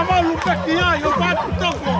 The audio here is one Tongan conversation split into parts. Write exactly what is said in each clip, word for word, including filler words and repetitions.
Palu peki ai, ʻo fatu toko.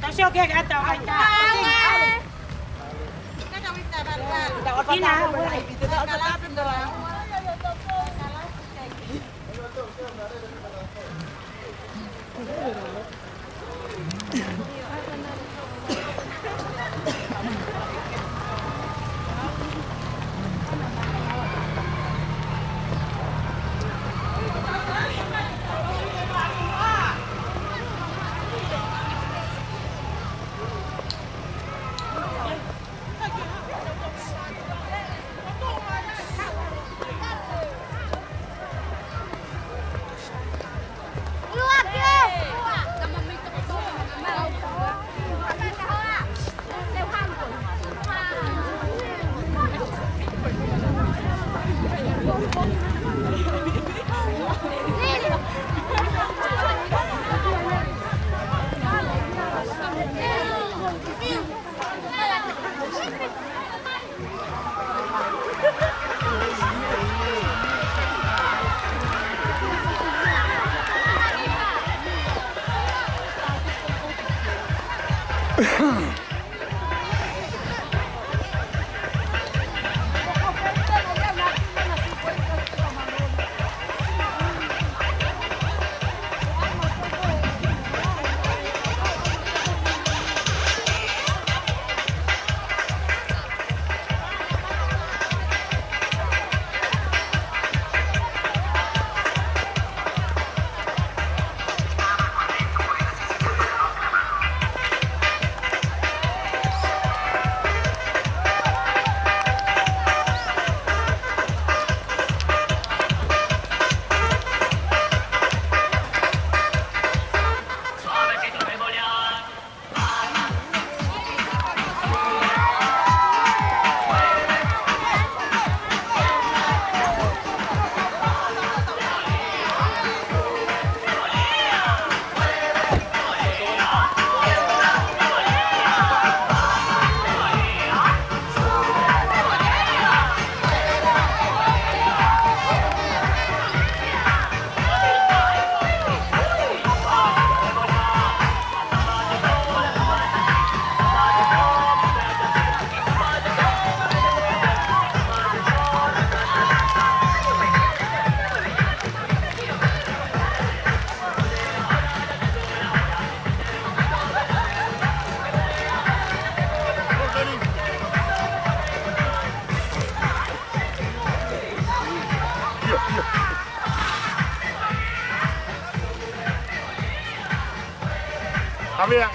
Tau sio ke ata ai ta. Ina. Javier.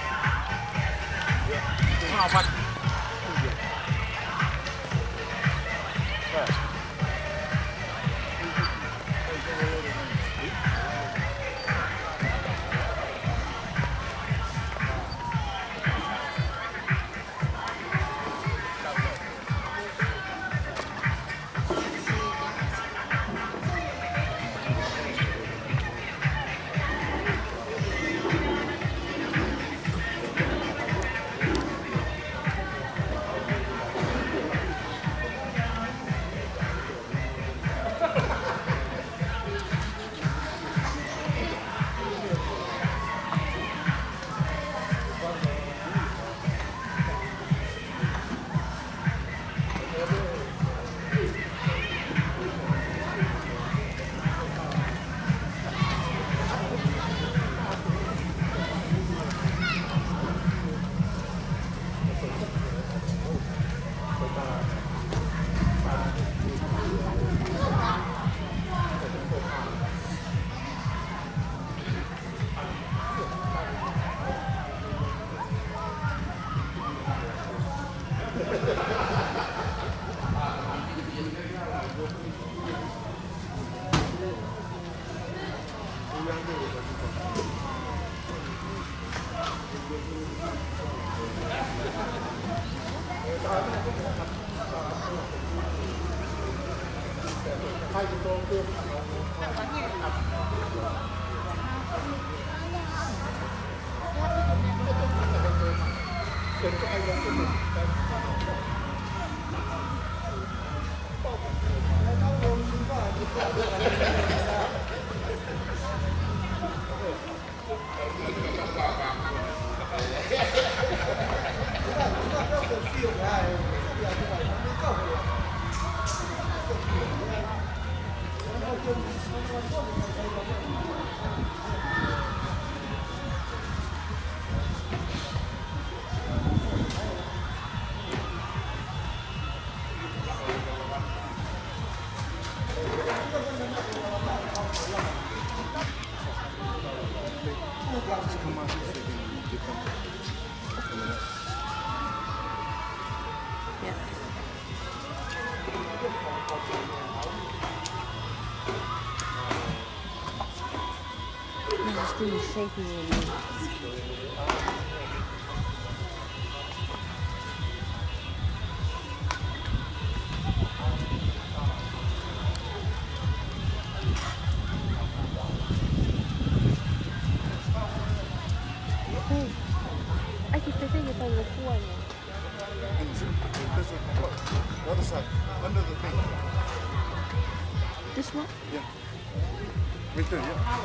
No, it's too shaky in there. Hey, hay que se sigue para el cuello. The other side, under the thing. This one? Yeah. Right there, yeah.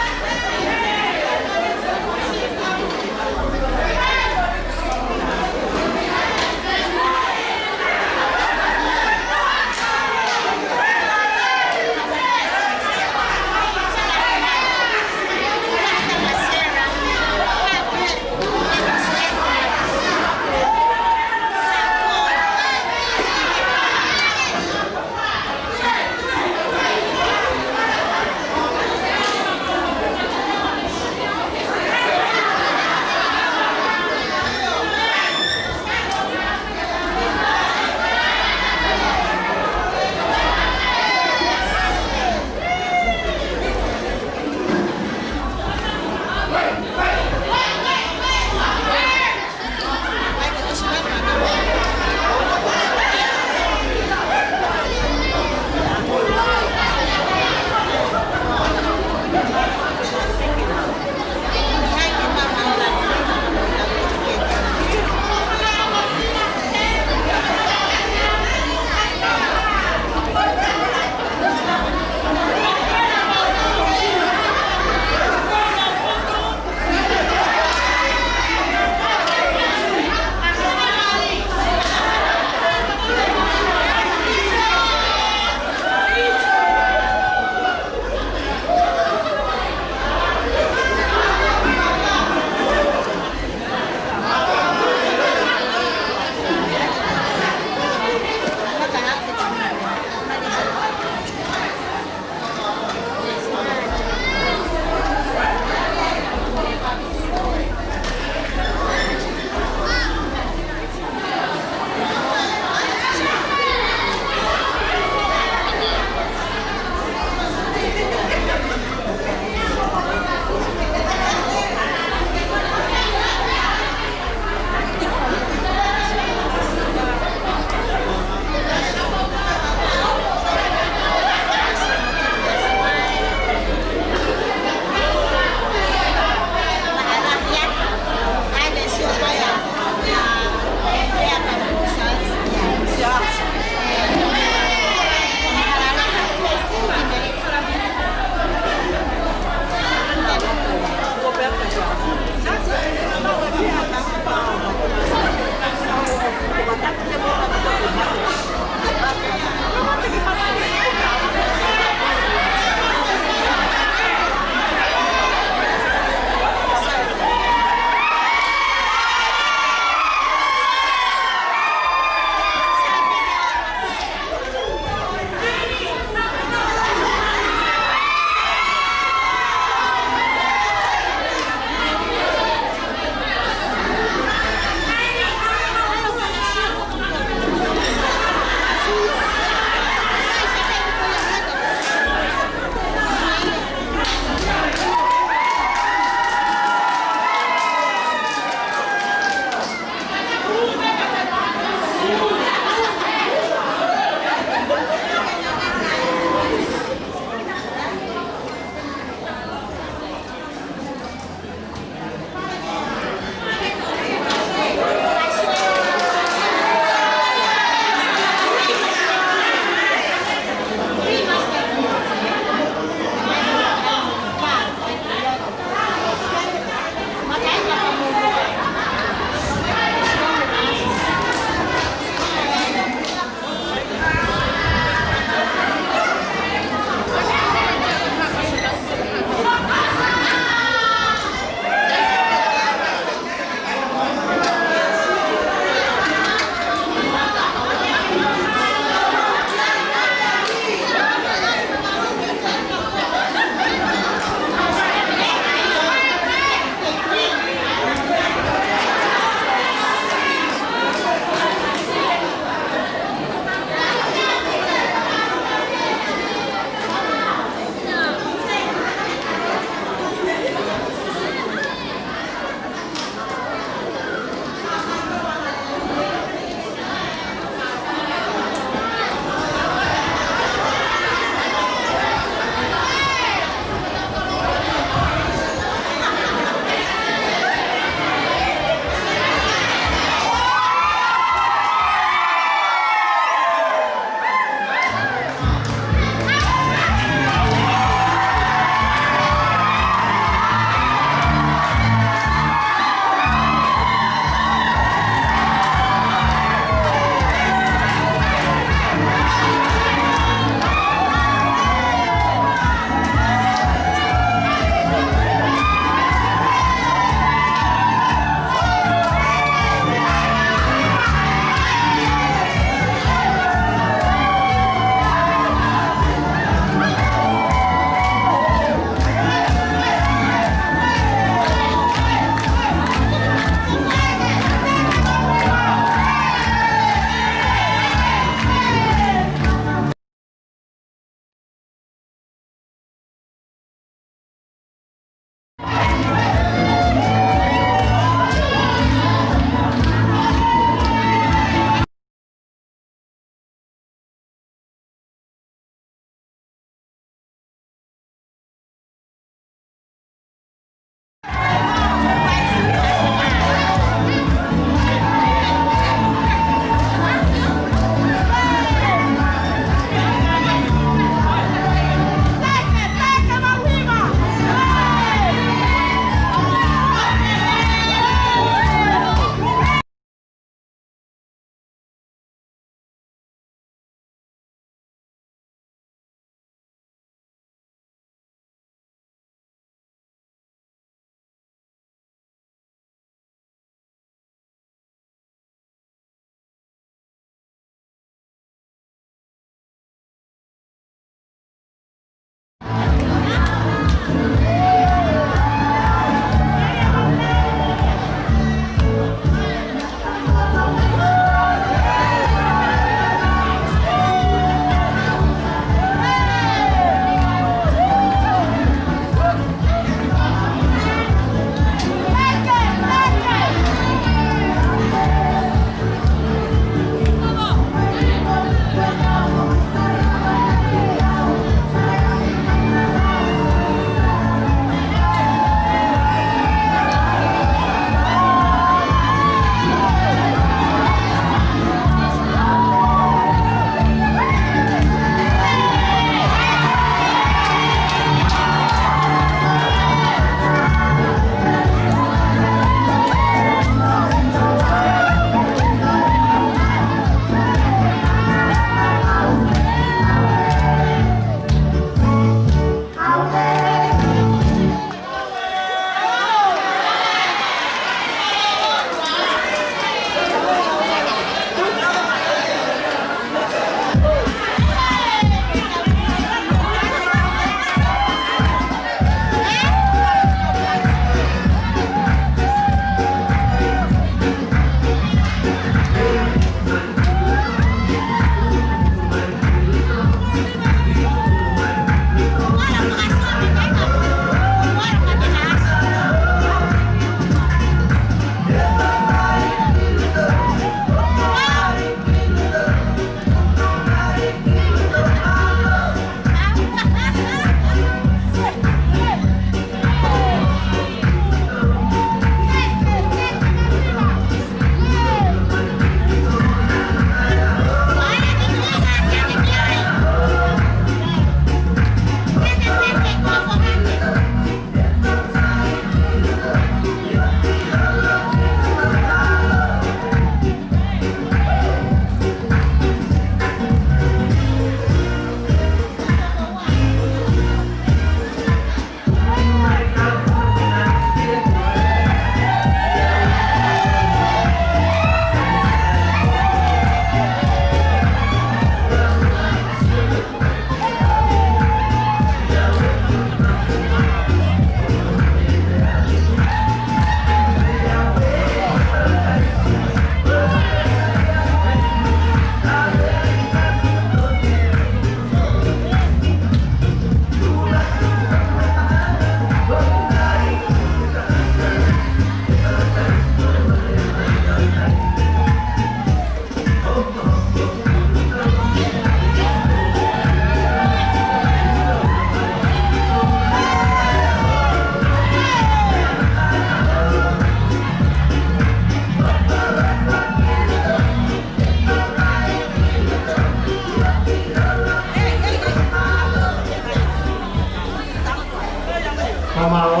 Mālō.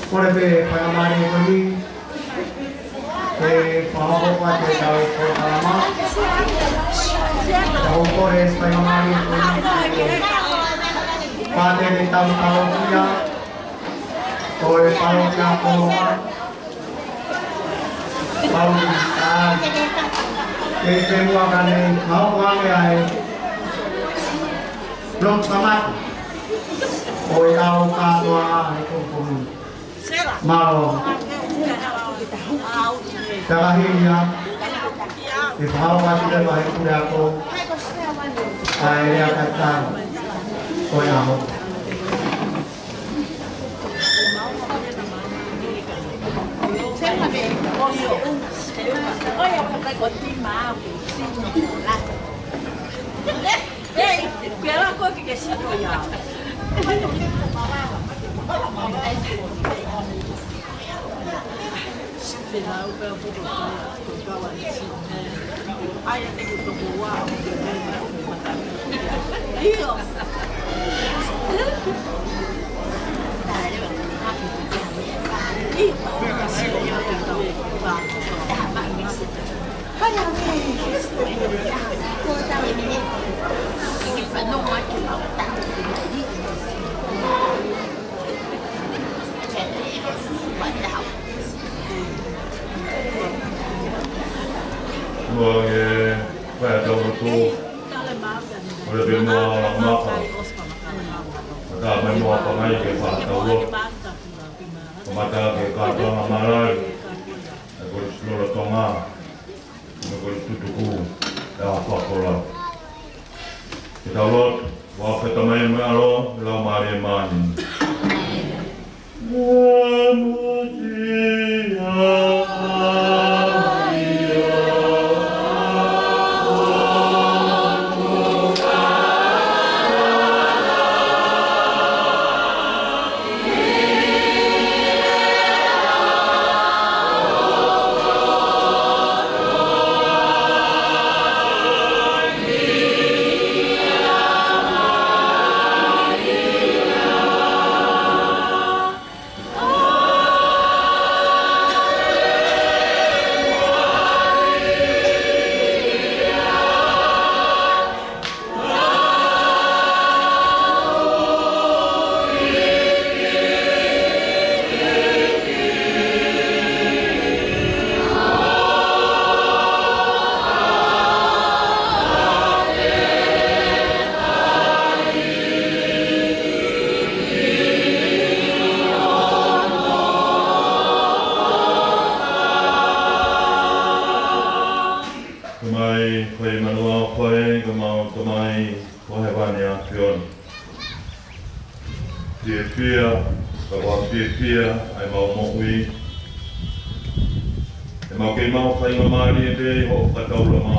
Kole pē faingamālie ko eni ke fakahoko atu ʻetau polokalama. Tau kole faingamālie ko eni ki he pātele tau palokia ʻo e palokia Koloa, Pauli Taʻali. Kei fehuʻa ka ne hoko ange ʻa e lotu kamata ʻo e ʻau kātoanga ʻa e koukou. Mālō. Takahi ia. ʻE fakahoko atu leva ʻe he puleako ʻa e lea tatau ʻo e ʻaho. Muʻa ke fai ʻetau lotu, ʻoua pē muʻa ʻo maka. Ka mai muʻa pangai ke fakataua. Kamata ke kātoanga mālōlō ʻa e Kolisi Lolotonga mo e Kolisi Tutuku, ʻa e Fakakoloa. Ke tau lotu. ʻOfa ʻa e Tamai mo e ʻAlo mo e Laumālie Māʻoniʻoni. Tamai, ko e mana ʻofa ē, ko ʻemau Tamai ʻoku ʻi hēvani ʻa e ʻAfiona. Fiefia, ka ʻoku fiefia ʻa ʻemau moʻui. ʻEmau kei maʻu faingamālie pē ʻi hoʻo fakataulama.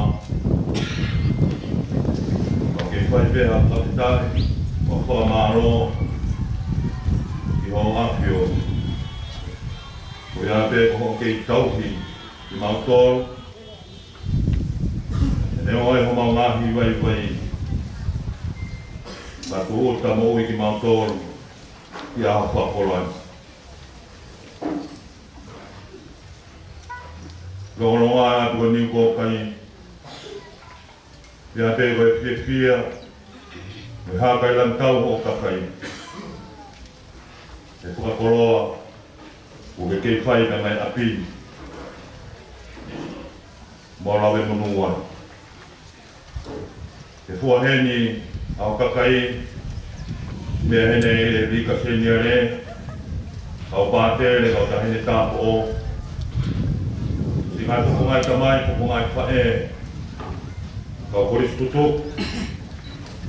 ʻEmau kei fai pē ha fakafetaʻi mo e fakamālō ki hoʻo ʻAfio. Ko ia pē ko hoʻo kei tauhi kimautolu, ʻe neongo ʻa homau ngaahi vaivai, ka tūʻuta moʻui kimautolu ki he ʻaho fakakoloa ni. Longolongo atu ʻa e niu ko kai, pea pē ko e fiefia mo e hākailangitau hoʻo kakai. ʻE fakakoloa, ʻoku ke kei fai mei he ʻapi ni. Mo lave monū ai. Ke fua heni ʻa hoʻo kakai, meʻa heni ʻi he lika seniale, kau pātele, kau taʻahine tāupoʻou, siʻi ngaahi tupu ngaahi tamai, tupu ngaahi faʻē, kau kolisi tutuku,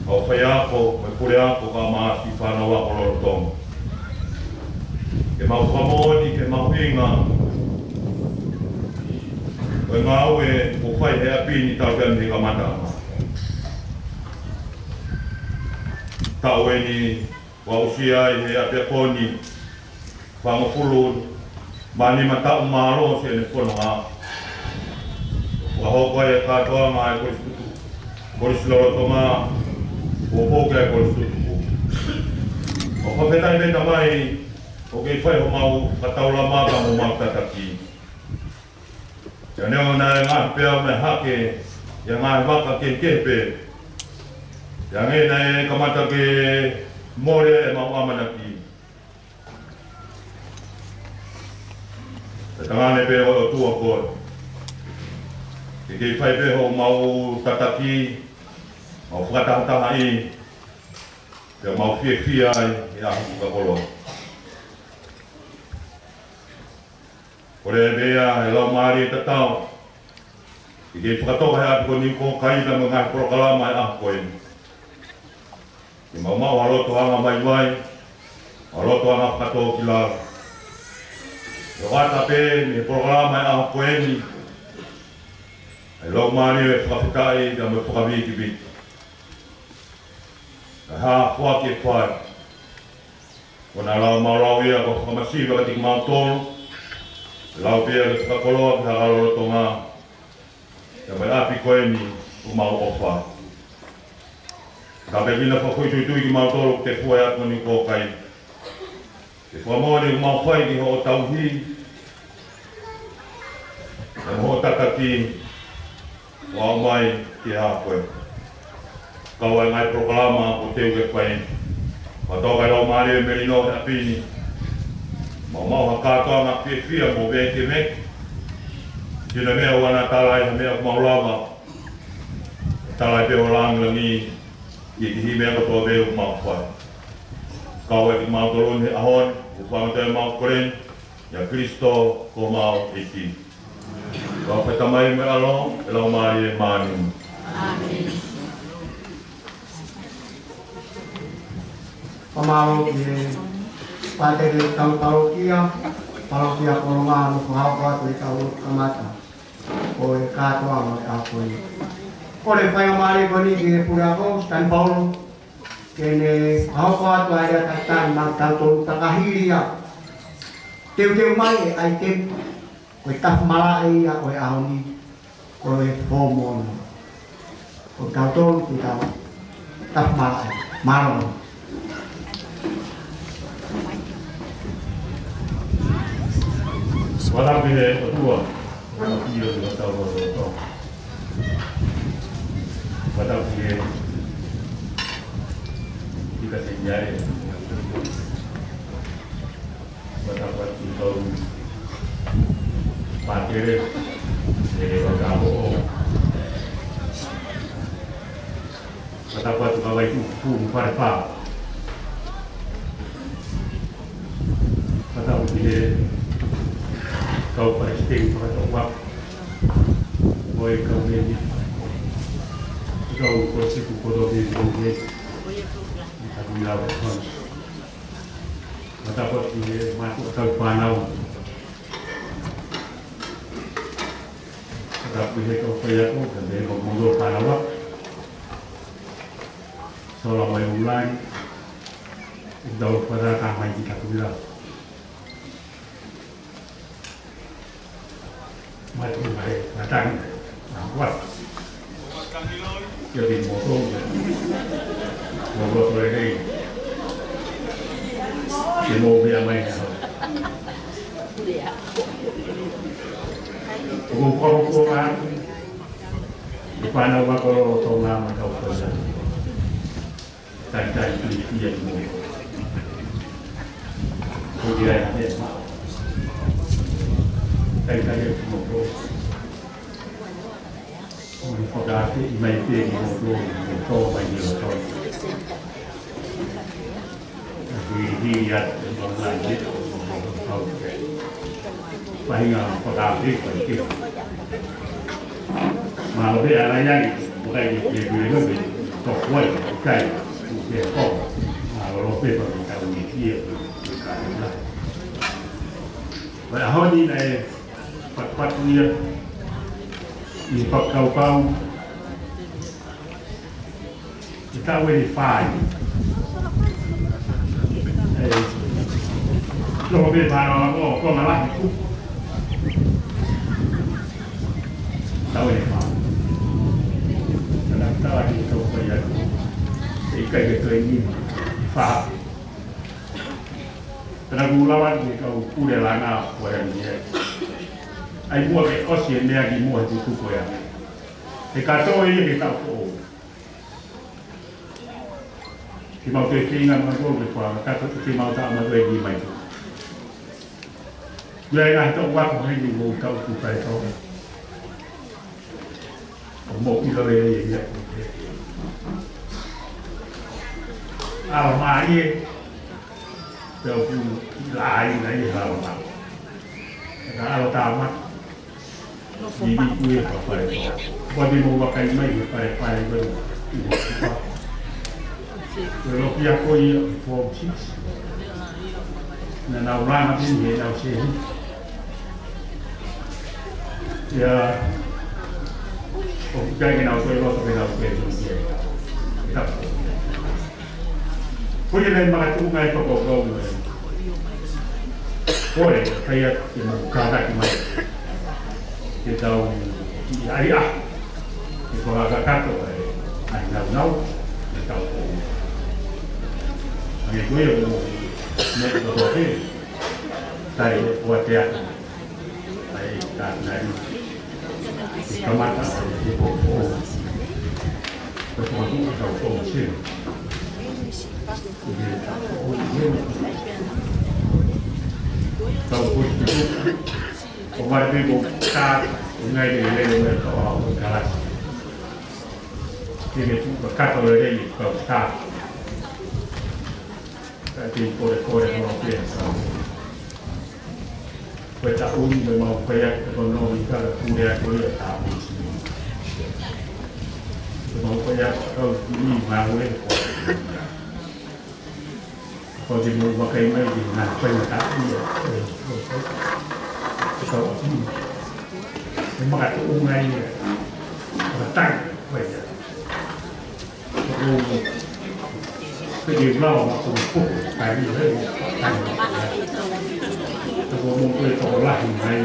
kau faiako, kau puleako, kau māsi fānau ako lolotonga. Ke mau fakamoʻoni ki he mahuʻinga ʻo e ngāue ʻoku fai he ʻapi ni talu pē mei he kamata. Taʻu eni ʻoku aʻusia ai he ʻapiako ni fāngofulu mā nima taʻu mālohi ʻene fononga. Fakahoko ai ʻa e kātoanga ʻa e kolisi tutuku, kolisi lolotonga, ʻo poke ʻa e kolisi tutuku. ʻOku fakafetaʻi pē Tamai, ʻoku kei fai homau fakataulama pea mo homau tataki. Pea neongo naʻe ngaohi pē au mei hake ʻi ha ngaahi vaka kehekehe pē, pea hangē naʻe kamata ke mole ʻemau ʻamanaki. Pea tangane pē ʻOtua koe, ke kei fai pē homau tataki, mau fakatahatahaʻi, pea mau fiefia ai he ʻaho fakakoloa. Kole pē ʻe he Laumālie Tatau ke kei fakatoka he ʻapi ko eni ʻoku kei fai mo e ngaahi polokalama he ʻaho ko eni, ke mau maʻu ha loto angavaivai, ha loto anga fakatōkilalo. Ke ʻoatu pē mei he polokalama he ʻaho ko eni ʻa e laumālie ʻo e fakafetaʻi pea mo e fakavikiviki. Ka ha foaki e fai, ko ʻena lau mau lau ia ko e fakamasiva kiate kimautolu, lau pē ia ke fakakoloa ki he lolotonga, pea mo e ʻapi ko eni ʻoku mau ʻofa. Ka pehē ʻoku fakafoʻituitui kimautolu ke fua e ʻapi ko eni ʻoku kei fai, ke fakamoʻoni ʻoku mau fai ki hoʻo tauhi, pea mo hoʻo tataki, ʻo aʻu mai ki he ʻaho ko eni. Kau ai e ngaahi polokalama ʻoku teu ke fai, fakatoka e Laumālie Melino he ʻapi ni, mau maʻu ha kātoanga fiefia mo vēkeveke. Sino meʻa ʻoua naʻa tala ai ha meʻa ʻoku mau lava, tala ai pē ʻo langilangi ʻi he kiʻi meʻa kotoa pē ʻoku mau fai. Kau ai kimautolu ni he ʻaho ni, ʻoku fanga toe mau kole ni, ʻia Kalaisi ko homau ʻEiki. Fakafetaʻi mai mo e ʻAlo, e Laumālie Māʻoniʻoni. ʻĀmeni. Fakamālō ki he pātele ʻetau palokia, palokia Kolonga, hono fakahoko atu ʻetau kamata ʻo e kātoanga ʻo e ʻaho ko eni. Kole faingamālie ko eni ki he puleako, Sitani Paulo, ke ne fakahoko atu ʻa e lea talitali maʻa kitautolu, ka ka hili ia, teuteu mai e ʻaitemi, ko e tafu malaʻe ia ʻo e ʻaho ni, ko e fomono. Ko kitautolu ke tau tafu malaʻe. Mālō. Fakatapu ki he ʻOtua, ʻOtua ʻi hotau lotolotonga. Fakatapu ki he ʻEiki Seniale. Fakatapu atu ki he kau pātele, ʻe fakatapu. Fakatapu atu ki he kau vaituʻu fale fā. Fakatapu ki he kau palesiteni fakatouʻosi. Mo e kau meni. Kau ko siku koto ki he kau meni. Fakatapu atu ki he mātuʻa kau fānau. Fakatapu ki he kau faiako, ka me mo mono fānau. Sola mai ulani, ʻoku tau fakataha mai ki Takuila. Mai tuku mai, matangi, matangi. Ia ki moto, ia. Moto lelei. Ke mou meʻa mai ha. ʻOku ou kole atu ki he fānau ʻa e kolo Tonga mo e kau faiako. Talitali fiefia ki moutolu. Ko ia e meʻa. Talitali ki moutolu. ʻOku ou fakaafe mai pē ki moutolu, ke tō mai ki loto. Hili, hili atu, ʻo mai ki, ʻo, ʻo, ʻo, ʻo, Faʻahinga fakaafe, faʻahinga. Mālō pē ʻa e ʻahiʻahi, ʻoku ʻikai ke, ke, ke, ke, ke, tō kuai, ʻikai, ke ko. Mālō pē fakaafe, ke, ke, ke, ke, ke, ke. Pea ʻaho ni naʻe fakapatu ia, ʻi he fakakaukau, ʻi he taʻu ʻe fā. ʻE, loko pē mālō ko, ko ngā lahi ku. Taʻu ʻe fā. Kana tawa ki tau ko ia ku. ʻE ʻikai ke toe nima. Fā. Pea naʻa ku lava ke kau pule langa ko e ani e. ʻAi muʻa ke ʻosi e meʻa ki muʻa he tutuku ia. He kātoa ia ke tau foʻou. Ke mau toe feinga mautolu ke fua, kātoa ke mau taʻa mautolu e ni mai. Ia e ngaahi tau wako heni mo tau ku kai tau. ʻO mou ʻilo lelei ia. ʻAlo mai e, pea ʻoku ʻi laina ia ʻalo mai. Ka ʻalo tā mai. Ni ni kui e fale. Kua ni mou vakai mai he fale fale ko e. Ko e loki ako ia, form six. Naʻa nau langa pē ni he nau sehi. Ia, ʻoku ʻikai ke nau toe loto ke nau toe tonu ki ai. Ka ko ia naʻe makatuʻunga e fakakaukau e. Ko e, kai atu ke mau kātaki mai. Ke tau ʻi ai a. Ke fakakakato e. ʻAi naunau. Ke tau ko. ʻAi ko ia ko. Mo ko ko ke. Tai o te atu. ʻAi, ka nai. Ke kamata, ke pōpō. Ko e tō atu, ka tō sē. Ke tō sē. Tau ko sē. Ko mare pe ko tā, ko ngai le le le ka o kalasi. Ke ke tu ka kato le le ka tā. Ka te kore kore no ke sa. Ko e taʻu ni mo mau fai atu ko no i ka pule atu ia tā pisi. Ko mau fai atu kau ni mau e ko. Ko te mau vakai mai ki ngā fai mata ia. Ko tau atu. Ko makatuʻunga ia. Ko tai, ko ia. Ko te lau ma ko ko kai ni he ko kai. Ko mo ko ko lahi mai.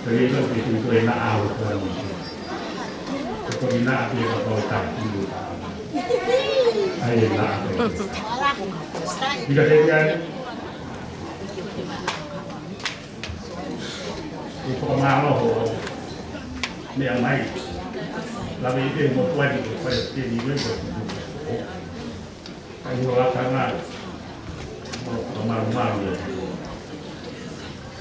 Ko ia ko te ko e na au ko ni. Ko ko ni na a te ko ko ta ki lu ta. Ai na a te. Ika te ia. ʻE fakamālō ho meʻa mai. Lave i te mo tuari ke fare te ni loi ko. Kai ho lata ngā. Mo fakamālō mālō ia.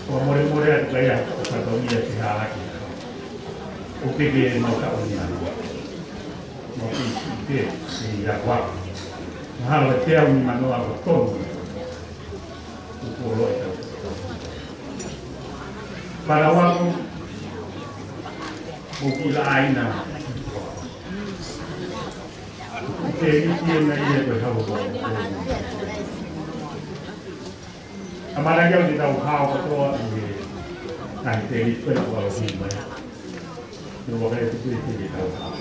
Ko mole mole atu kai a ko fatongia te hālaki. ʻO te ke mau taʻu ni anu. Mau ki te te i a kua. Mahalo e te au ni manoa ko tonu. Kuku o loe tau. Para waku, mo ki la aina. Ke ni ki e na ia ko hau ko. A mara ia ni tau hao ko toa ni. Ngai te ni ko na ko lo si mai. No wa kai te te tau hao.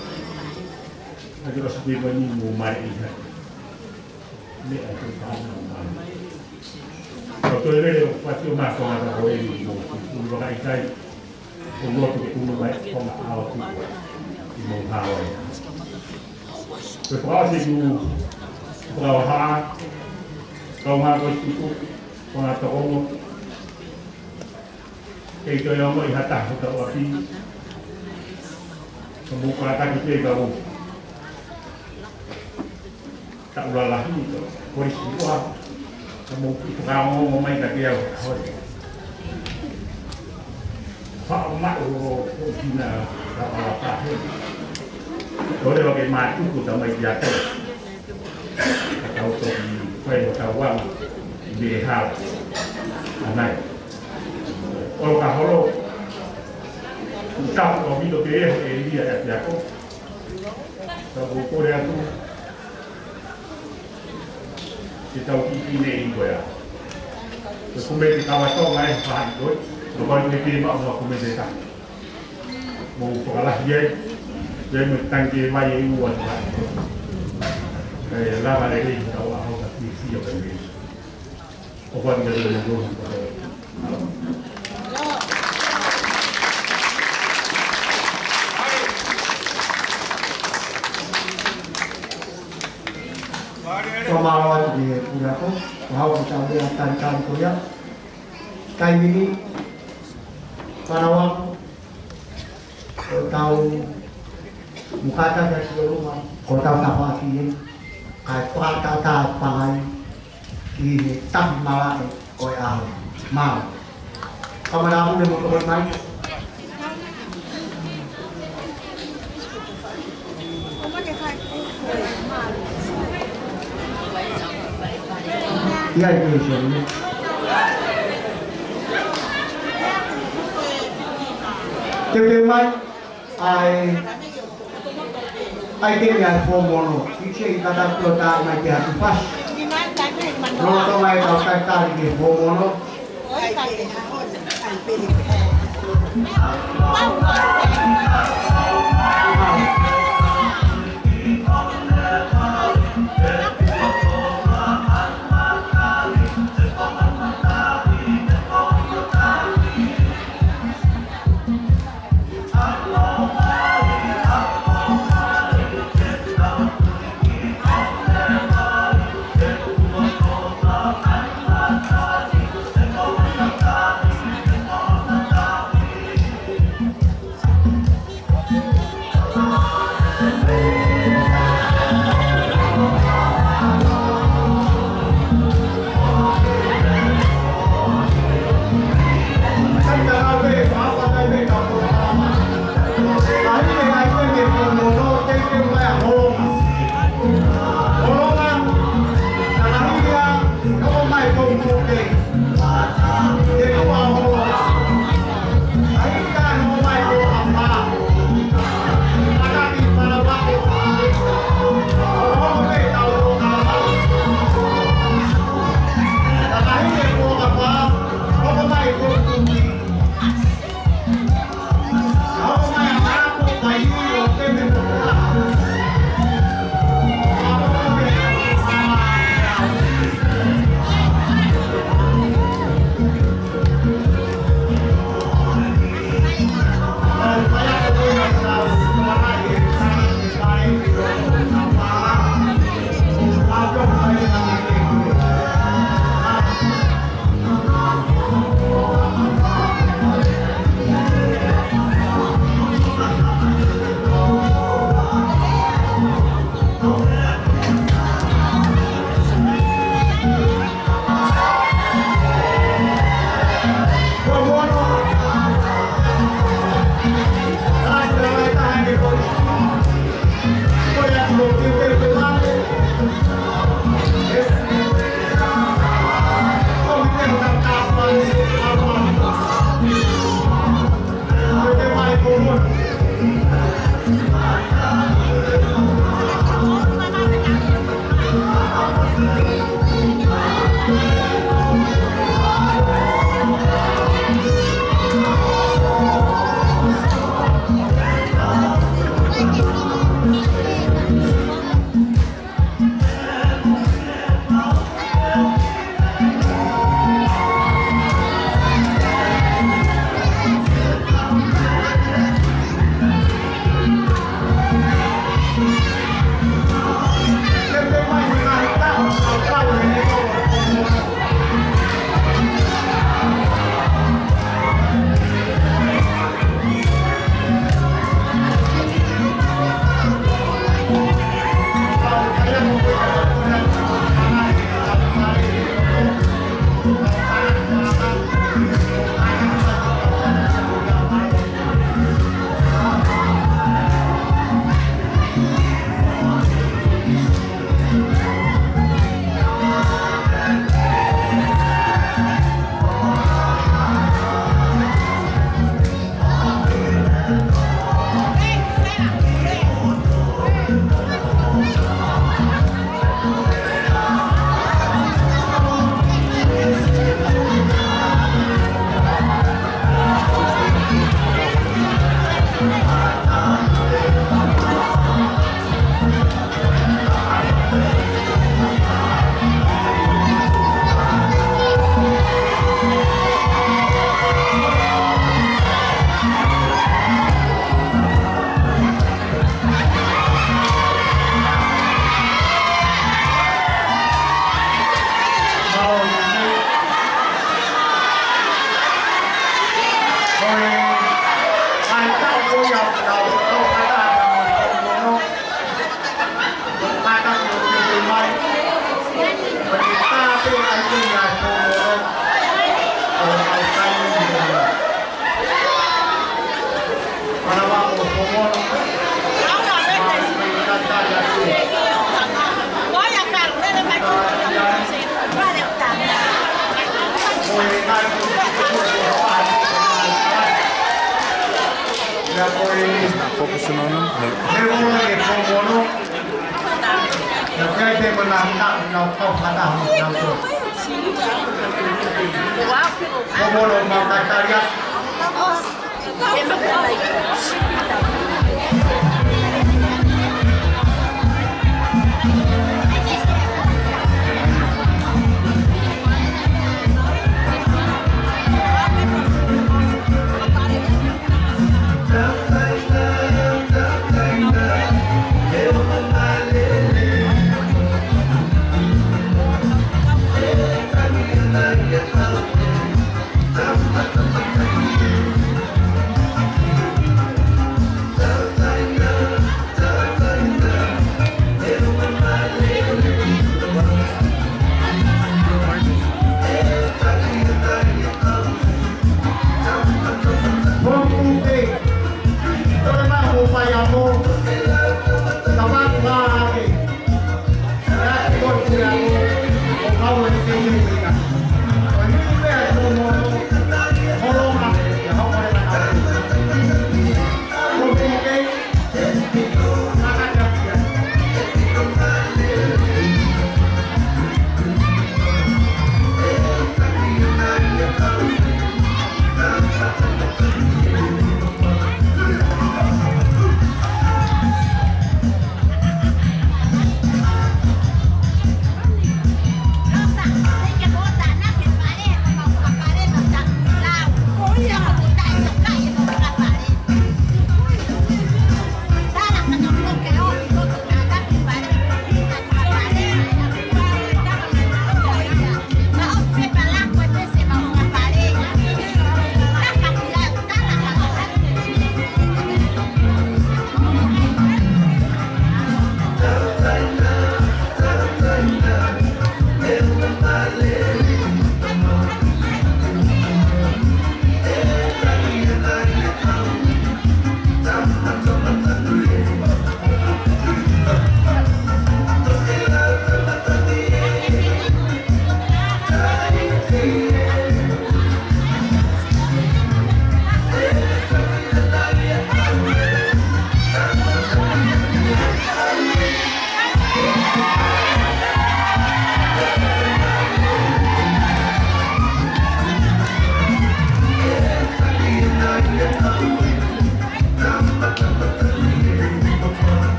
A ke lo si mai ni mo mai i ha. Meʻa ke tāna mai. Ko toe lele ʻo fati o mata ngata ko e ni mo. Ulu waka i kai. ʻO lotu ke ulu mai ko ma ao tu. I mo hao ai. Ko e whakaasi tu. Whakaoha. Kau ngā ko i tuku. Ko ngā tokongo. Kei toe ongo i hata hota o api. Ka mou kātaki pē ka o. Ka ula lahi ka o. Kori si ua. Ka mou ki whakaongo mai ka te au ka hori. Whao ma o o kina ka wala ka he. Kore o ke mātuku ta mai ki a koe. Ka tau toki whai o tau wanga. I me hao. Anai. Olo ka holo. Tapu o mito ke e he lia e te ako. Tau ko kore atu. Ke tau ki ki ne i koe a. Ko kume te kawa tonga e paha i koe. No kau me te ma o kume te ta. Mo fakalahi e. Te me tangi e mai e ua ta. Ke lava le rei tau a hau ta ki fia ka me. ʻO fani ka te mou. Mālō atu ki he puleako, ʻo hau ki he tau lea talitali ko ia. Taimi ni, fanongo, ko ʻetau mukata kia Sioluma, ko ʻetau tafaʻaki ē, kae fakataha ʻa Pangai, ʻi he tapu malaʻe ʻo e ʻaho. Mālō. Kamana pule mo tokoni mai. ʻIo, ʻio, ʻio, ʻio. Ke pehē mai, ʻai, ʻai ke ni ʻai fōmono. ʻIkai ke tau tō mai ke atu pasi. Lolotonga ʻetau talitali ki he fōmono. Stop focusing on them. Look.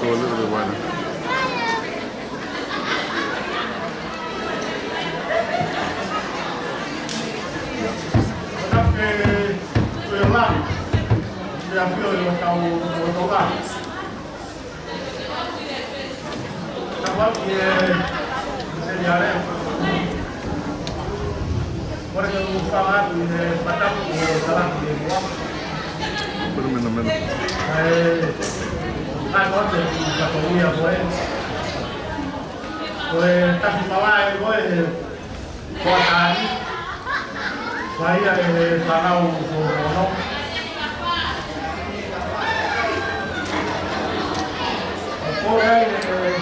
Go a little bit wider. Yeah. ʻAfio ʻi hotau lotolotonga. Tapu atu ki he Seniale. Kole ke u hūfanga atu ʻi he fakatapu ki he talaki ʻi muʻa. Mena, mena. ʻAi, ʻai ko te u katolia ko ē. Ko e taki mavae ko ē. Ko e tani, ko ia e fānau ko ono. Ko ia e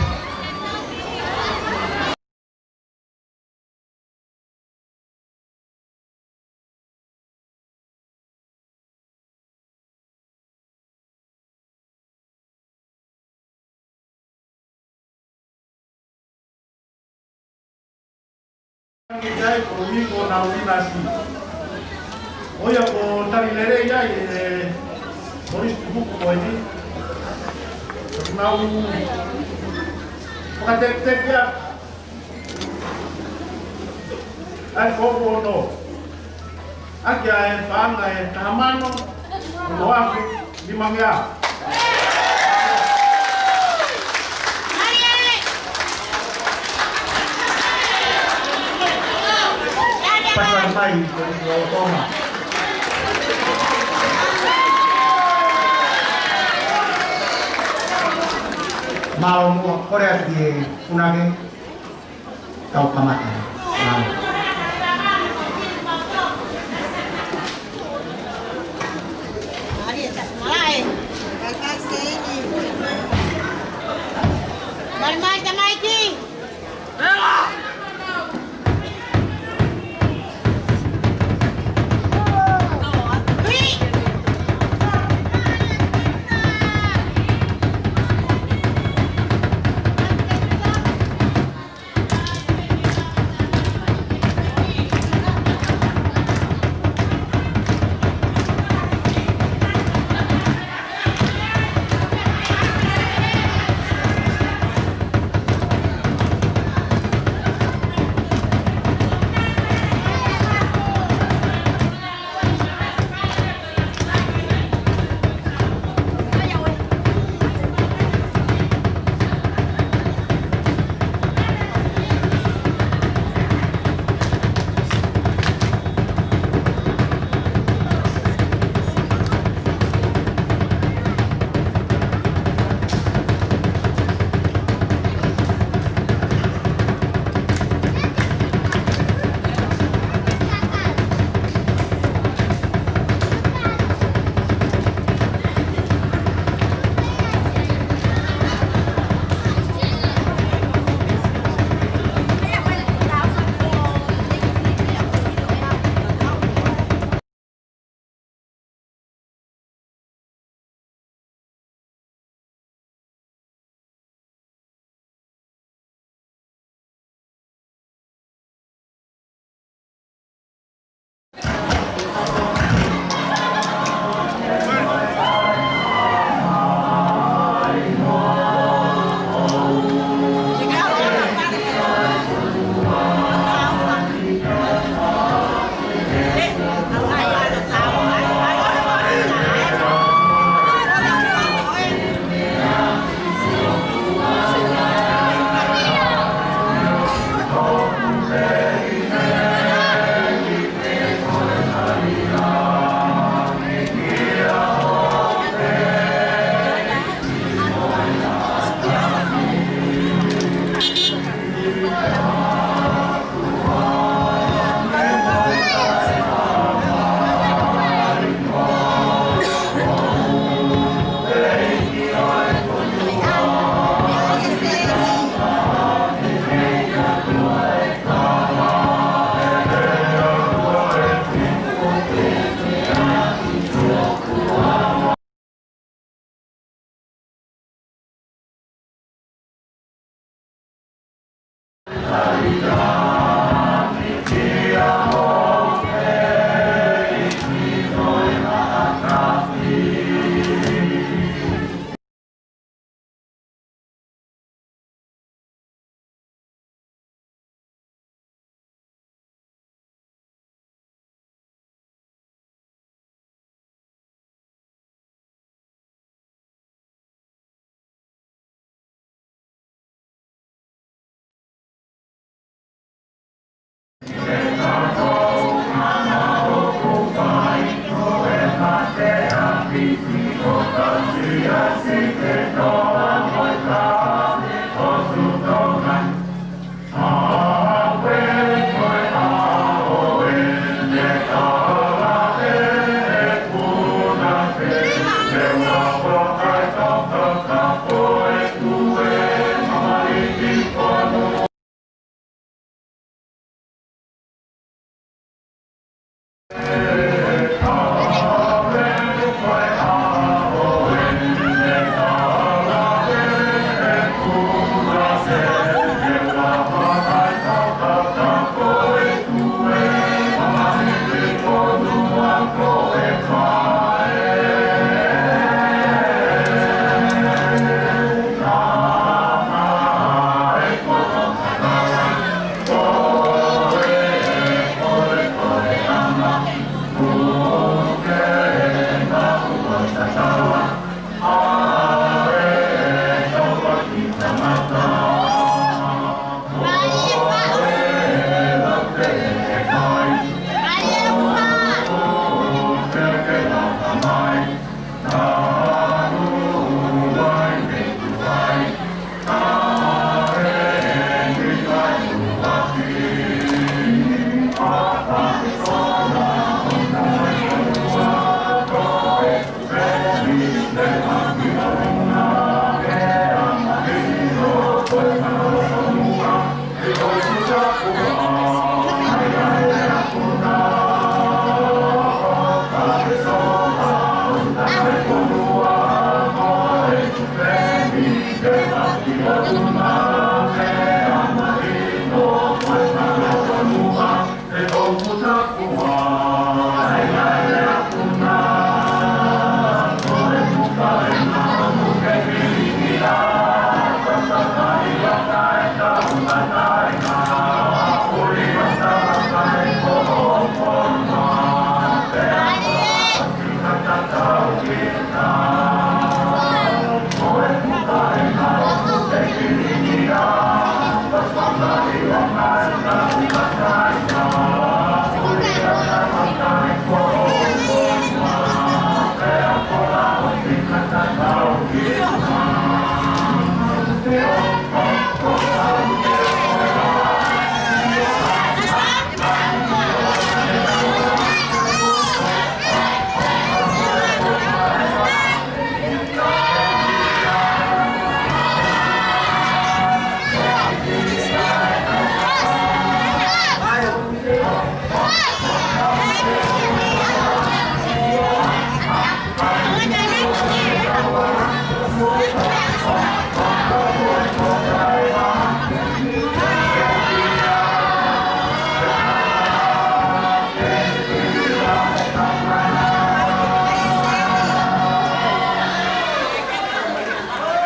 Ko ia ko Nau Linasi. ʻO ia ko tali lelei ai e polisi tukutuku ko eni. Nau fakateketeke ia. ʻAi ko ono. ʻAki ʻa e paʻanga ʻe taha mano, ono afe, lima ngeau. Pasa mai, ko e Tonga. Mālō muʻa, kole atu ki he punake. Tau kamata. Mālō. Mali mai tamaiki.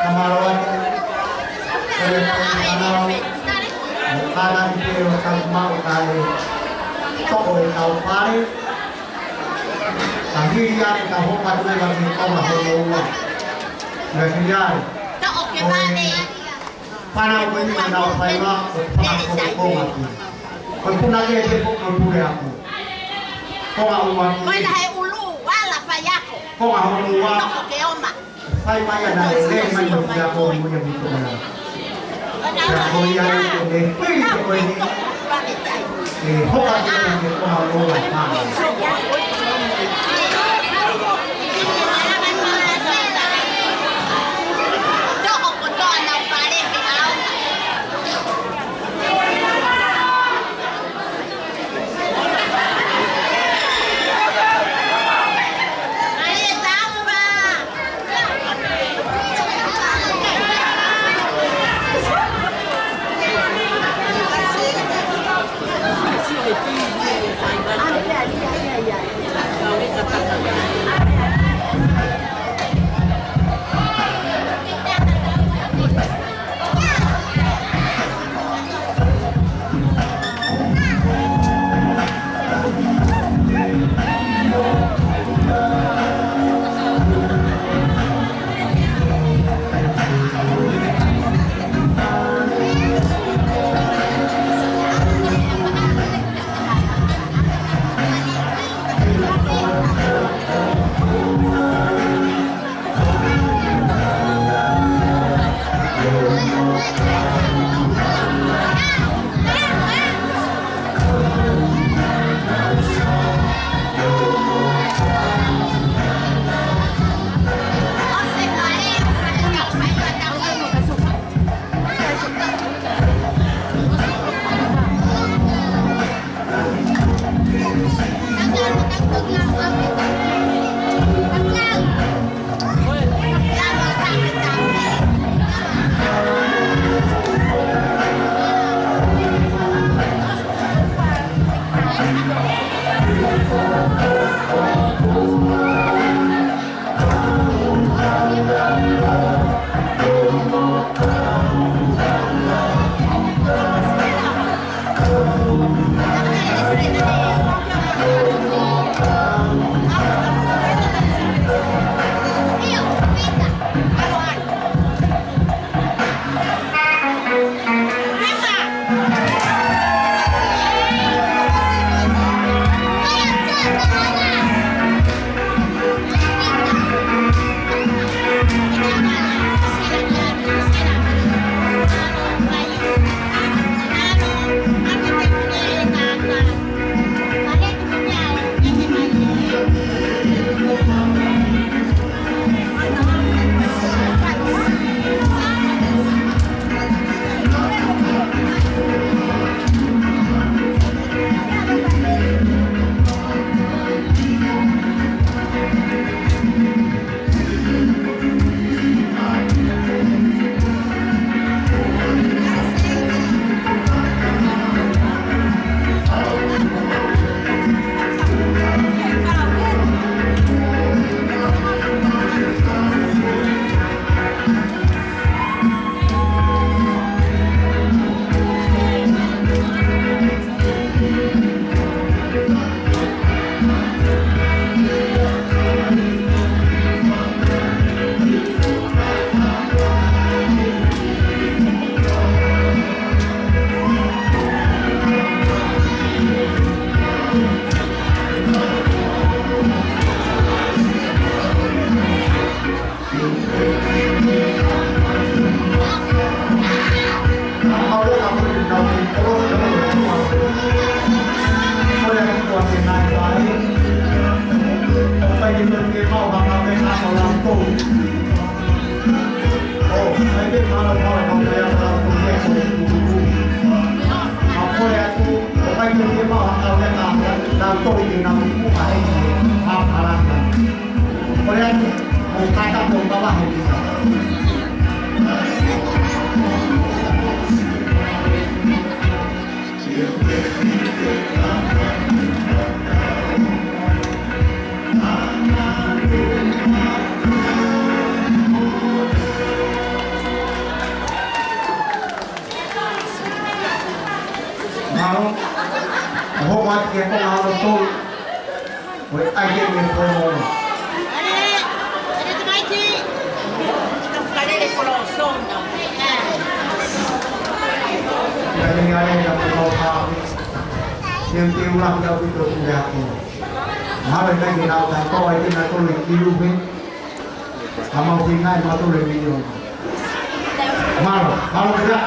Kamaloa, e, e, ana, e, ana i te o kau mau kai toko e kau pale. Ka hili ai ka hopa tu e laki toma hono ua. Ka hili ai. Toko ke vale. Pana ko ni mana o fai ma, o pana ko ko ma ki. Ko puna ke te ko ko pule aku. Ko ma uma ki. Ko ina he ulu, wala fai ako. Ko ma hono ua. Toko ke oma. Fai mai ana e le mai mo ki ako mo ia mi ko na. Ia ko ia e ko e kui ko e ni. E hoka ki ko ma hono ua. Mālō. ʻOku hoko atu ki he konga hono tolu. ʻOku ʻi ai e meʻa ko ē. Ka te mea ʻe ka ko e kau pāki. Te u te u lahi au ki tō tu le aku. Mahalo ʻe ʻikai ke nau taha koa ʻi te nau tolu e kilu he. Ka mau ki ngai mau tolu e miliona. Mālō, mālō kia.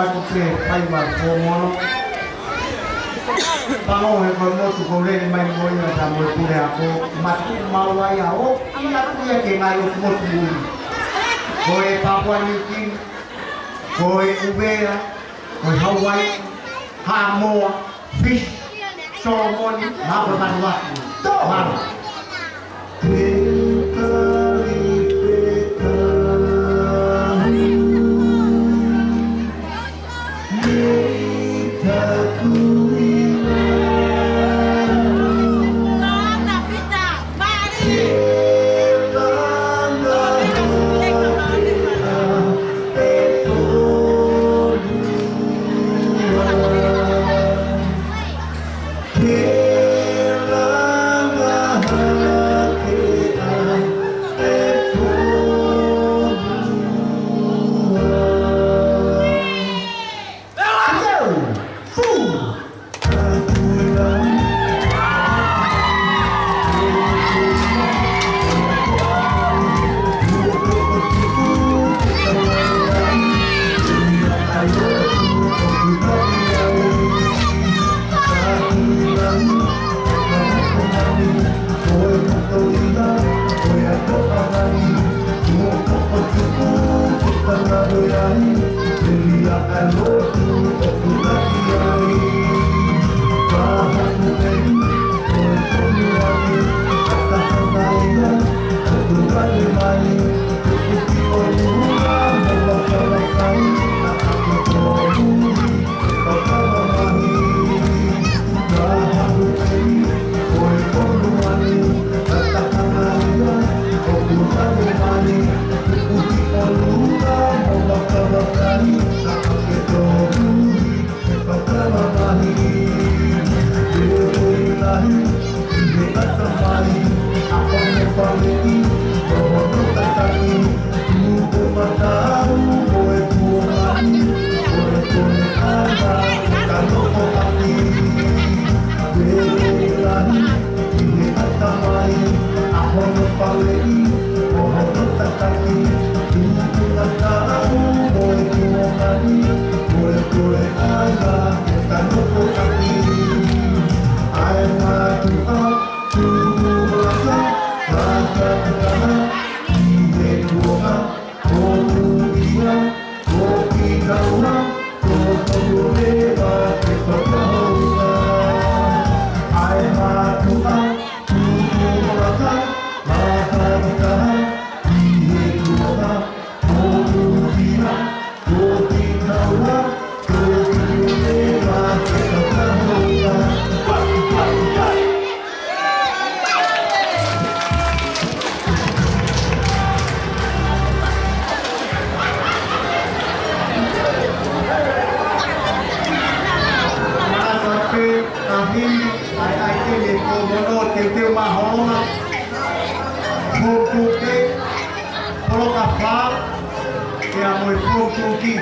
Aku pē faiva Fuomono. Pango he ko e motu ʻoku ou lele mai mo ia pea mo e puleako. Matuʻu maua ia ʻo ia aku ia ke ngaahi ʻotu motu muli. Ko e Papua New Guinea, ko e ʻUvea, ko e Hawaii, Haʻamoa, Fisi, Solomoni, mo e Vanuatu. Tō! Mālō. Mahalo pē, ʻa hili, ʻai, ʻai ke ne ko mono te te maholonga. Pōpō pē, poloka pā, ʻe amo e pōpō ki.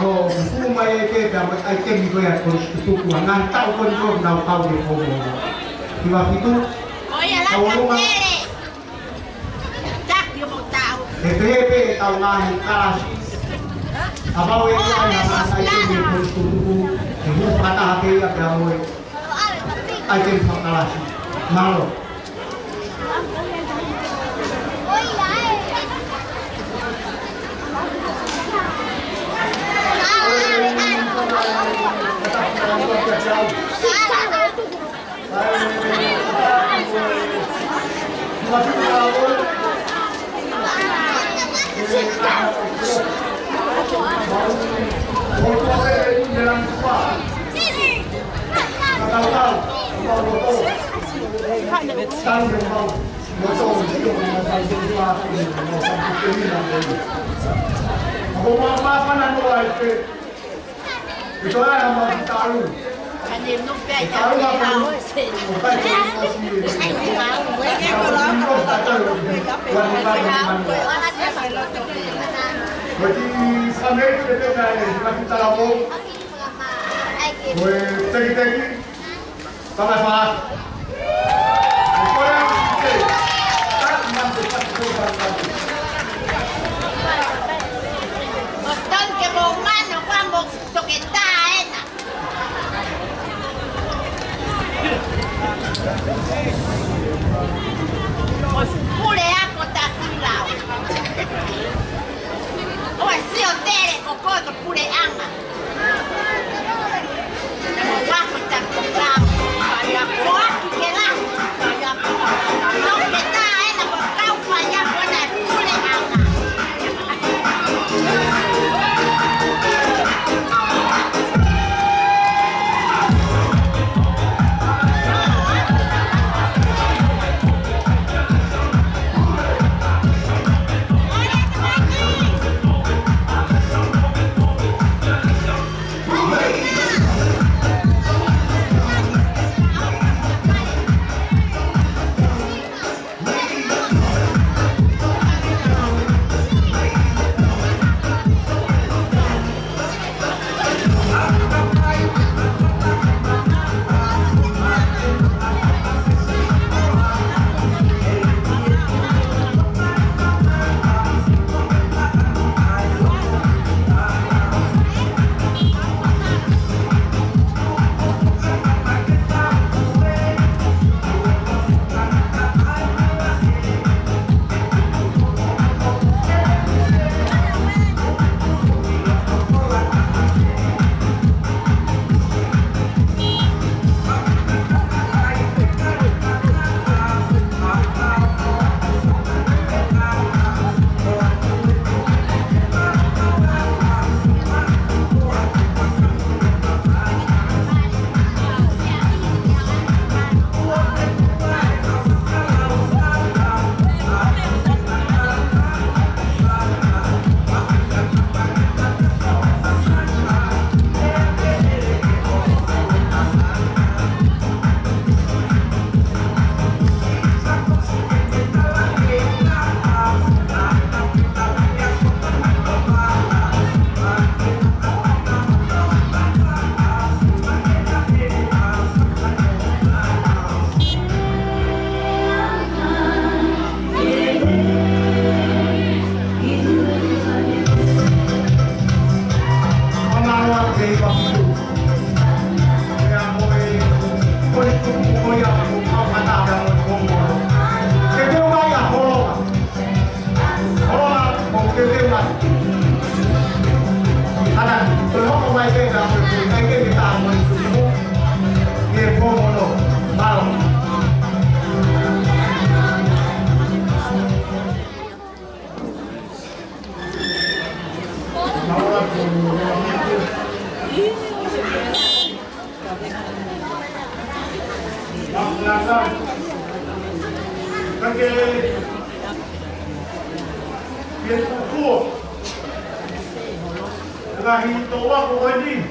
ʻO fuʻu mai e te pea mo e ʻaiteni ko ia ko e tutuku ʻa e ngaahi taʻu ko eni ko ē naʻa nau kau ki he Fōmono. Hiva fitu, ʻo ia la ka ʻolunga. Taki o mo tau. He pehē pē ʻetau ngaahi kalasi. ʻA pau e ia ʻa e ngaahi ʻaiteni ko e tutuku. He hū fakataha pē ia pea mo e ʻaiteni fakakalasi. Mālō. Ko e kiʻi summary pē ʻeni ʻa e ngaahi talavou. Ko e tekiteki, tama fā. Ko e kiʻi teki. Taki mante, taki mante, taki mante. Ko e tonu ke mou mano, ko e mou toketā ena. Ko e puleako Takilau. ʻOua ʻe sio tele ko koe ko e puleʻanga.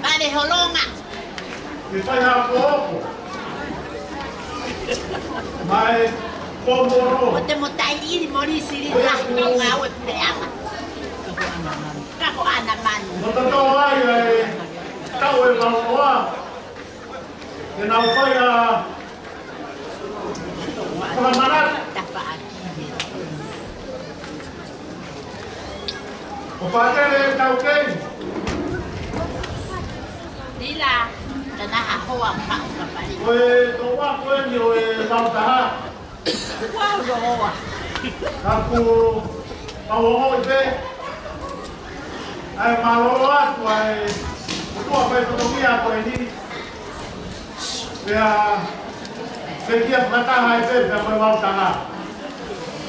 Pale Holonga. Ke fai ha koʻokoʻa. Mai, Fōmono. Ko e motai ʻili moli sili la, no ngāue puleʻanga. Ko ʻAna Manu. Mo tō ai e tau e mau hoa. Ke nau fai ʻa fakamanatu. ʻO pātele e tau kei. Lila, tana ha hoa ka ka pai. Ko e tō ua ko eni ʻo e mau taha. Ua ʻo hoa. Ka kuo mau ongoʻi pē ʻa e mālōlō atu ʻa e ʻOtua fai fatongia ko eni. Pea, pea kia fakataha ai pē, pea ko e mau taha.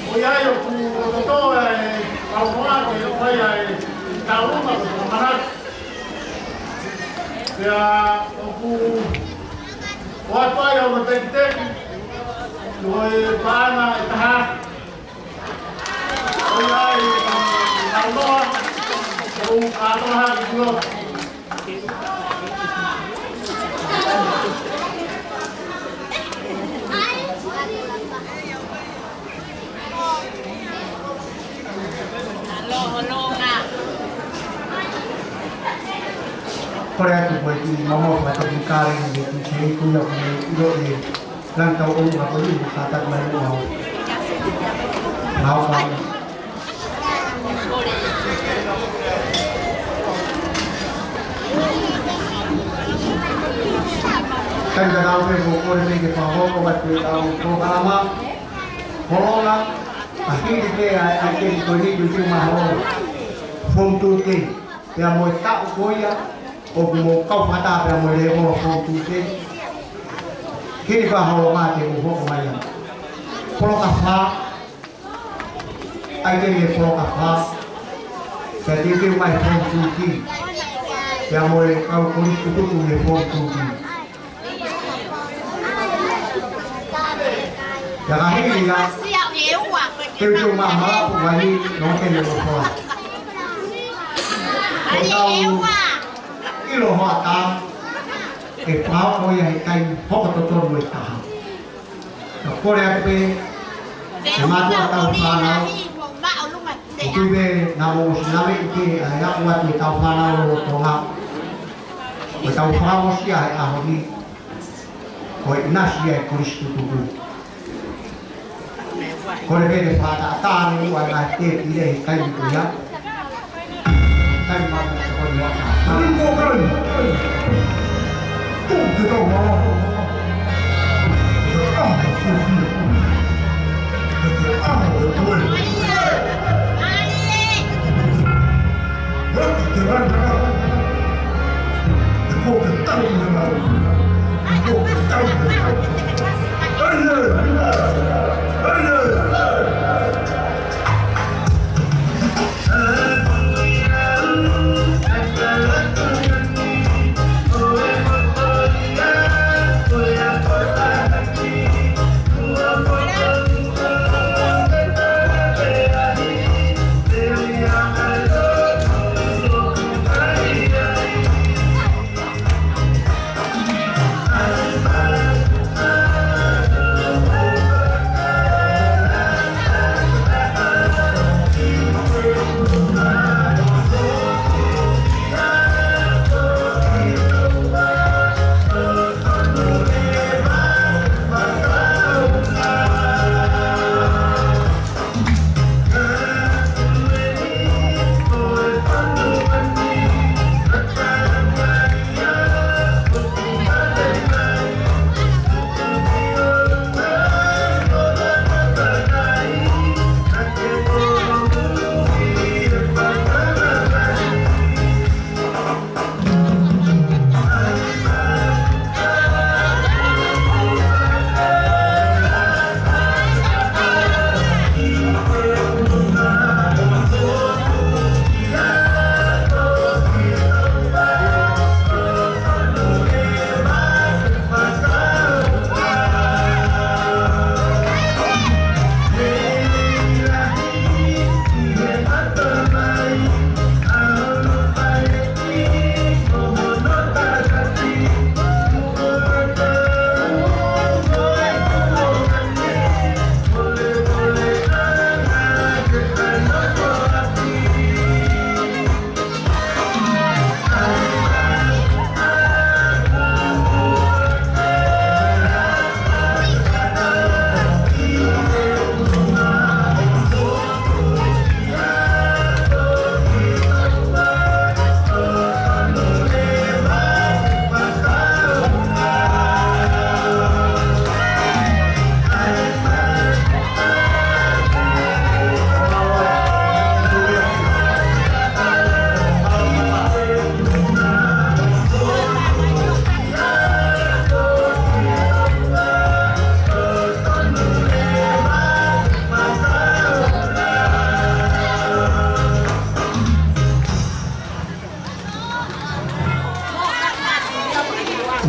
ʻOku ʻi ai ʻoku loto tō e mau hoa ke fai ʻa e tauluma ko e fakamanatu. Pea ʻoku ʻoatu ai ʻa e tekiteki, ko e paʻanga ʻe taha. ʻOku ʻi ai e mau hoa, ʻoku kātoa hake ki loto. Kole atu ko e kiʻi momo fakatōkilalo ʻi he kiʻi seikula ko e ʻilo e lantau o ka ko e ʻilo ka tatu mai o. Nau fai. Kai ka nau fai ko kole me ke fakahoko atu e tau polokalama. Kolonga, a hili pē ʻa e, ʻa e kei ko e ni tu tu maho. Fong tu te, pea mo e taʻu ko ia, ʻoku mou kau fakataha pea mo e lēvolo fong tu te. Hili pē ʻa e kolonga te mou hoko mai ai. Poloka fā, ʻa e kei e poloka fā. Pea te te mai fong tu te. Pea mo e kau kolisi tutuku e fong tu te. Ia ka hili ia, teuteu maʻamaʻa ʻoku ʻi ai no ke ne mo fua. Ko tau ʻilo hoʻatā, ʻe pau ko ia he taimi hoko totonu e taha. Ka kole atu pē, ʻe mātuʻa tau fānau, ʻoku ʻi ai pē nā mo sinave ʻi he ʻai aku atu e tau fānau lolotonga. Ko e tau fakamosia he ʻaho ni. Ko e ʻinasi ia e kolisi tutuku. Kole pē ke fakatātā ni ua na te pile he taimi ko ia. Taimi mau ko ia. Taimi ko kai. Ko te tau mā. Ko te ʻaho ko ia. Ko te ʻaho ko ia.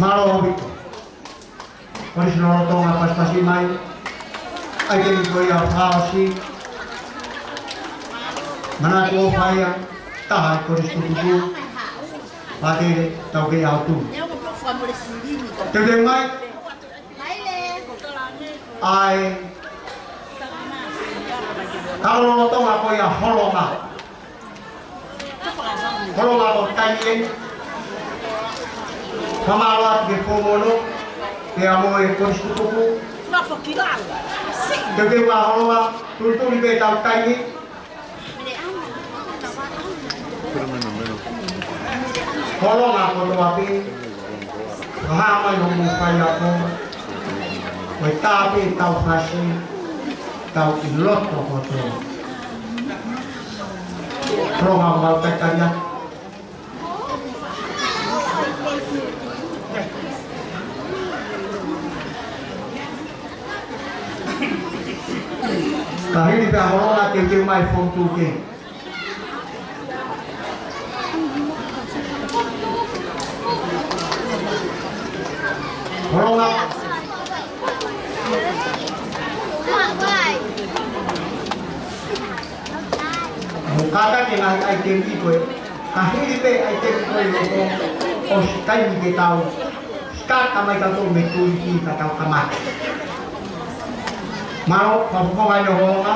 Mālō ʻaupito. Kolisi lolotonga pasipasi mai. ʻAiteni ko ia fakaʻosi. Manatu ʻo fai ʻa e taha ʻi he kolisi tutuku. Pātele tau kei ʻautu. Teuteu mai. ʻAi. Tau lolotonga ko ia Holonga. Holonga ko taimi eni. Fakamālō atu ki he Fuaʻamono, pea mo e kolisi tutuku. Teuteu mai Holonga, tulituli pē tau taimi. Holonga kotoa pē. Hā mai hoʻomou faiako. Ko e tā pē tau fasi, tau ʻi loto kotoa. Holonga mau taitaiʻaki. Ka hili pē ʻa Holonga teuteu mai fong tuke. Holonga. Mou kātaki e ngaahi ʻaiteni ko ē. Ka hili pē ʻaiteni ko ē loko ʻosi taimi ke tau sitata mai tautolu mei tuʻi ki ka tau kamata. Mālō, fakafofonga ʻi Holonga.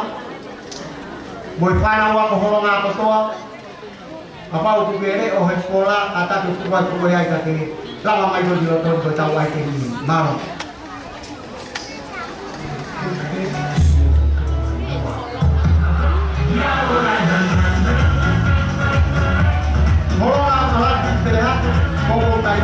Mo e fānau ako Holonga kotoa. Kapau ʻoku ke leʻo he pola, kātaki tuku atu ko ia ʻi ka ke lava mai ʻo lilo tonu ko e tau ʻaiteni. Mālō. Holonga, Kalati, Peleha, Kokotai.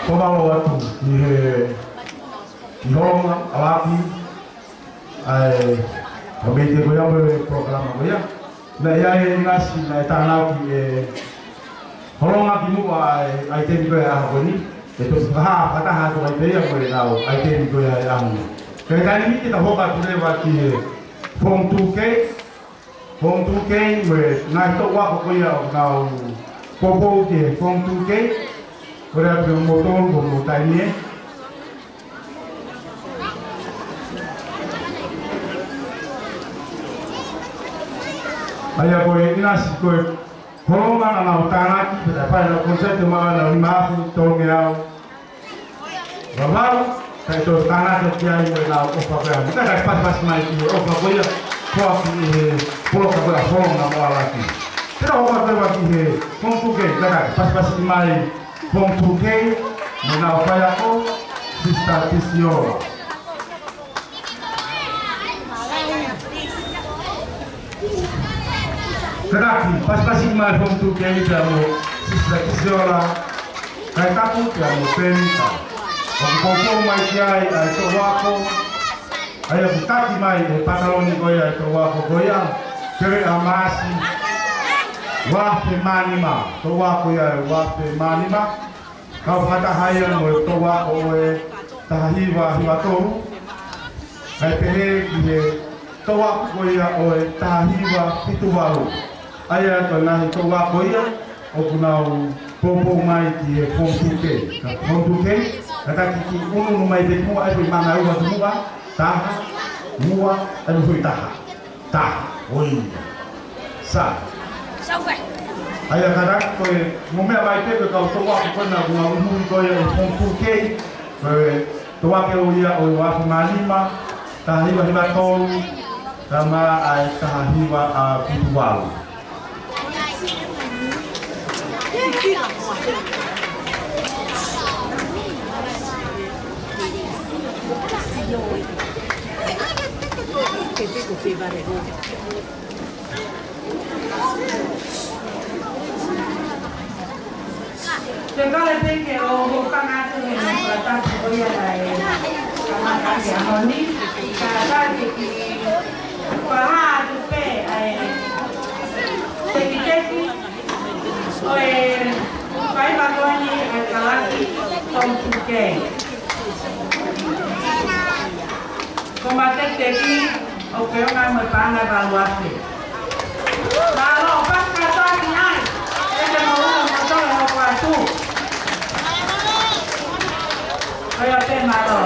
Ko mālō atu ʻi he, ʻi Holonga, ʻAlaki, ʻa e, ka mei te ko ia mo e polokalama ko ia. Naʻe ʻi ai e ngasi, naʻe tānaki ʻe Holonga kimuʻa ʻa e, ʻaiteni ko e ʻaho ko eni. ʻe toki fakahā fakataha atu ai pē ia mo ʻenau ʻaiteni ko ia ʻi he ʻaho ni. Ka ʻi he taimi ni te tau hoko atu leva ki he Form two K, Form two K mo e ngaahi toʻu ako ko ia ʻoku nau poupou ki he Form two K, kole atu kiate kimoutolu ko hoʻomou taimi ē. ʻA ia ko e ʻinasi ko e holonga naʻa nau tānaki, pea fai ʻenau konseti ʻo maʻu ʻenau nima afe tolungeau vavau, kae toe tānaki ki ai mo ʻenau ʻofa ko ia. Mo e kakai pasipasi mai ki he ʻofa ko ia, ko ia ki he polokalama ko ia Holonga mo ʻAlaki. Pea hoko atu leva ki he Form two K, kakai pasipasi mai Form two K, mo ʻenau faiako, Sister Tisiola. Kakai, pasipasi mai Form two K pea mo Sister Tisiola, kae tapu pea mo Penita. ʻOku poupou mai ki ai ʻa e toʻu ako, ʻa ia ʻoku taki mai ʻe he pataloni ko ia ʻa e toʻu ako ko ia, Keleʻa Maasi, ua afe mā nima, toʻu ako ia ʻe ua afe mā nima. Kau fakataha ia mo e toʻu ako ʻo e taha hiva hiva tolu. Kae pehē ki he toʻu ako ko ia ʻo e taha hiva fitu valu. ʻA ia ko e ngaahi toʻu ako ia ʻoku nau poupou mai ki he Form two K. Ka Form two K, kātaki ke ʻunuʻunu mai pē ki muʻa, ʻai pē manga ua ki muʻa, taha, ua, ʻai pē foʻi taha. Taha, ʻo ia. Sa. ʻA ia kātaki ko e, mou meʻa mai pē ko e kau toʻu ako ko ena ʻoku nau ʻunuʻunu ko ia ʻi he Form two K, ko e toʻu ako ia ʻo e ua afe mā nima, taha hiva hiva tolu, kae ʻumaʻā ʻa e taha hiva fitu valu. Te kole pē ke u hūfanga atu he meʻa tapu ko ia naʻe kamata ʻaki ʻaho ni, kae ʻatā ke u fakahā atu pē ʻa e tekiteki ʻo e faiva ko eni ʻa e kalasi Form two K. Ko ma tekiteki ʻoku feʻunga mo e paʻanga ʻe valu afe. Mālō, pasi kātoa ki ai. ʻE te mau ʻoua mo toe hoko atu. ʻA ia pē mālō.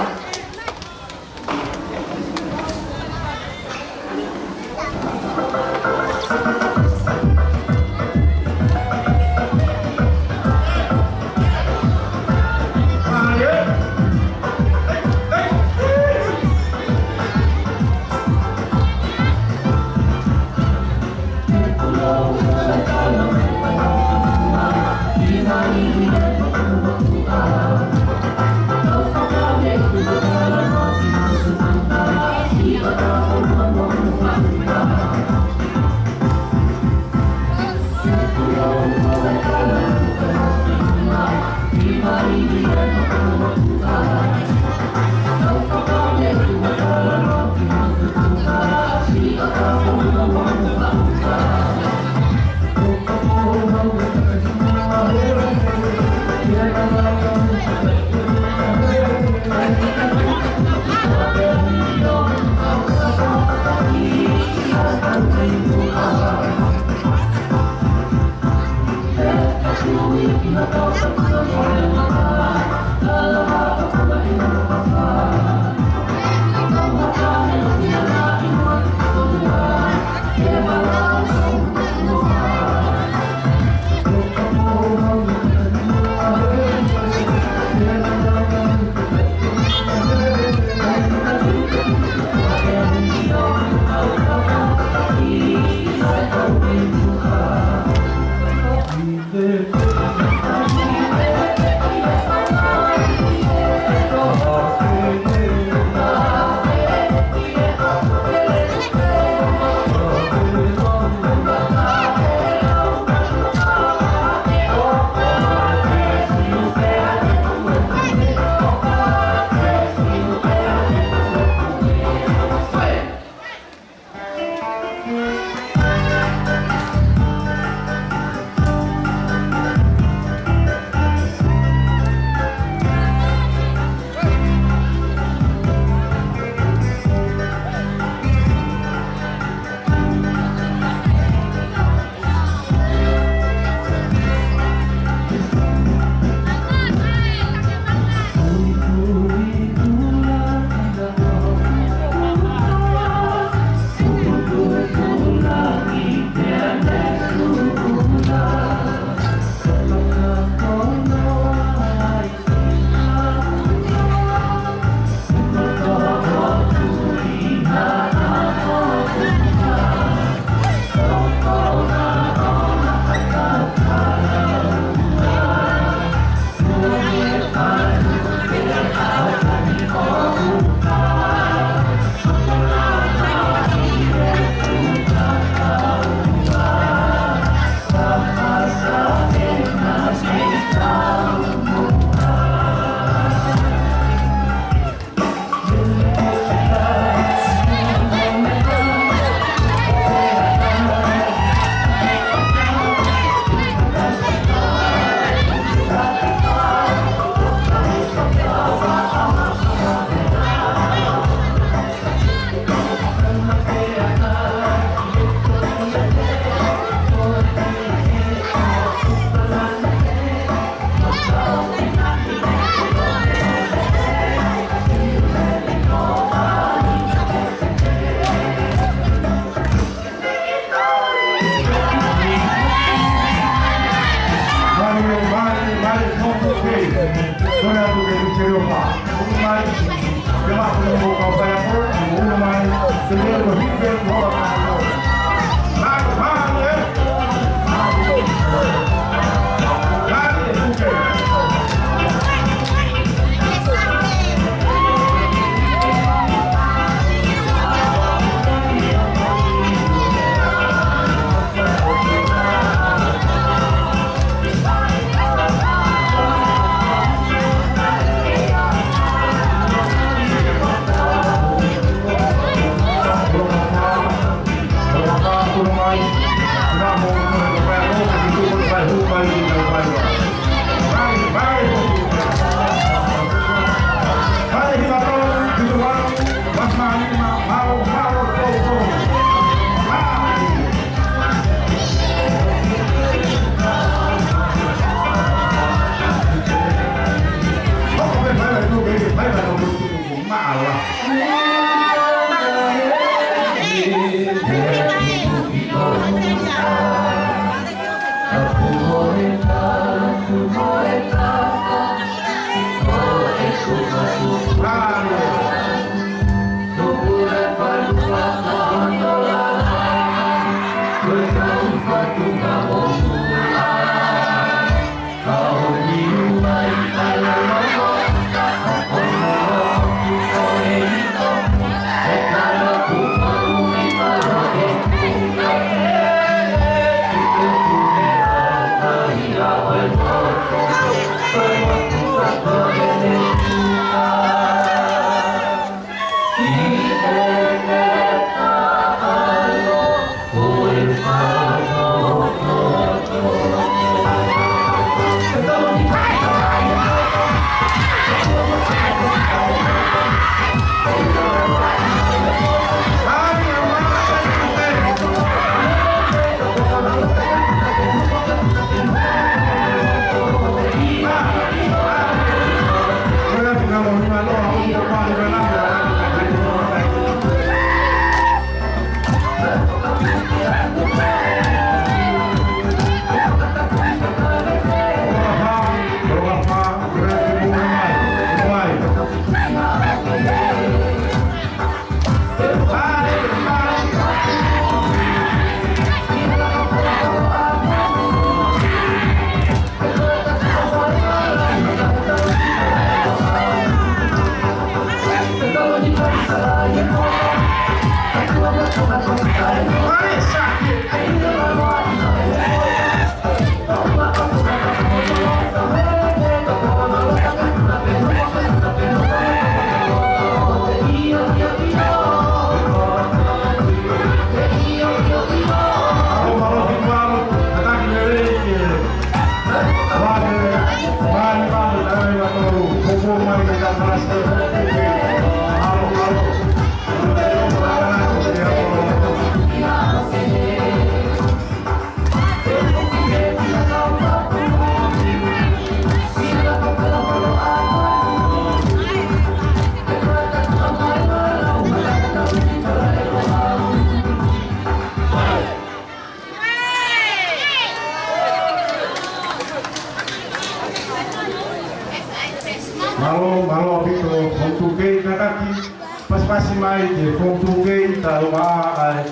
Mālō, mālō ʻaupito, Fonotū Kei, kātaki, pasipasi mai ki he Fonotū Kei, tā uma ai.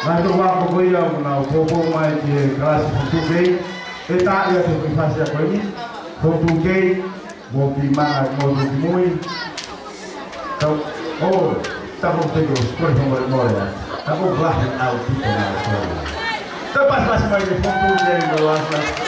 Nai to wa ko ko ia una o popo mai ki he kalasi Fonotū Kei. E tā ia te kui fasi a ko eni, Fonotū Kei, mo ki mana, mo ki mui. Tau, oh, tau ko te ko, ko mo mo ya. Tau ko black out people now, so. Tau pasipasi mai ki he Fonotū Kei, mo la.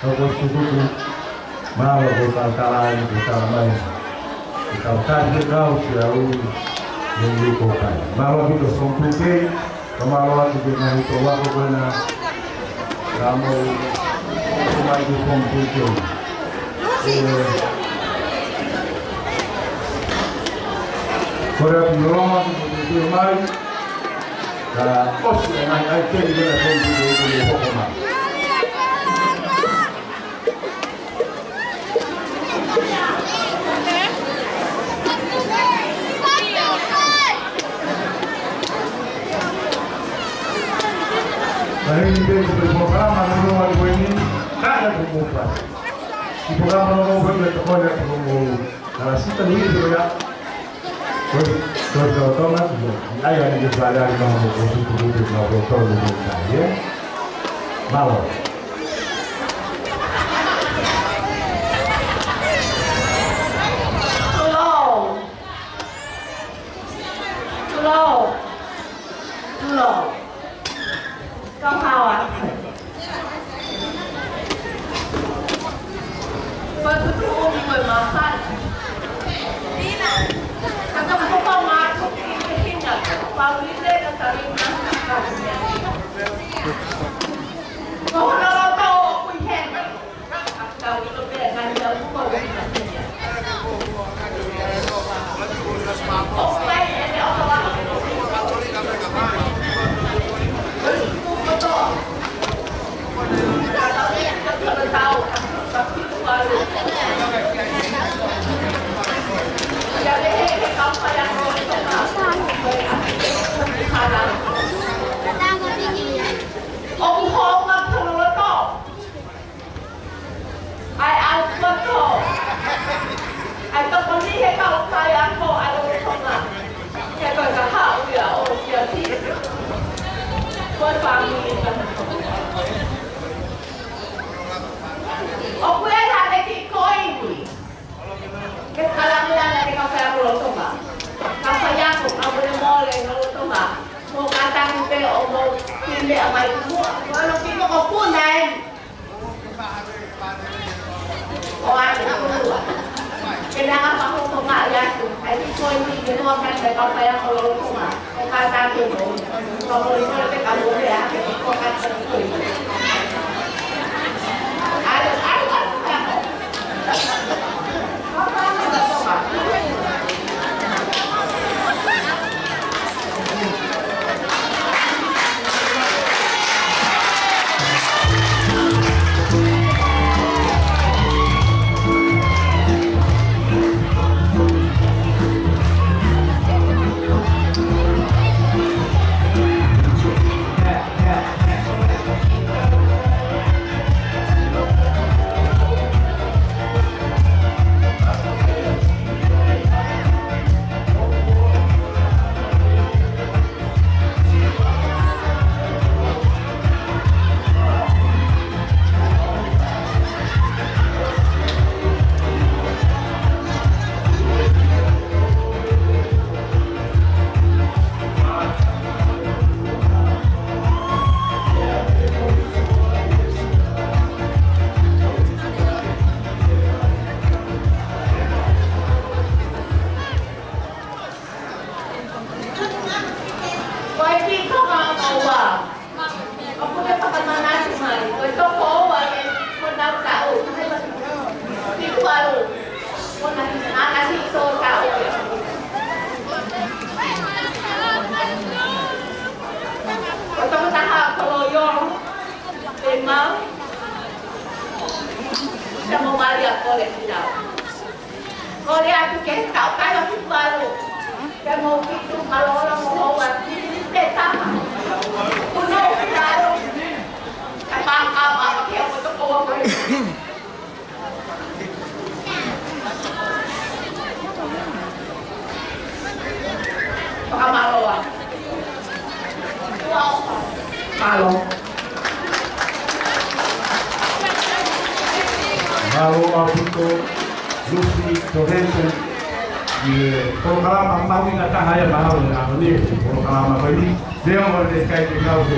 Kau ko tutuku, mālō ko e kau tala ai, ko e tala mai. Ko e kau tali ke kau ki a u, ne ni ko kai. Mālō ʻaupito Fong Pukei, ka mālō atu ki he ngaahi toʻu ako ko ena. Ka mou, ko mai ki Fong Pukei. ʻE, ko e ʻapi loloa, ko e mai. Ka ʻosi e ngaahi ʻai teli ko ena Fong Pukei ko e hoko mai. Ka heni pē ko e polokalama noa ko eni, ka ʻi ai ko e polokalama noa ko eni, ka ko e polokalama noa ko eni, ka la sita ni ko ia. Ko e, ko e, ko e, ko e, ko e, ʻai ʻa e ni ke fale ʻa e mau ko e tuku tuku mau ko e tolu ko e kai, ē? Mālō. Tulou. Tulou. Tulou. Kau hawa. Ko e tutuʻumi ko e mafai. Ka ka ko ko mātuku ki he hina, pau lile ka ka lima. Ko hono loto ʻoku ʻi hena. ʻOku hounga hono loto. ʻAi ʻalu kotoa. ʻAi tokoni he kau faiako ʻa Lolotonga. He ko e kahaʻu ia ʻo Siasi. Ko e fāmili ka. ʻOku ʻi ai ha kiʻi koini. Ke kalangilanga ke kau faiako Lolotonga. Kau faiako, kau mole mole Lolotonga. Mo kātaki pē ʻo mo pine a mai kumua. Ko ʻene kiʻi mokopuna eni. ʻO ʻai ke kulua. Ke nanga pahu ko ngā i atu. ʻAi ki koe ni ke noa kai kai kau faiako Lolotonga. ʻO kātaki mo. Ko mo i koe te ka mo mea. Ko kātaki koe. ʻAi, ʻai, ʻai, ʻai. Ko e kiʻi toka ʻoku ua. ʻOku te fakamanatu mai. Ko e toko ua ke ko nau taʻu. Fitu ʻalu. Ko na ana si so taʻu. Ko e toko taha ko lo yo. Te mau. Te mau mali a kole ki nau. Kole atu ke he kau kai ʻo Tuvalu. Ke mou fitu mālōlō mo houa ki te taha. Kuno Tuvalu. Ka pāpā ke o toko o koe. Fakamālō. Mālō. Mālō ʻaupito, Lucy Torresen, ʻi he polokalama mahuʻinga taha ia mahalo ʻi he ʻaho ni, polokalama ko eni, leo mo te kai te kau te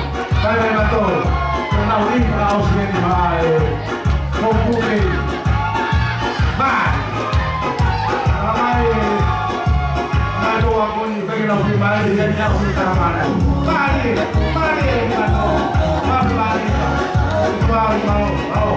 Kai mai mato. Ke nau ni, au si ni mai. Ko kuke. Mai. Mai. Mai to wa koni, peke nau ki mai, ia ia ku ta mana. Mai. Mai, mato. Mai, mai. Mai, mai. Mai.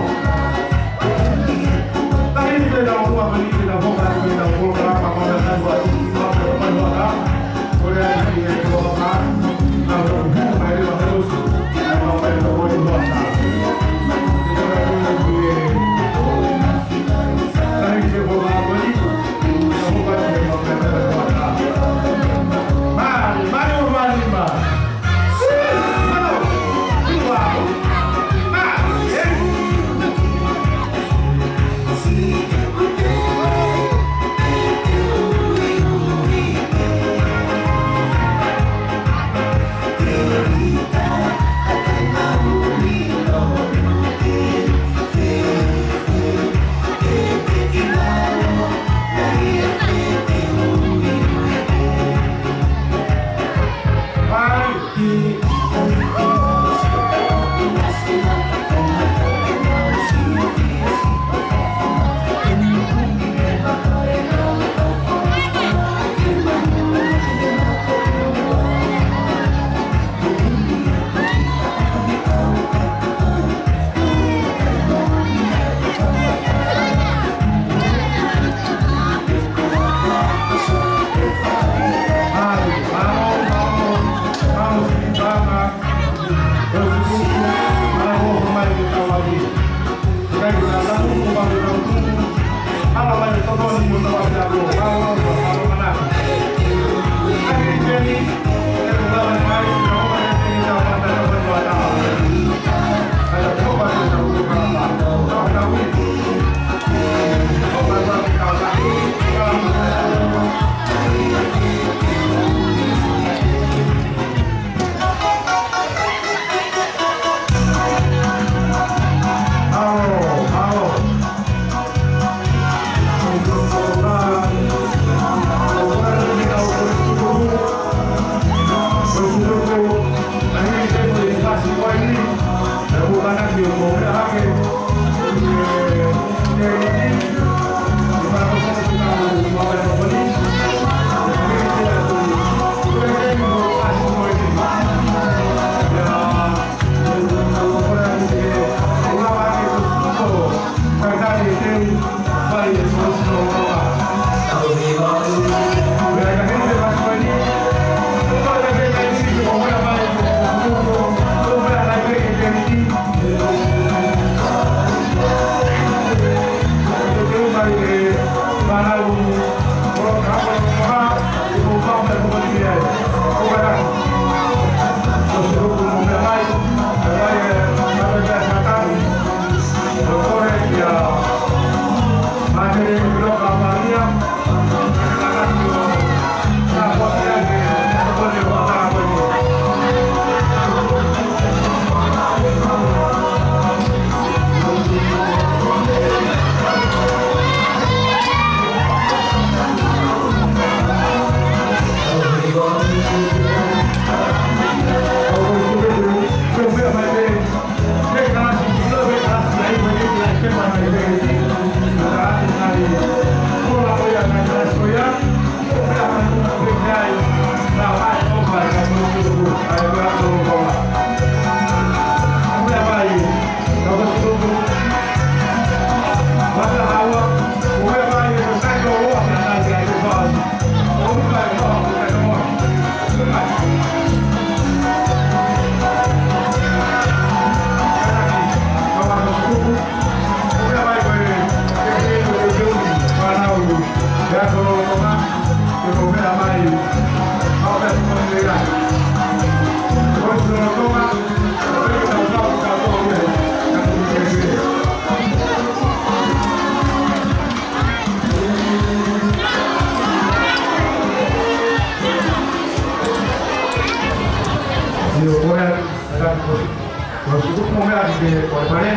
Ko e tuku mo meʻa ki he kole pale.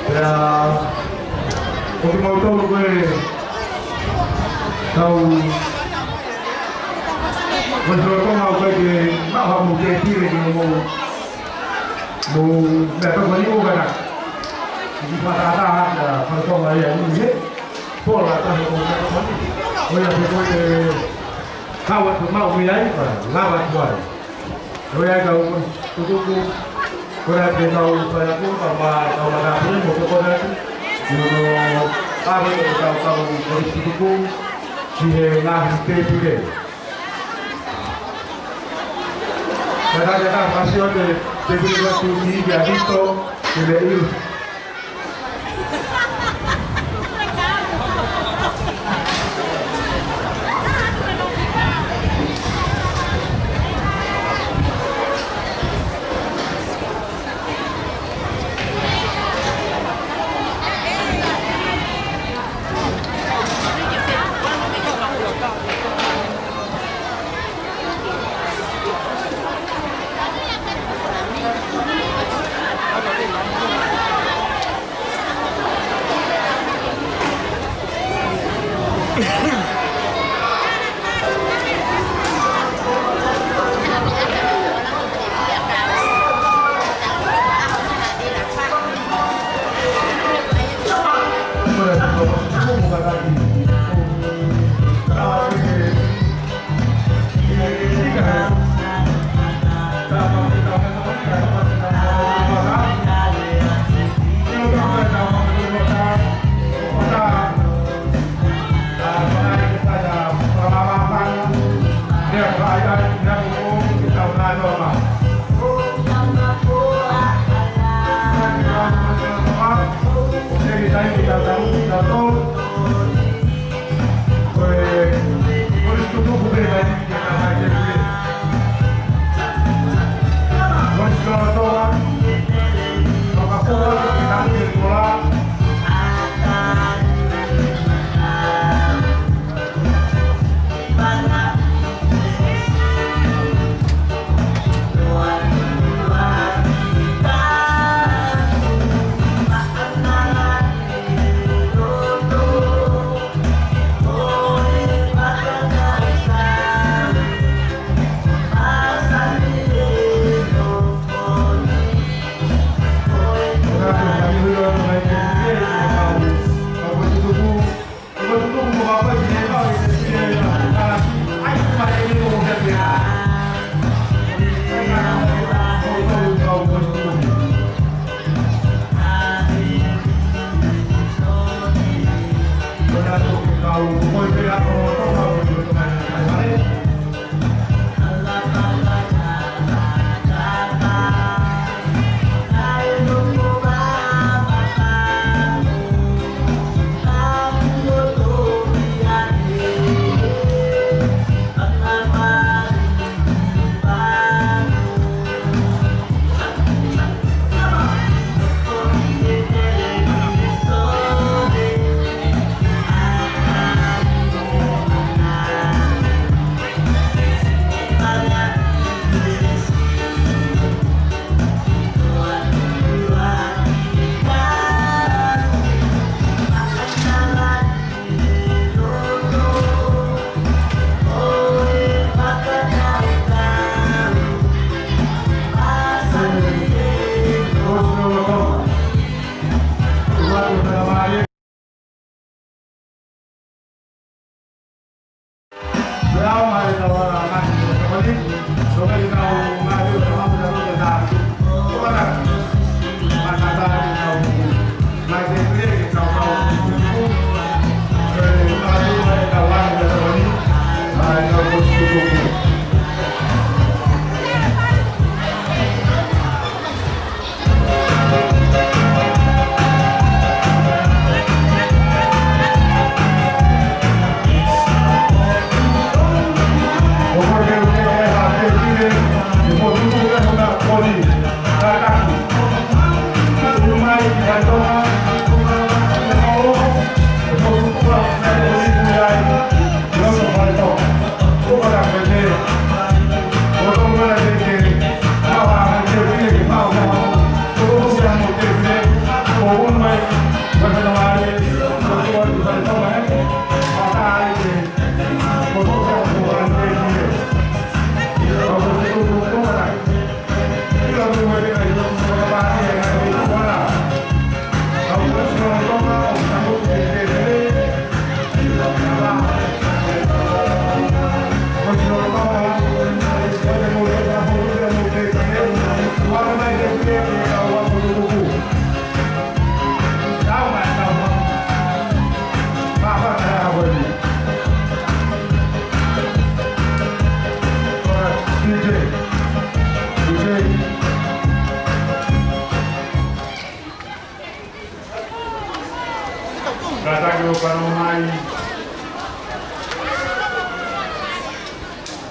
Pea, ko kimautolu ko e kau, ko e tolo tonga ko e ke maha mo ke pile ke mo, mo meʻa toko ni o kana. Ki fata ata ha ka fata tonga ia ni he. Pola ta mo meʻa toko ni. Ko ia pe ko e kawa tu mau mi ai pa, lava tu ai. Ko ia kau tutuku, ko ia pē kau faiako, kau ma, kau ma tāpuni, mo ko ia, mo no, kau, kau, kau tutuku, ki he ngaahi tēpile. Ka tā, ka tā, kasi o te, tēpile ko tu ki, ki a Vito, ki le iu.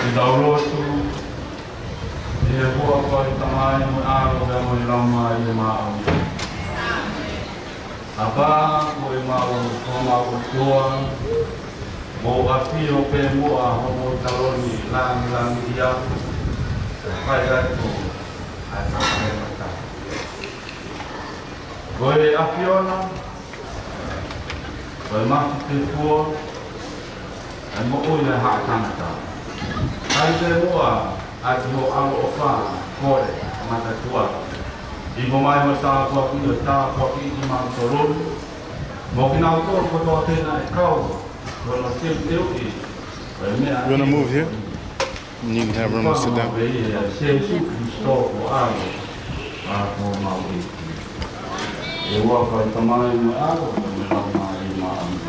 Ke tau lotu. ʻI he huafa ʻo e Tamai mo e ʻAlo pea mo e Laumālie Māʻoniʻoni. ʻApā ko homau, ko homau ʻOtua, mou ʻafio pē muʻa homou taloni langilangiʻia, kae fai atu ʻa e fakamātoato. Ko e ʻAfiona, ko e Mafimafi, ko e moʻui ʻa e haʻa tangata. Kai te mua ʻa ki ho ʻaloʻofa, kole, matatua. ʻImo mai mo tāpuakiʻi, ʻo tāpuakiʻi kimautolu. Mo kinautolu kotoa pē naʻe kau, ko hono teuteuʻi, ko e meʻa. You wanna move here? You can have room to sit down. Sēsū Kalaisi ko e ʻAlo ʻa homau ʻEiki. ʻI he huafa ʻo e Tamai mo e ʻAlo mo e Laumālie Māʻoniʻoni.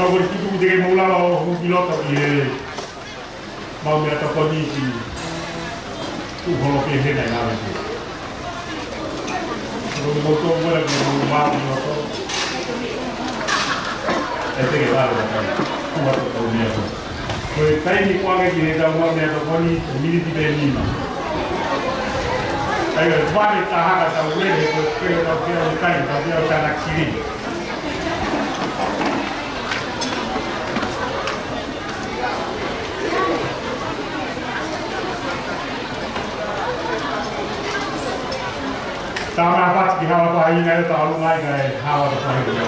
Ka ʻoku ou tui te ke mou lava ʻo hū ki loto ʻi he mau meʻatokoni ki tuʻu holo ke hena i ngāue ke. Ko e mau tō mora ki mau mau ki loto. ʻE te ke vale la kai. Kua to tau mea to. Ko e taimi kuo ʻange ki he tau mau meʻatokoni, ko e miniti pē nima. ʻAi, ʻe vale taha ka tau lele, ko e pele tau pea o kai, tau pea o tana kiri. Tama pati ki hala paha ina e ta alu mai kae hala paha ina.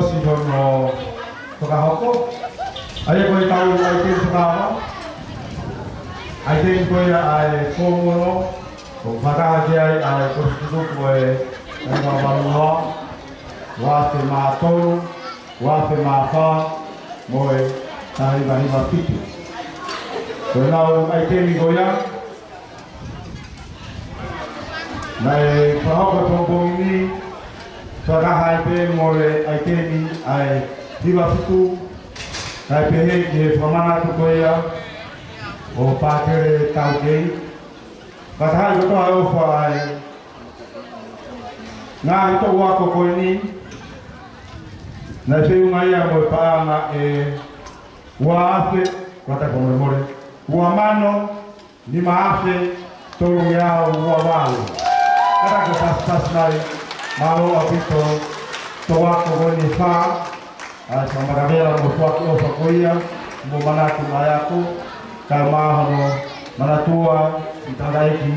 ʻOsi hono fakahoko. ʻA ia ko e tau ʻaiteni fakaava. ʻAiteni ko ia ʻa e fomu ono, ʻoku fakahā ki ai ʻa e kolisi tutuku ʻo e taha hiva valu noa, ua afe mā tolu, ua afe mā fā, mo e taha hiva hiva fitu. Ko e lau ʻaiteni ko ia, naʻe fakahoko he pongipongi ni, fakahā ai pē mo e ʻaiteni ʻa e hiva fitu, kae pehē ki he fakamanatu ko ia ʻo Pātele Taukei. Fakatahaʻi kotoa e ʻofa ʻa e ngaahi toʻu ako ko eni, naʻe feʻunga ia mo e paʻanga ʻe ua afe, ko e taha ko mole mole, ua mano, nima afe, tolungeau ua valu. Kātaki pasipasi mai, mālō ʻaupito, toʻu ako ko eni ʻe fā, ʻa e fakamatavela mo e foaki ʻofa ko ia, mo manatu mai ako, kae ʻumaʻā hono manatua, siʻi tangataʻeiki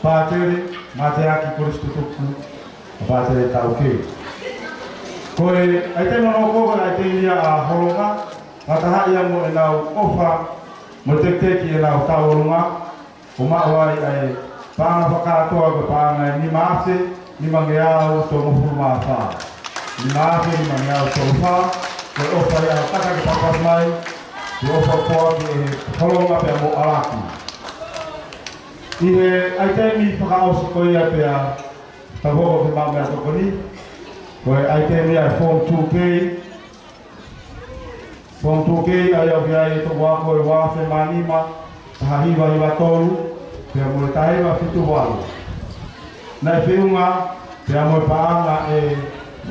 Pātele, mateaki kolisi tutuku, ʻa Pātele Taukei. Ko e ʻaiteni hono hoko ko e ʻaiteni ia ʻa Holonga, fakatahaʻi ia mo ʻenau ʻofa, mo e tekiteki ʻenau tauʻolunga, ʻo maʻu ai ʻa e paʻanga fakakātoa ko e paʻanga ʻe nima afe, nimangeau tolungofulu mā fā. Nima afe, nimangeau tolu fā, ko e ʻofa ia ʻo kātaki pasipasi mai, ko e ʻofa ʻoku foaki ʻe Holonga pea mo ʻAlaki. ʻI he ʻaiteni fakaʻosi ko ia pea tau hoko ki he maʻu meʻatokoni, ko e ʻaiteni ia ʻa e Form two K, Form two K ʻa ia ʻoku ʻi ai e toʻu ako ʻe ua afe mā nima, taha hiva hiva tolu, pea mo e taha hiva fitu valu. Naʻe feʻunga, pea mo e paʻanga ʻe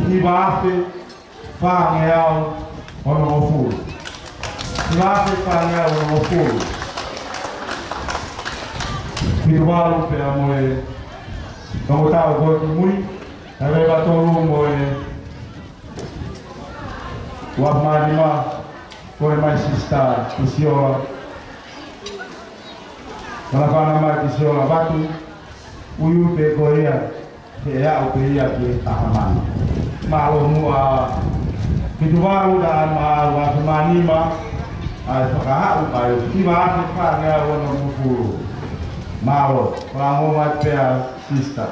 hiva afe fāngeau onongofulu. Hiva afe fāngeau onongofulu. Fitu valu pea mo e tongo taʻu ko ē ki mui, taha hiva hiva tolu mo e ua afe mā nima, kole mai Sister Kisiola. Mana fana mai Kisiola Vatu, ui ui pē ko ia, he ʻe aʻu pē ia ki he taha mano. Mālō muʻa, fitu valu taha mā ua afe mā nima, ʻa e fakaʻau mai, hiva afe fāngeau onongofulu. Mālō, fakaongo mai pē ʻa Sister.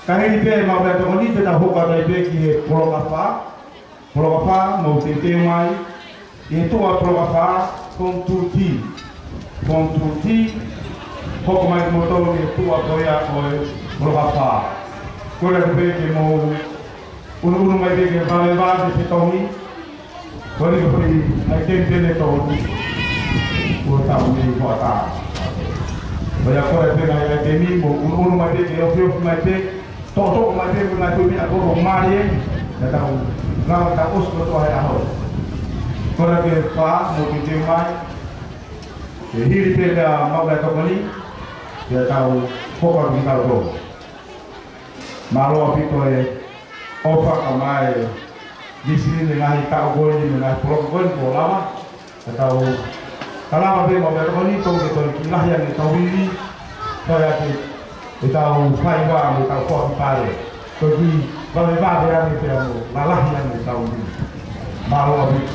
Ka hili pē maʻu meʻatokoni pea tau hoko atu ai pē ki he poloka fā. Poloka fā, mou teuteu mai. ʻI he tuʻa poloka fā, Form two T. Form two T, hoko mai kimoutolu ki he tuʻa ko ia ʻo e poloka fā. Kole atu pē ke mou ʻunuʻunu mai pē ke vavevave pē fetongi. Ko eni ko e foʻi ʻaiteni pē ʻe tolu. Kuo tau mei hoʻatā. Ko ia kole pē ngaahi ʻaiteni mou ʻunuʻunu mai pē ke ofiofi mai pē. Toʻotoʻo mai pē ko e ngaahi foʻi meʻa ko ē ʻoku mālie. Ka tau, ngā tau ʻosi kotoa he ʻaho. Kole ke fā, mou teuteu mai. Ke hili pē ʻa e maʻu meʻatokoni. Ke tau hoko atu kitautolu. Mālō ʻaupito e ʻofa kae ʻumaʻā e vīsone he ngaahi taʻu ko eni mo e ngaahi poloka ko eni kuo lava. Ka tau, ka lava pē maʻu meʻatokoni, tau ke toe kiʻi lahi ange ʻetau ivi, toe ake ʻetau faiva mo ʻetau foaki pale. Toe kiʻi vavevave ange pea mo lalahi ange ʻetau ivi. Mālō ʻaupito.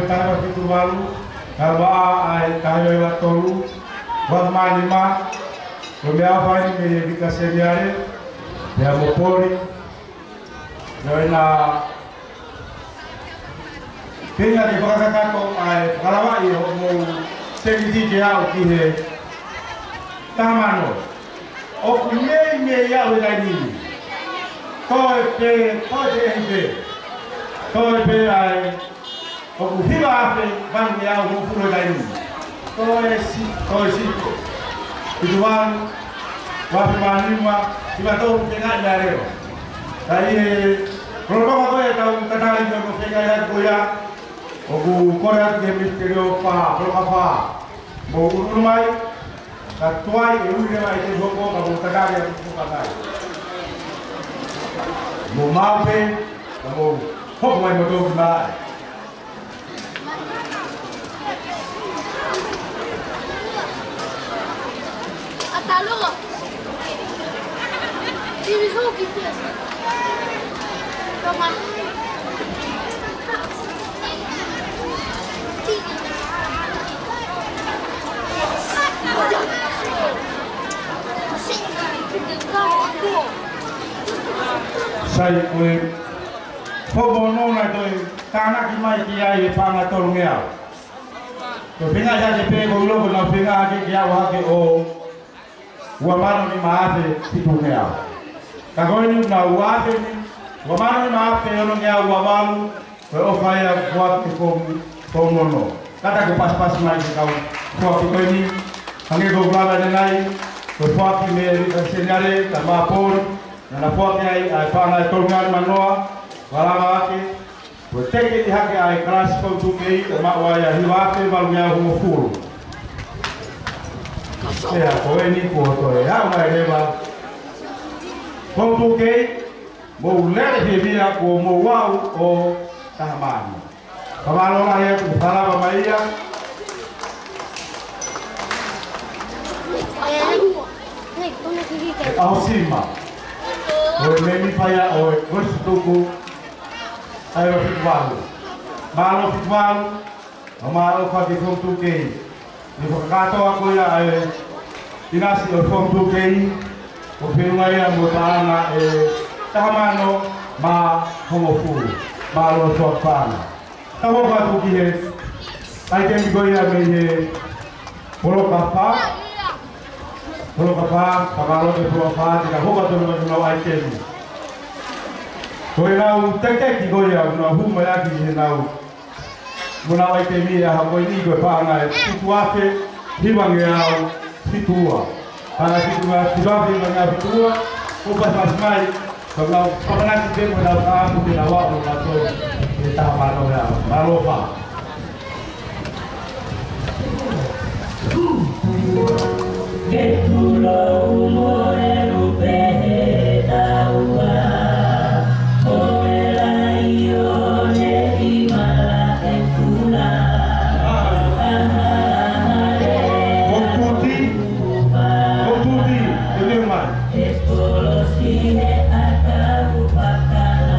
Taha hiva fitu valu, taha hiva ua ʻa e taha hiva hiva tolu, ua mā nima, ko e meʻaʻofa eni mei he Vika Seniale, pea mo Poli, ʻio ena, pea ke fakakakato ʻa e fakalavaʻi ʻo hoʻomou seniti ke aʻu ki he taha mano. ʻOku meimei aʻu he taimi ni. Toe pē, toe pē ʻi he pē. Toe pē ʻa e ʻoku hiva afe valu ngeau hongofulu he taimi ni. Toe si, toe si. Fitu valu, ua afe mā nima, hiva tolu ke ngaahi meʻa leva. Ka ʻi he lolotonga ko ē ʻetau tatali ki hono feinga ia ko ia, ʻoku kole atu ki he Minisiteli ʻo Fā, Polokafā, mou ʻunuʻunu mai, ka tuai ʻe ui leva ʻa e ʻaiteni hoko ka mou tatali atu ki he kakai. Mou maʻu pē, ka mou hoko mai mo tō ki maʻa. Sai, ko e foʻi mono naʻe toe tānaki mai ki ai ʻe he paʻanga ʻe tolu ngeau. Ko e feinga ia ke pehē ko e ʻilo ko ʻenau feinga hake ke aʻu hake ʻo ua mano nima afe fitu ngeau. Ka ko eni ʻoku nau ua afe ni, ua mano nima afe ono ngeau ua valu, ko e ʻofa ia kuo ʻoatu ke foʻi, foʻi mono. Kātaki ʻo pasipasi mai ki he kau foaki ko eni, hangē ko ʻeku lave ʻanenai, ko e foaki mei he Vika Seniale, kae ʻumaʻā Poli, naʻa na foaki ai ʻa e paʻanga ʻe tolu ngeau nima noa, ua lava ake, ko e teke ʻi hake ʻa e kalasi Form Two K, ʻo maʻu ai ʻa e hiva afe valu ngeau hongofulu. Pea ko eni kuo toe aʻu mai leva Form Two K, mou lele fiefia kuo mou aʻu ʻo taha mano. Fakamālō lahi atu, fakalava mai ia. ʻE ʻAhosima. Ko e mēmipa ia ʻo e kolisi tutuku. ʻA e ua fitu valu. Mālō fitu valu. Mālō faki Form Two K. Naʻe fakakātoa ko ia ʻa e ʻinasi ʻo e Form Two K, ʻoku feʻunga ia mo e paʻanga ʻe taha mano mā hongofulu. Mālō e foaki paʻanga. Tau hoko atu ki he ʻaiteni ko ia mei he Polokafā. Polokafā, fakamālō ki he Polokafā, te nau hoko atu mo ʻenau ʻaiteni. Ko ʻenau teketeki ko ia, ʻoku nau hū mai ʻaki ʻenau mo ʻenau ʻaiteni ʻi he ʻaho ko eni ko e paʻanga ʻe fitu afe hiva ngeau fitu ua. Paʻanga ʻe fitu afe, fitu afe hiva ngeau fitu ua, ʻo pasipasi mai, ka nau ʻamanaki pē mo ʻenau ka atu ke nau aʻu ʻo nau tō ki he taha mano ngeau. Mālō pē. Ke tulou mo e lupe he taua, ko e laione ʻi malaʻe kula. Ko Tuti, ko Tuti, ke leo mai. E kolosi he ʻakau fakalava.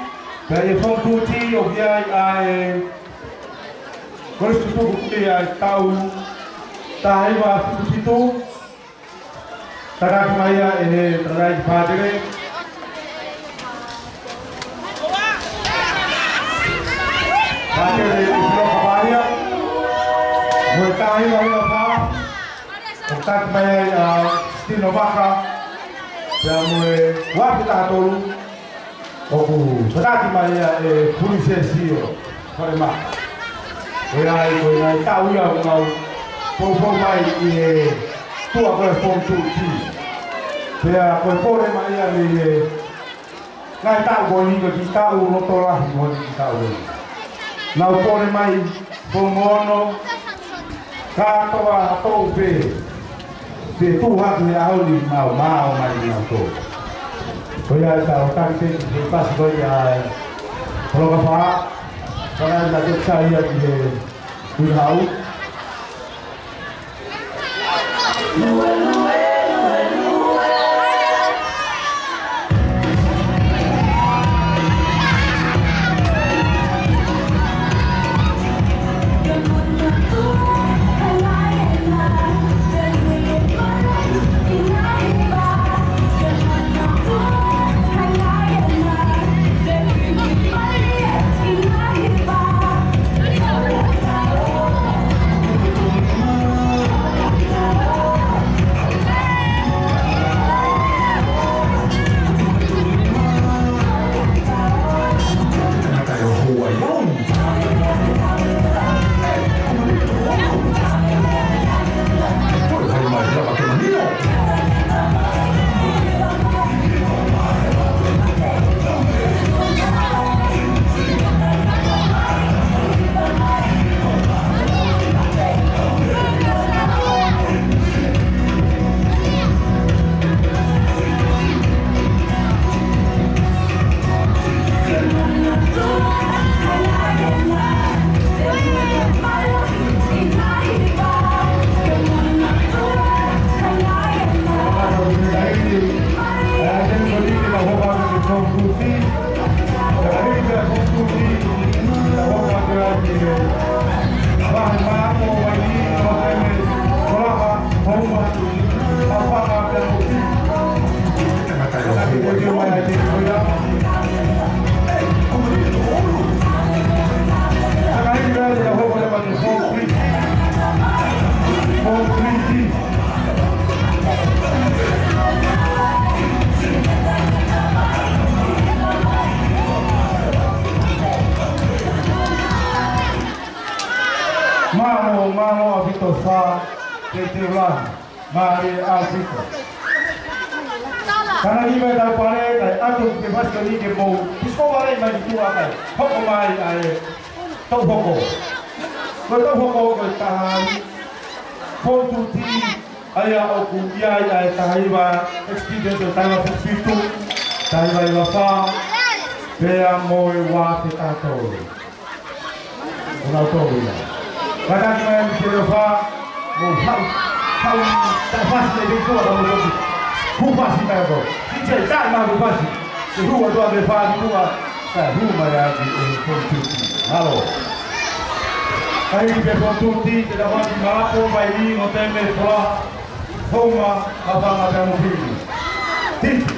Pea ʻi he Form two T ʻoku ʻi ai ʻa e kolisi tutuku ko ia ʻi he taʻu taha hiva fitu fitu. Tataki mai ia ʻe he tangataʻeiki Pātele. Pātele ʻUfilokavaia. Mo e taha hiva hiva fā. ʻOku tataki mai ai ʻa Sitino Vaka. Pea mo e uaafe taha tolu. ʻOku tataki mai ia ʻe Pulisesio Falemaka. ʻE ʻi ai ko e ngaahi taʻu ia ʻoku nau poupou mai ʻi he tuʻa ko e Form two T. Pea ko e pole mai ia mei he ngaahi taʻu ko eni ko e kiʻi taʻu loto lahi mo e kiʻi taʻu eni. Nau pole mai Form ono, kātoa ʻa e tau pē. Te tuha ki he ʻaho ni mau mao mai ni au tō. Ko ia ʻe tau taki te ki he pasi ko ia ʻa e Poloka Fā. Kana ia te sai ia ki he Kuihau. Mālō, mālō ʻaupito Fā, ke te ula. Mālie ʻaupito. Ka naʻe ʻi ai ʻetau pale, kae ʻatu ke fasi ko eni ke mou. Pisko vale mai ki tuʻa kae hoko mai ʻa e toʻu hoko. Ko e toʻu hoko ko e taha ai. Form two T, ʻa ia ʻoku ʻi ai ʻa e taha hiva experience ʻo e taha hiva fitu, taha hiva hiva fā, pea mo e ua afe taha tolu. ʻO nau tolu ia. Kātaki mai ʻa e Misiele Fā, mou haʻu, haʻu, taʻe fasi mai pē ki tuʻa ka mou toki. Hū fasi mai ko. Misiele, taʻe mai hū fasi. Ke hū atu ʻa e fā ki tuʻa, kae hū mai ʻa e ki he Form two T. Mālō. Kae hiki pē Form two T, te tau haki malapo, mai ni, mo te me fala. Homa, hapanga pē mo hiki. Titi.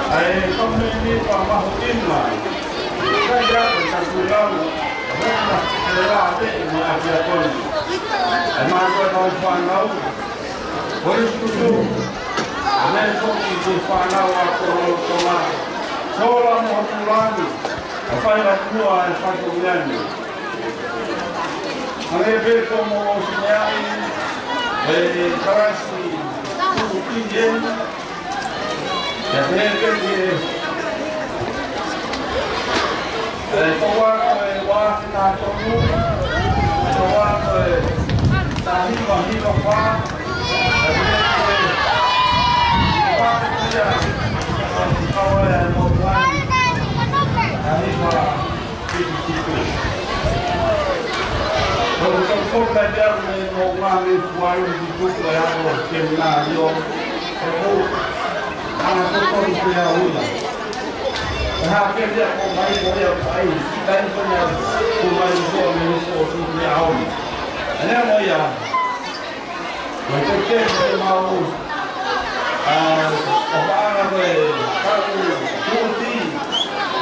ʻAi, kau meni pa maho ina. Kai ia ko ka kulau. Rena, te la te i ma a kia koni. ʻAi, ma ko ka fanau. Ko e tutu. ʻAi, ko ki te fanau a ko lo to ma. Sola mo tu lani. ʻAi, fai la tua e fatu yani. ʻAi, pe ko mo o si ai. E, e, kalasi. Tu ki eni. Ia, he, he, he. E, ko ua ko e ua ki tā tonu. Ko ua ko e tahi ma hino pa. E, he, he. Ua ko ia. Ko ua e mo ua. Tahi ma. Ko e tau ko ka te au me mo ma me fualu ki tuku e ako ke na io. E ko ana ko ko ke au ia. Ha ke ia ko mai ko ia pai. Kai ko ia ko mai ko me ko ki ke au. Ane mo ia. Ko e teke ke mau, ʻa, ʻo paʻanga ko e kaku tuti,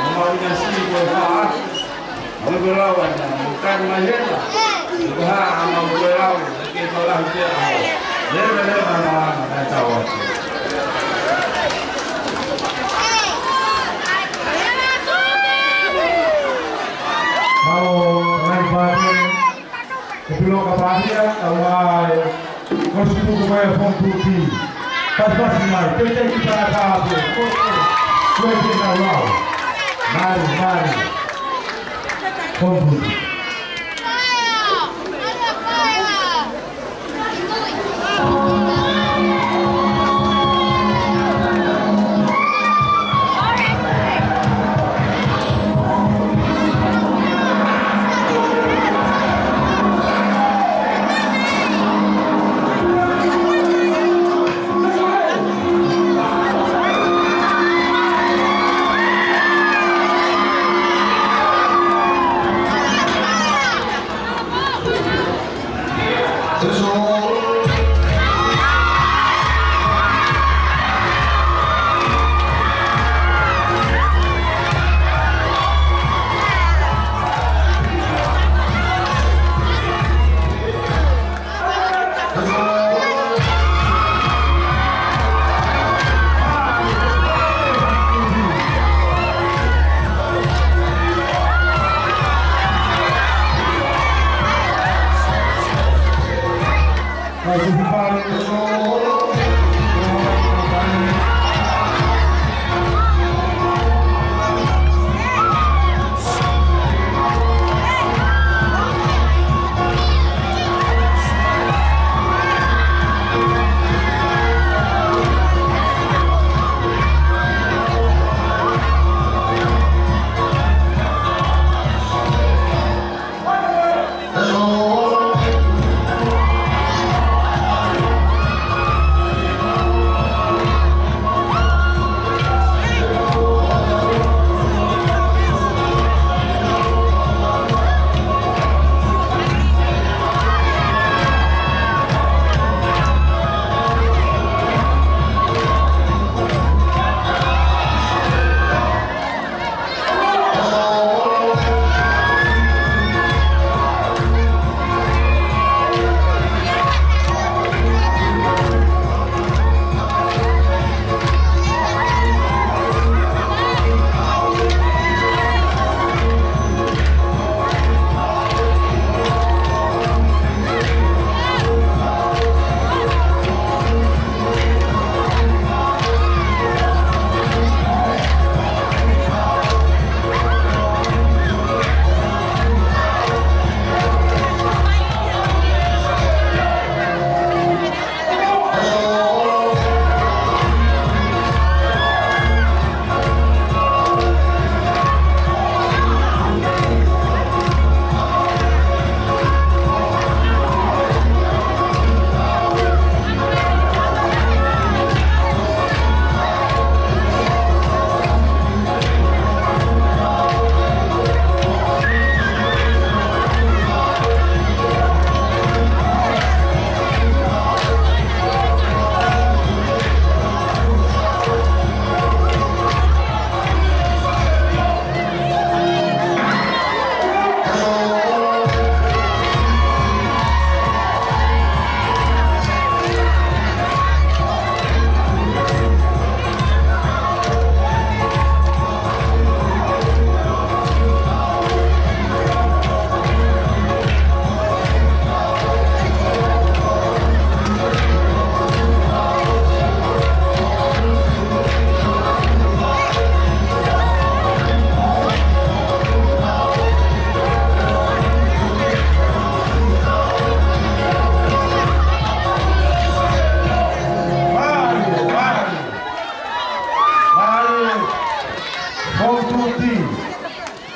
ʻo mau ina si ko e fā, mau ko e lau ana, mau kai mai hena, ko e hā, ʻa, mau ko e lau, ke kau lau ke au. Lele, lele, ana, ana, ana, tau atu. Mau, ngai pātē. Ko Piloka Pāhia, ʻa ua e, ko si tuku mai ʻa Form two T. Pasi pasi mai, teitei ki tā kāpē. Ko, ko, ko e te nau lau. Mari, mari. Form two T.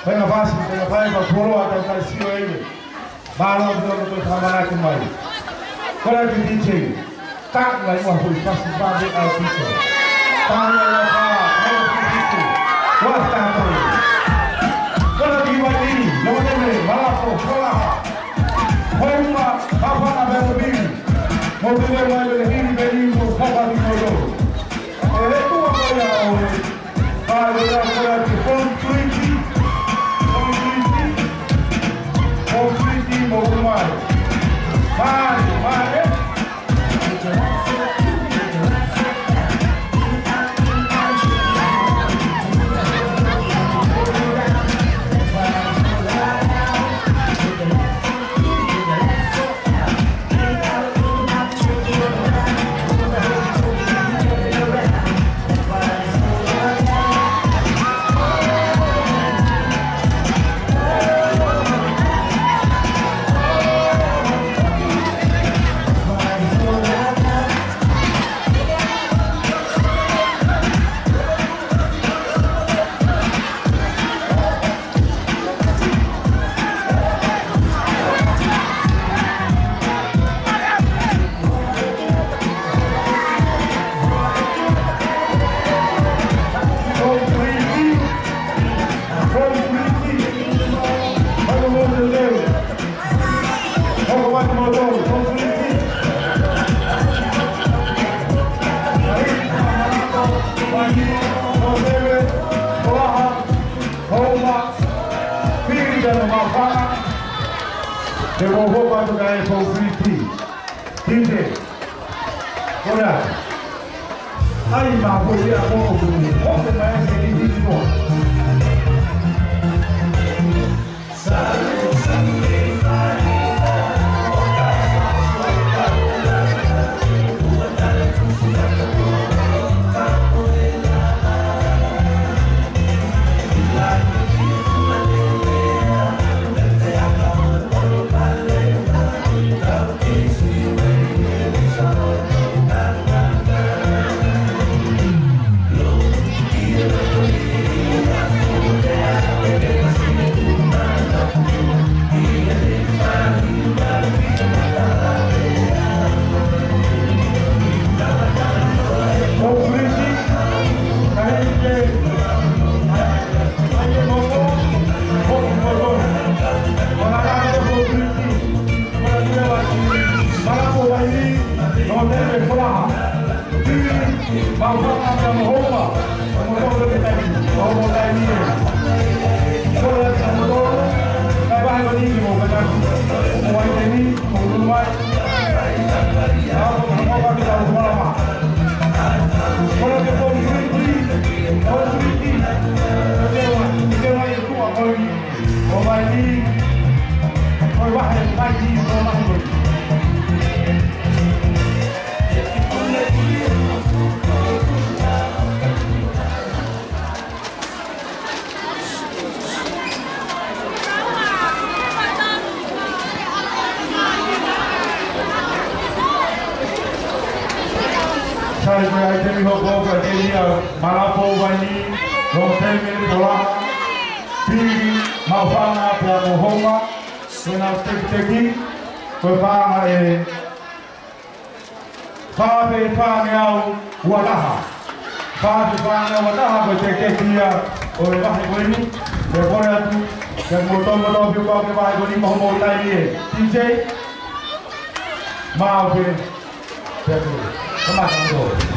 Mālō, fai fasi, fai fasi, fai fasi, mālō, mālō, mālō, mālō, mālō. Ko e D J. Taki mai ua hui fasi pāpe au pito. Taki mai ua pā, au pito. Ua tātou. Kona ki mai ni, no nene, malapo, kola. Houma, pāpana, bēto bini. Mo te leo mai le hili bēni, mo papa ni mo lo. E le tua mai a o le. Pā le a kola ki Fong Trinity. Fong Trinity. Fong Trinity, mo kumai. Mai, mai, e. Houma, pili ʻa e māfana, te mou hoko atu ki he Fong Trinity. Tite. Kona. ʻAi mā ko ia ko o kuni. Ko te mai se i titi noa. Ko Tele Folaha. Pili, Maʻufanga pea mo Houma. Ko moutolu ke taimi. Ko hoʻomou taimi ē. Ko e atu moutolu. Kae vahe ko eni ke mou kata. Mou ʻai temi, mou lulu mai. Ka ko ka ka ka ka ka ka. Ko e ke pō three three. Pō three three. Ko te wa, ko te wa e kua ko eni. Ko mai ni, ko e vahe, mai ni, ko e vahe ko eni. Sai, ko e ʻai temi hopo, ko e temi ʻa Malapo Vaini, ko e temi Folaha, Pili, Maʻufanga pea mo Houma, ko ʻenau tekiteki, ko e paʻanga ʻe fā pē fāngeau ua taha. Fā pē fāngeau ua taha ko e tekiteki ia ʻo e vahe ko eni. Pea kole atu, ke moutolu moutolu pē pau ke vahe ko eni mo hoʻomou taimi ē. T J, maʻu pē, pea kole. Kamata moutolu.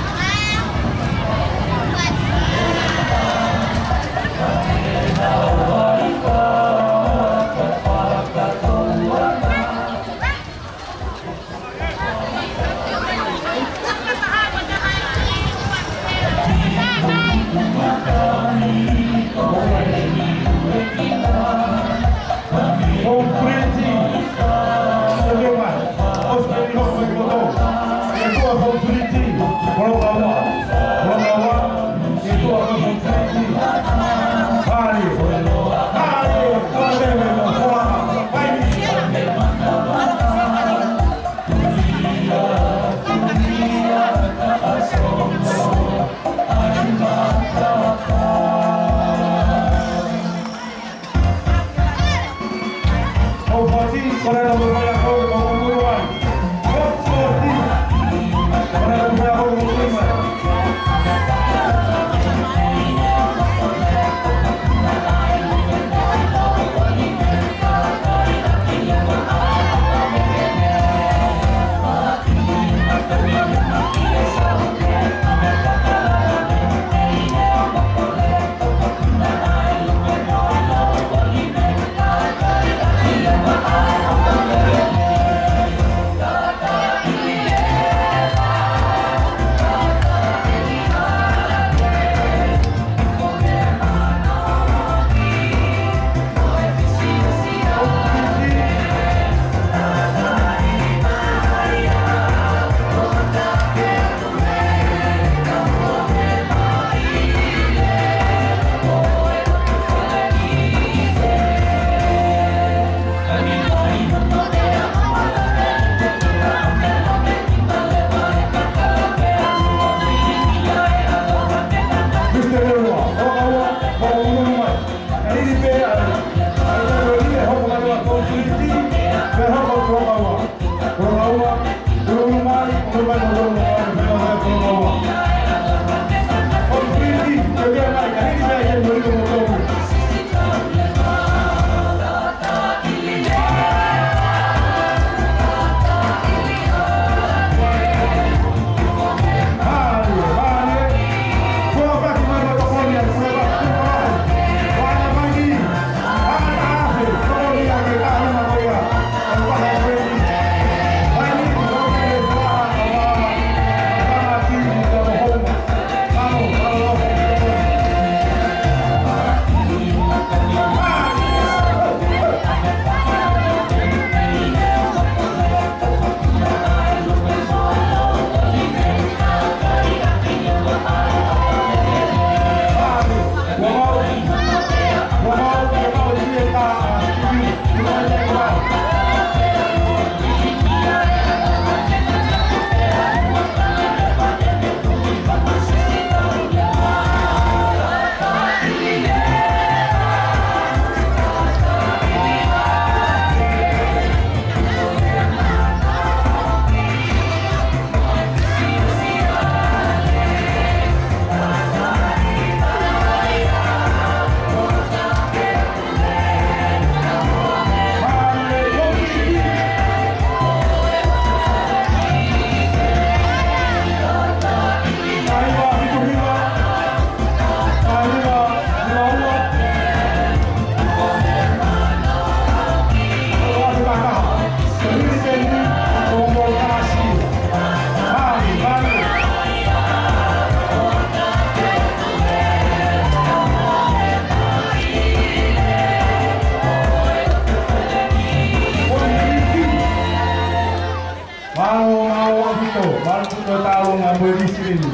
ʻAlonga mo e Misilini.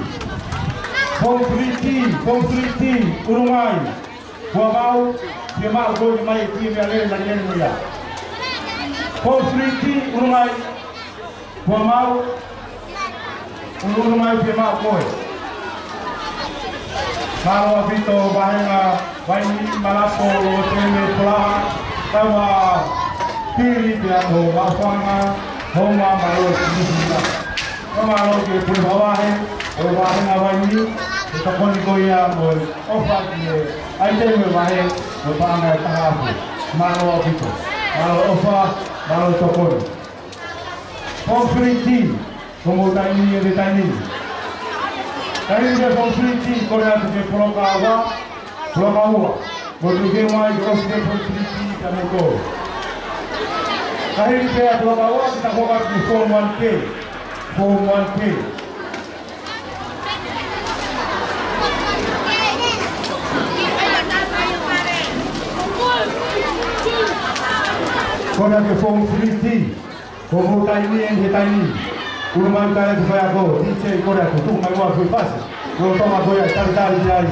Foʻi Filiti, Foʻi Filiti, ʻulungaʻi. Kuo mau, ke mau ko e mai e ki me ale na nene mo ia. Foʻi Filiti, ʻulungaʻi. Kuo mau, ʻulungaʻi ke mau ko e. Mālō ʻaupito vāhenga Vaini, Malapo, Loteme, Polaha, Tama, Pili, pea mo Maʻufanga, Homa, mālō, Misilini. Ka mālō ki he puleʻanga vahe, ʻo e vāhenga Vaini, ʻe tokoni ko ia mo e ʻofa ki he ʻaitemi vahe, mo e paʻanga ʻe taha afe. Mālō ʻaupito. Mālō ʻofa, mālō tokoni. Foʻi Filiti, ko hoʻomou taimi ʻi he taimi ni. Taimi ni Foʻi Filiti, kole atu ki he poloka ua, Poloka ua, mou tuku mai ke ʻosi ke Foʻi Filiti ka mo ko. Ka hili pē ʻa e poloka ua, ke ta foka ki he Form one K. Form one K. Kole atu ki he Foʻi Filiti. Ko hoʻomou taimi ʻi he taimi ni. ʻUlu mai kāinga, faiako, D J, kole atu, tuku mai ua kui pasi. Ko e tama ko ia, talitali ki ai.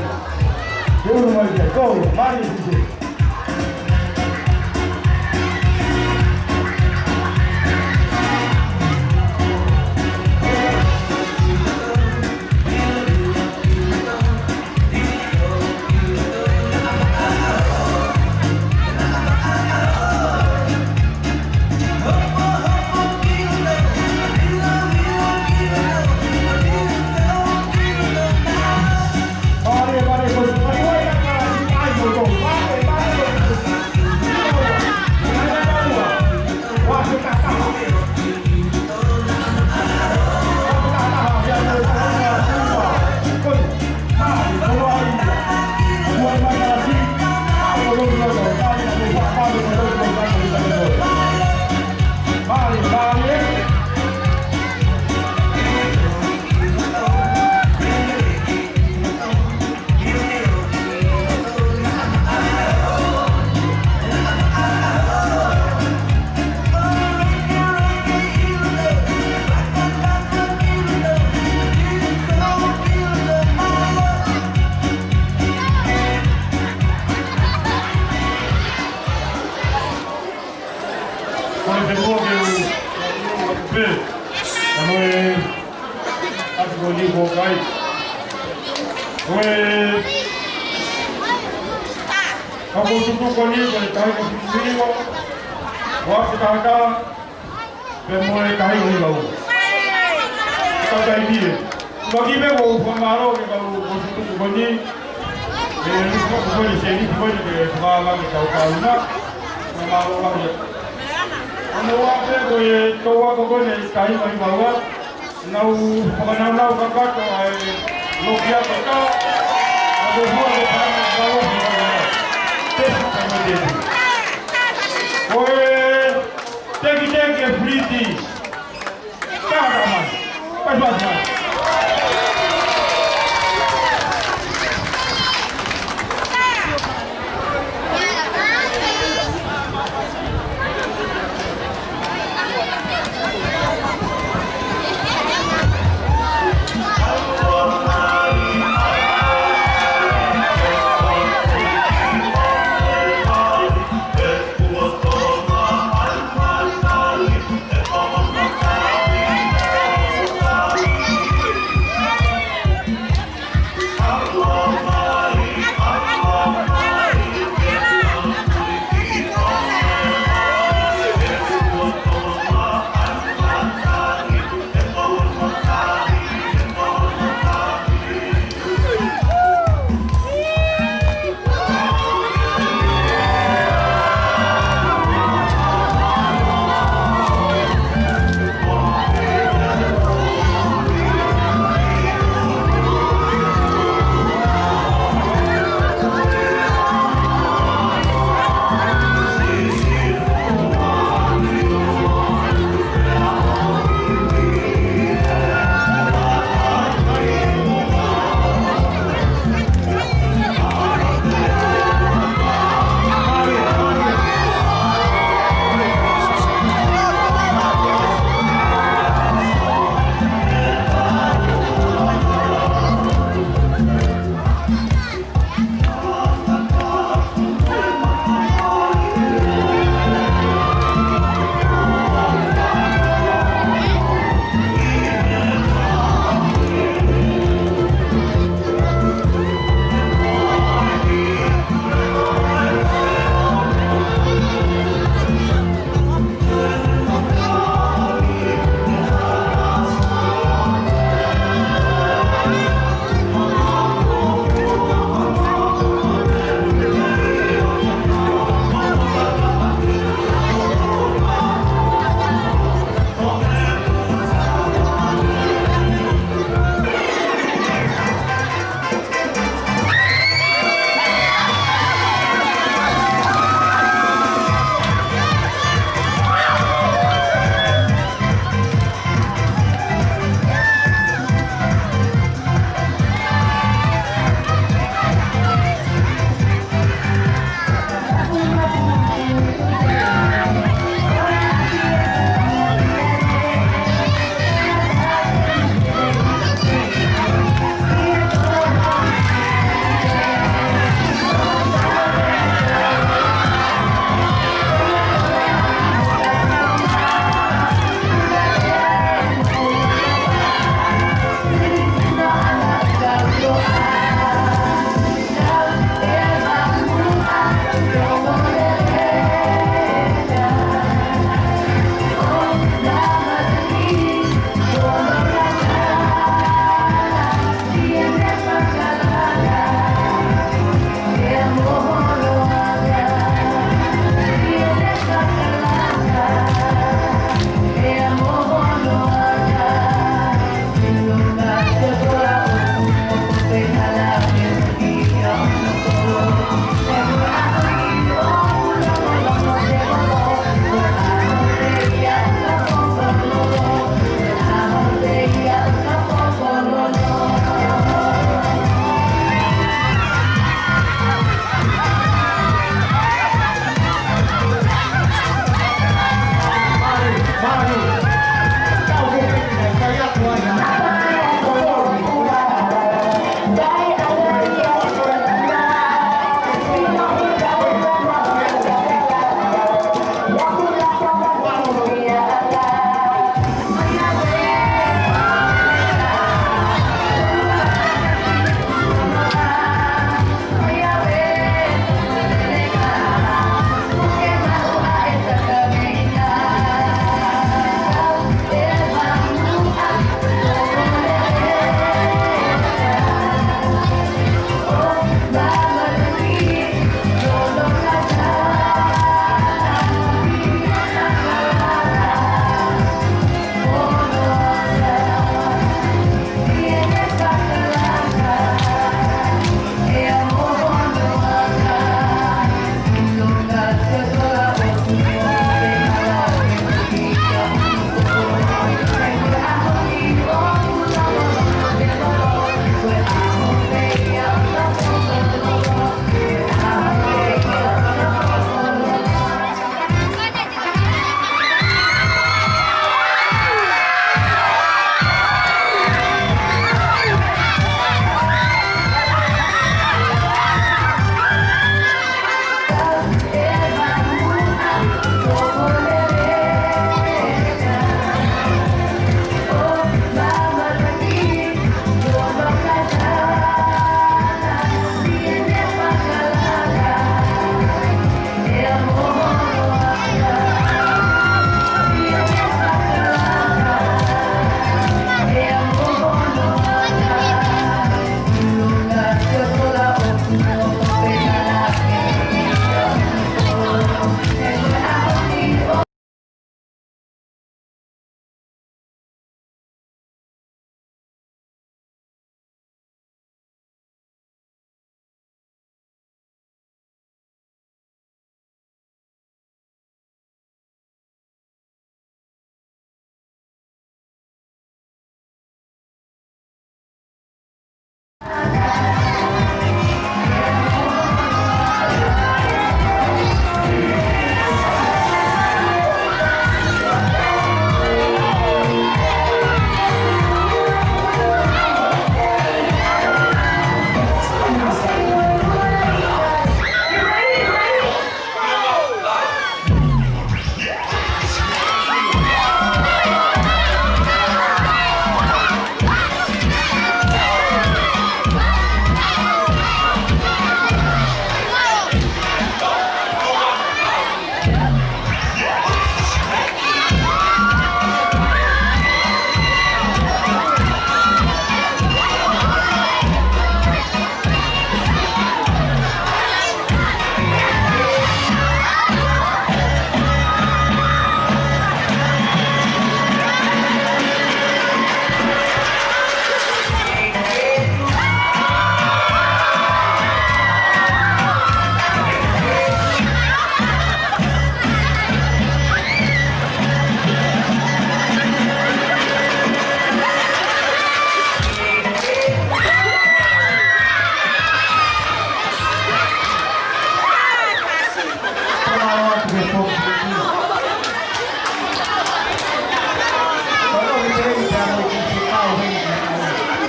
Ke ʻulu mai ki ai, ko, mai, D J. Ko e te mo ke u, u, u, pe. Ka mo e, atu ko ni ko kai. Ko e, ka ko tutu ko ni, ko e tahi ko tutu ko. Ko atu ka ka, pe mo e tahi ko ni kau. Ka kai ni e. Ka ki me ko u fakamālō ke kau ko tutu ko ni. E, ni ko ko ni se ni ko ni ke fakamālō ke kau kau na. Fakamālō kau ia. Ano wa pe ko e tau ako ko ne tahi mai maua. Nau fakanaunau kakato ai loki ako ta. Ako hua ke tana kau ke kau. Tesi tama tesi. Ko e teki teki e Filiti. Tama tama. Pas pas pas.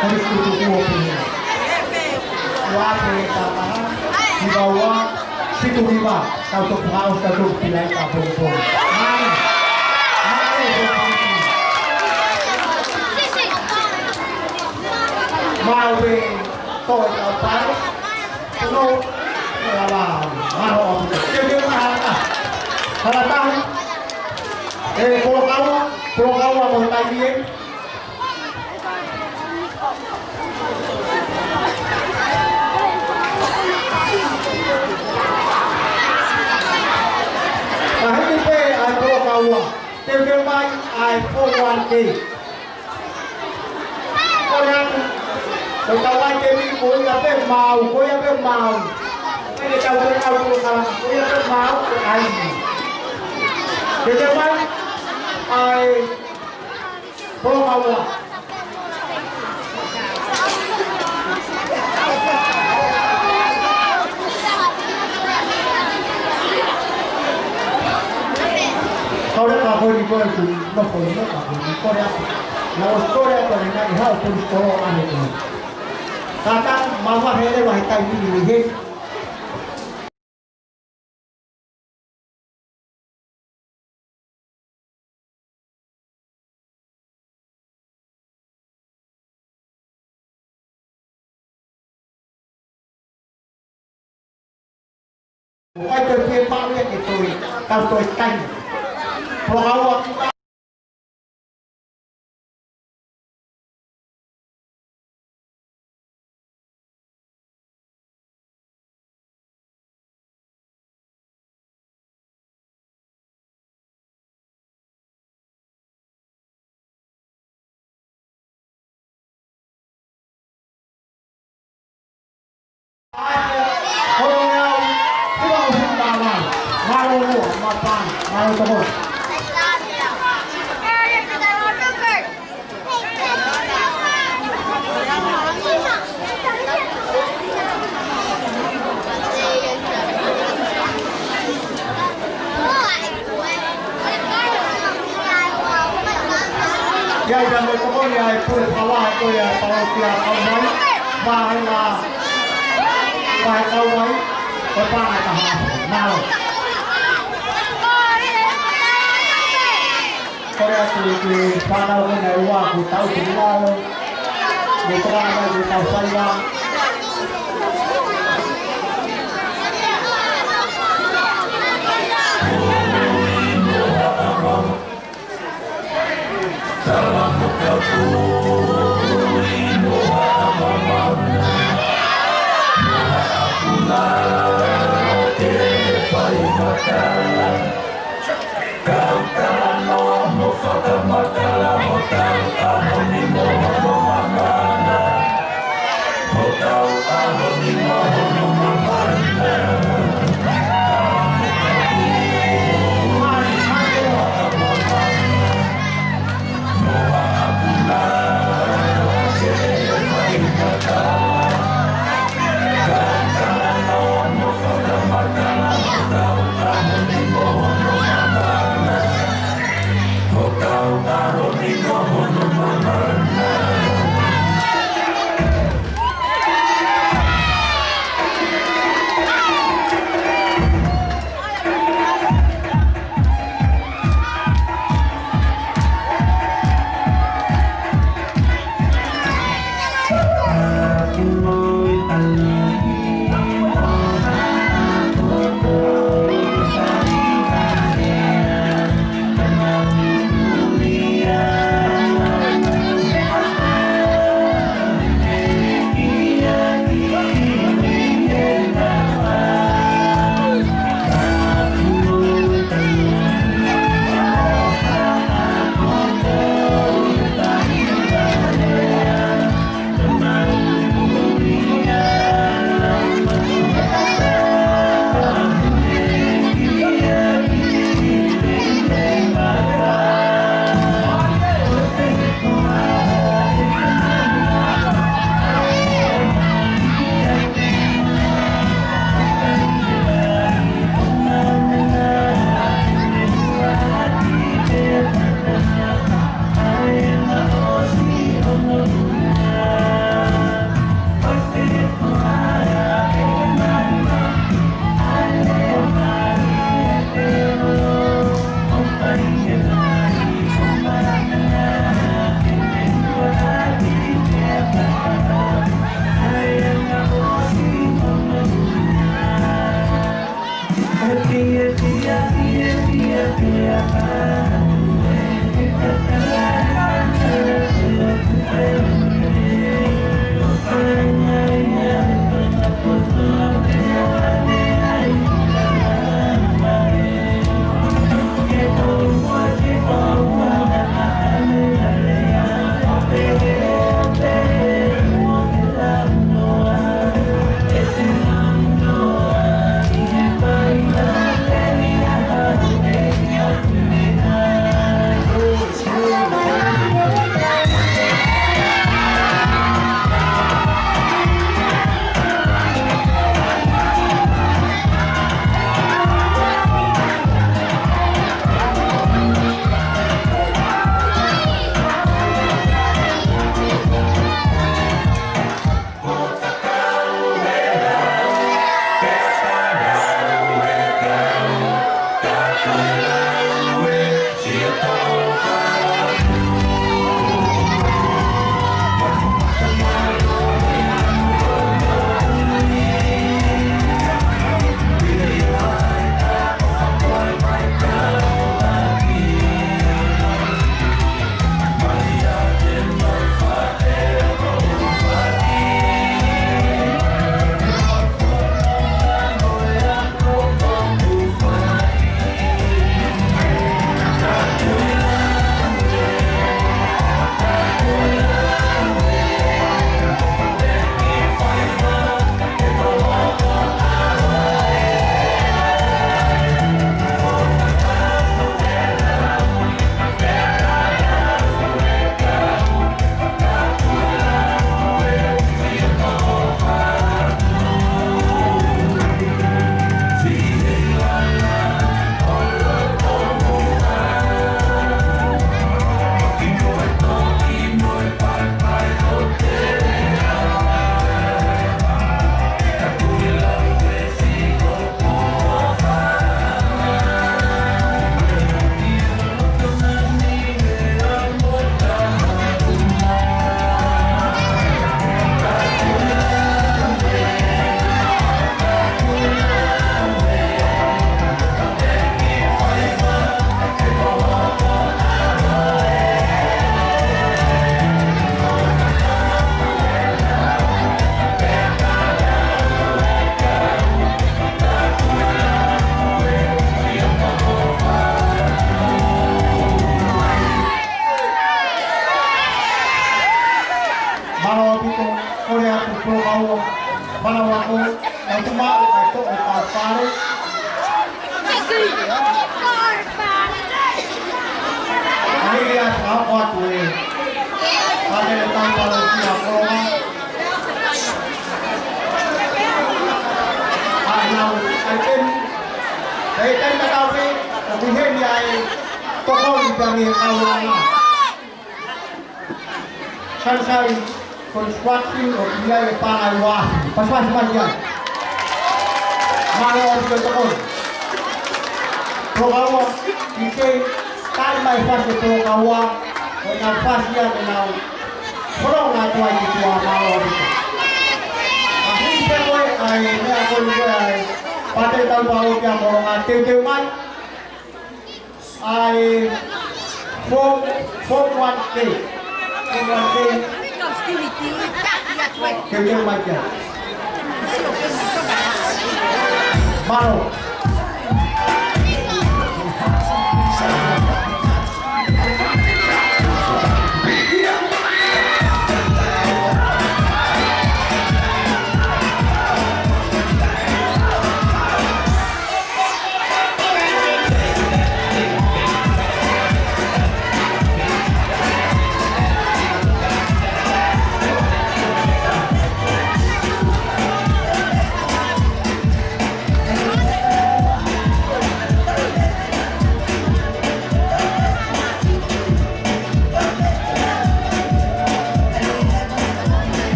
Kolisi Tutuku ʻo Puna. Ua pe tapa, hiva ua, fitu hiva, tau toki hao, tau toki pilai ka pongipongi. Mai, mai, mai, pe toe tau pare. No, ala, ala, ala, ke, ke, ala, ala, ala, e, Polokaua, Polokaua, mo taimi ē. Ka heni pē ʻa e Polokaua, te u fai mai ʻa e four one K. Ko e atu, ko e tau ai ke mi, ko ia pē maau, ko ia pē maau. Ko e tau pē kau Polokaua, ko ia pē maau, ko ai. Ke te mai, ʻa e Polokaua. Kau leka ko eni ko e ku, no ko eni ka ko eni ko rea. Na o ko rea ko eni na i hao puni kolo ane ko. Tata, mama hele wa he taimi ni he. ʻO kai toe pie pālea ke toe, tau toe kai. Polokaua ki ʻIa, ʻia, mo e tokoni ʻa e pule palahe ko ia e palokia Kaumai. Vāhenga, vāhenga Kaumai. Ko e paʻanga ʻe taha. Mālō. Kole atu ki he fānau ko ena ʻe ua kuo tau tuku lalo. Mo e tokanga mai ki he tau faiva. Mālō ʻaupito, kole atu Polokaua, fānau ako, nau tuʻu maʻu kae toʻo ʻetau fale. ʻA ia ʻoku hoko atu e pātele ʻetau palokia Kolonga. ʻA ia, ʻa ia, ʻa ia, ʻa ia, ʻoku ʻi heni ʻa e tokoni pea mei he kaulanga. Sunshine Construction ʻoku ʻi ai e paʻanga ʻe uaafe. Pasipasi mai ki ai. Mālō ʻaupito e tokoni. Polokaua, ʻi he taimi mai fasi Polokaua, ʻo nau fasi ia ke nau fononga atu ai ki tuʻa, mālō ʻaupito. ʻA hili pē ko ē ʻa e meʻa ko eni ko ē ʻa e pātele ʻetau palokia Kolonga, teuteu mai. ʻA e form, form one K. Form one K. Teuteu mai ki ai. Mālō.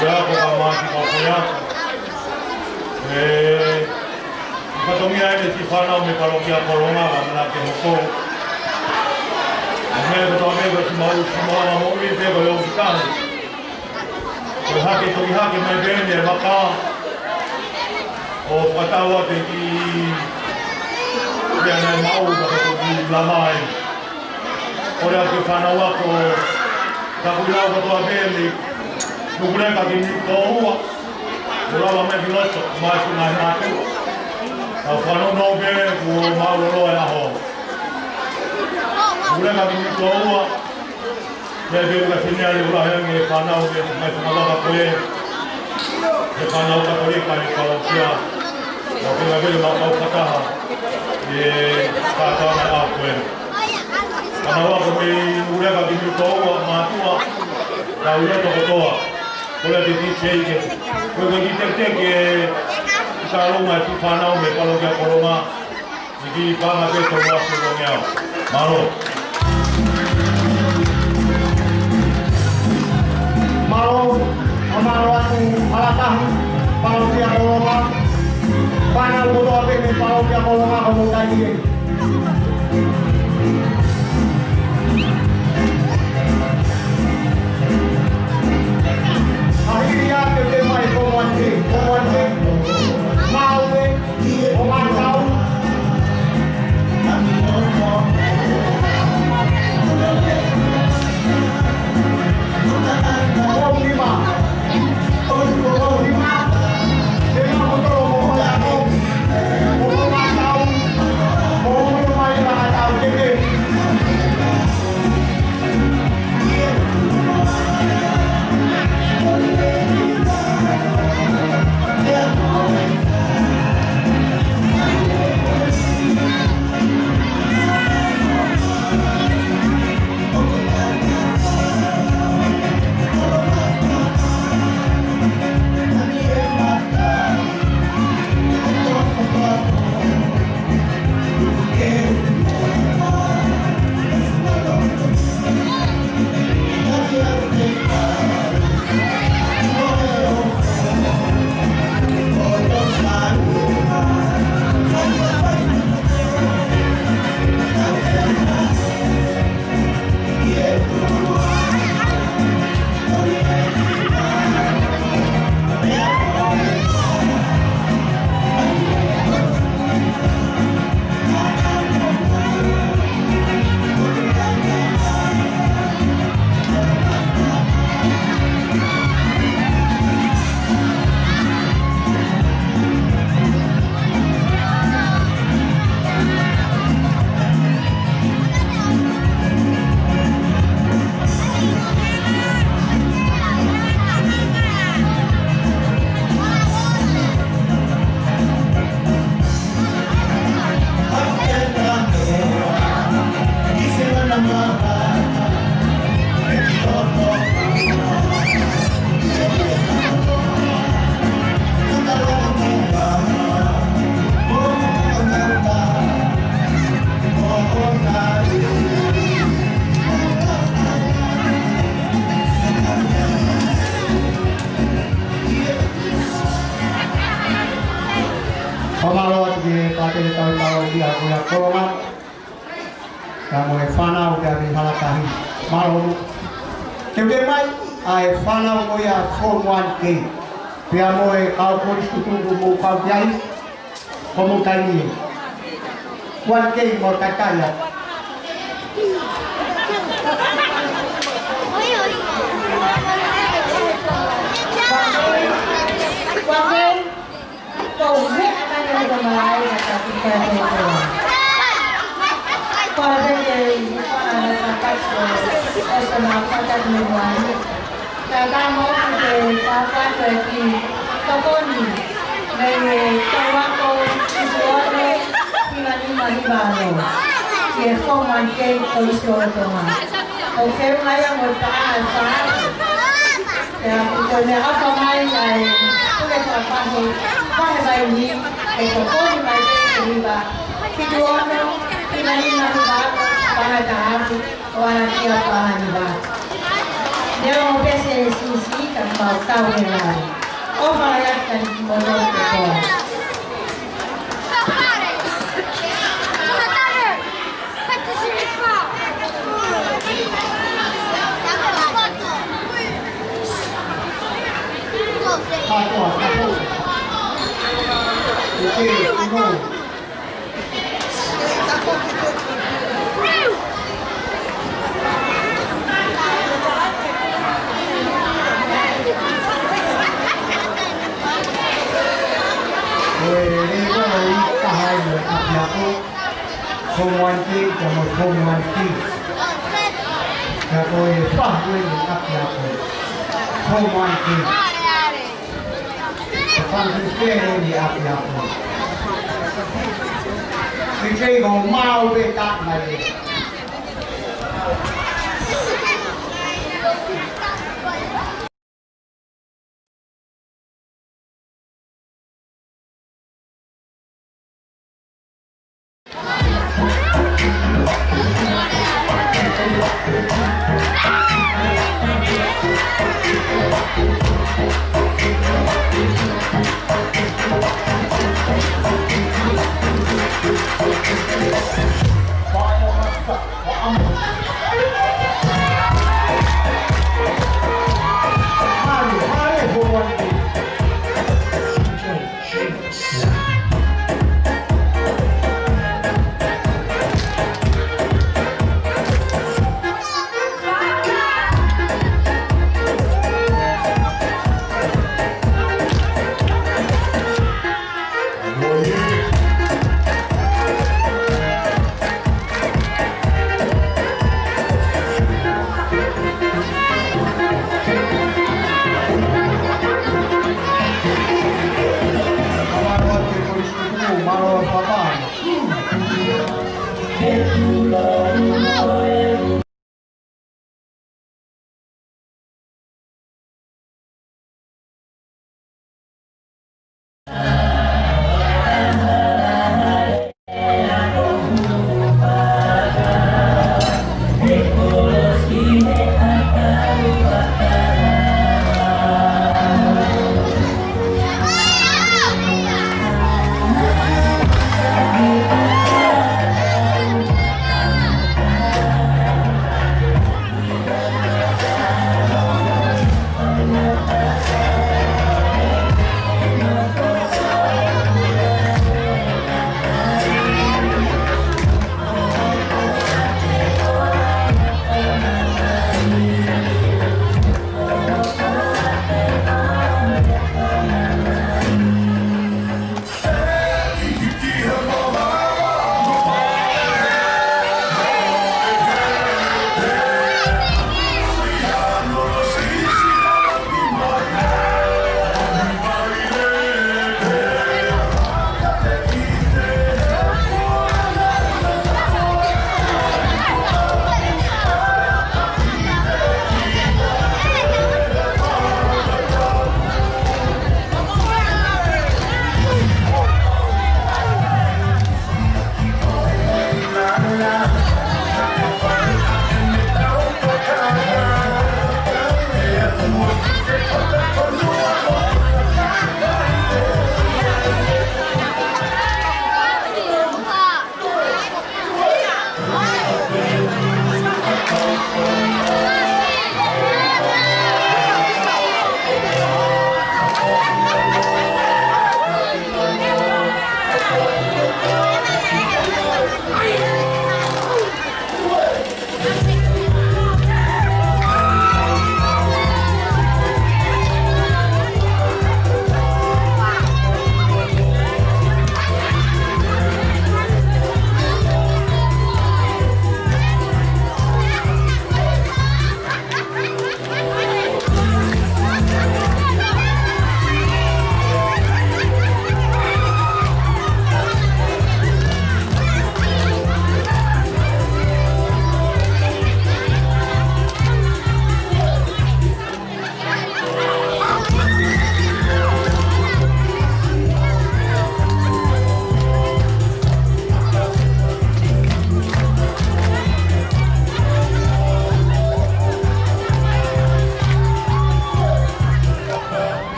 Ia ko ka mati ko ko ia. E, fatongia e siʻi fānau mei palokia Kolonga, ka mana ke hoko. Mei he kotoa mei ko si mau, si mau na mo i pe ko yo kitang. Ko hake, toki hake mai pē ni e maka. ʻO fakatau atu ki ia naʻe maʻu ka ko ki lamai. Kole atu ki he fānau ako, ka kuinau kotoa pē ni, nukuleka ki ni ko ua, ʻo lava mai ki loto, mai ki nai mātuʻa. Ka fānau nō pē, kuo mālōlō e ʻaho. Nukuleka ki ni ko ua, Pea pē ʻoku ka sini ale ula he ange fānau mei he mai fanga vaka ko ē. He fānau Katolika he palokia. Ka pē ngā vele mau kau kataha. E kātana a ko ē. Fānau ako mei Nuleka ki Niutoua, mātuʻa. Ka ʻi loto kotoa. Kole atu ki he D J ke. Ko e kiʻi teketeke. Ka ʻi loto mai ki he fānau mei palokia Kolonga. Miki panga pe to wasu ko ngeau. Mālō. Mālō, ʻa mālō atu, ʻa la tahi, palokia Kolonga. Fānau kotoa pē mei palokia Kolonga, ko mo tai e. ʻA hili ia ke te mai ko mo ante, ko mo ante. Mālō e. Pea mo e fānau pea mei Halatahi. Mālō. Ke u ke mai, ʻa e fānau ko ia Form One K. Pea mo e kau kolisi tutuku mo kau ki ai. Ko mo kai ni. One K mo kakai ia. One K. Ko e meʻa mai ʻo e tamai ʻa e kakai ʻo e koa. Ko e meʻa ke i ʻana kakai ʻo e tamai kakai me wani. Ka ka mo ki te papa ko e ki tokoni. Me me tau ako ki tuone ki mani mani vano. Ki e Form One K Kolisi ʻo Tonga. ʻO ke mai ʻa mo e paʻanga ʻe fā. Pea ko e meʻaʻofa mai ʻa e pule fakapahe, pahe mai ni, ʻe tokoni mai ke ke hiva. Ki tuone, ki mani mani vano, paʻanga ʻe taha afe, ʻo ana ki a paʻanga ʻe hiva. Leo mo pese e sisi, ka mau kau he lau. ʻOfa lahi atu kiate kimoutolu kotoa. Ko e lēkoa ʻi taha ʻi he ʻapiako. Form One K, ka mo Form One K. Ka ko e fahu ʻi he ʻapiako. Form One K. Ka fanga ki he ʻapiako. Ki he ko mau pe ka mai.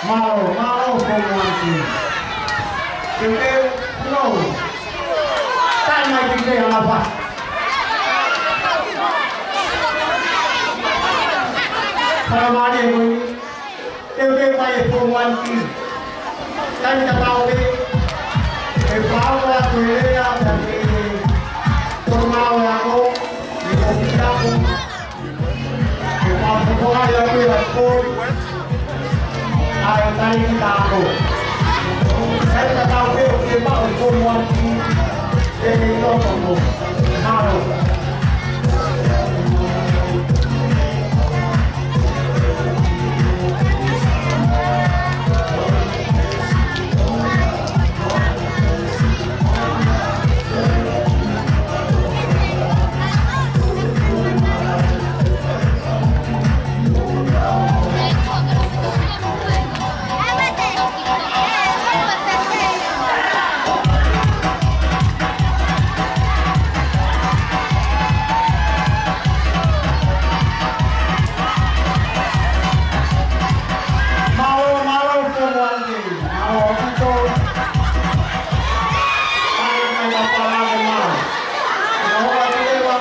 Mālō, mālō, Form One team. Teuteu, no. Taʻe mai ki te alapa. Fakamālō e moʻoni. Teuteu mai e Form One team. Taimi tatau pē. ʻE fakaʻamu atu e lea, taimi tatau e ako, ʻe ko kita ko. ʻE fakafofongaʻi atu e ako, ʻa e talēkita ako. Taimi tatau pē ʻoku ke maʻu e Form One team, ʻe ke ʻilo ko. Mālō. Mālō, mālō, Form One team. Mālō, ʻaupito. Mālō, mālō, mālō, mālō. Mālō, mālō, mālō.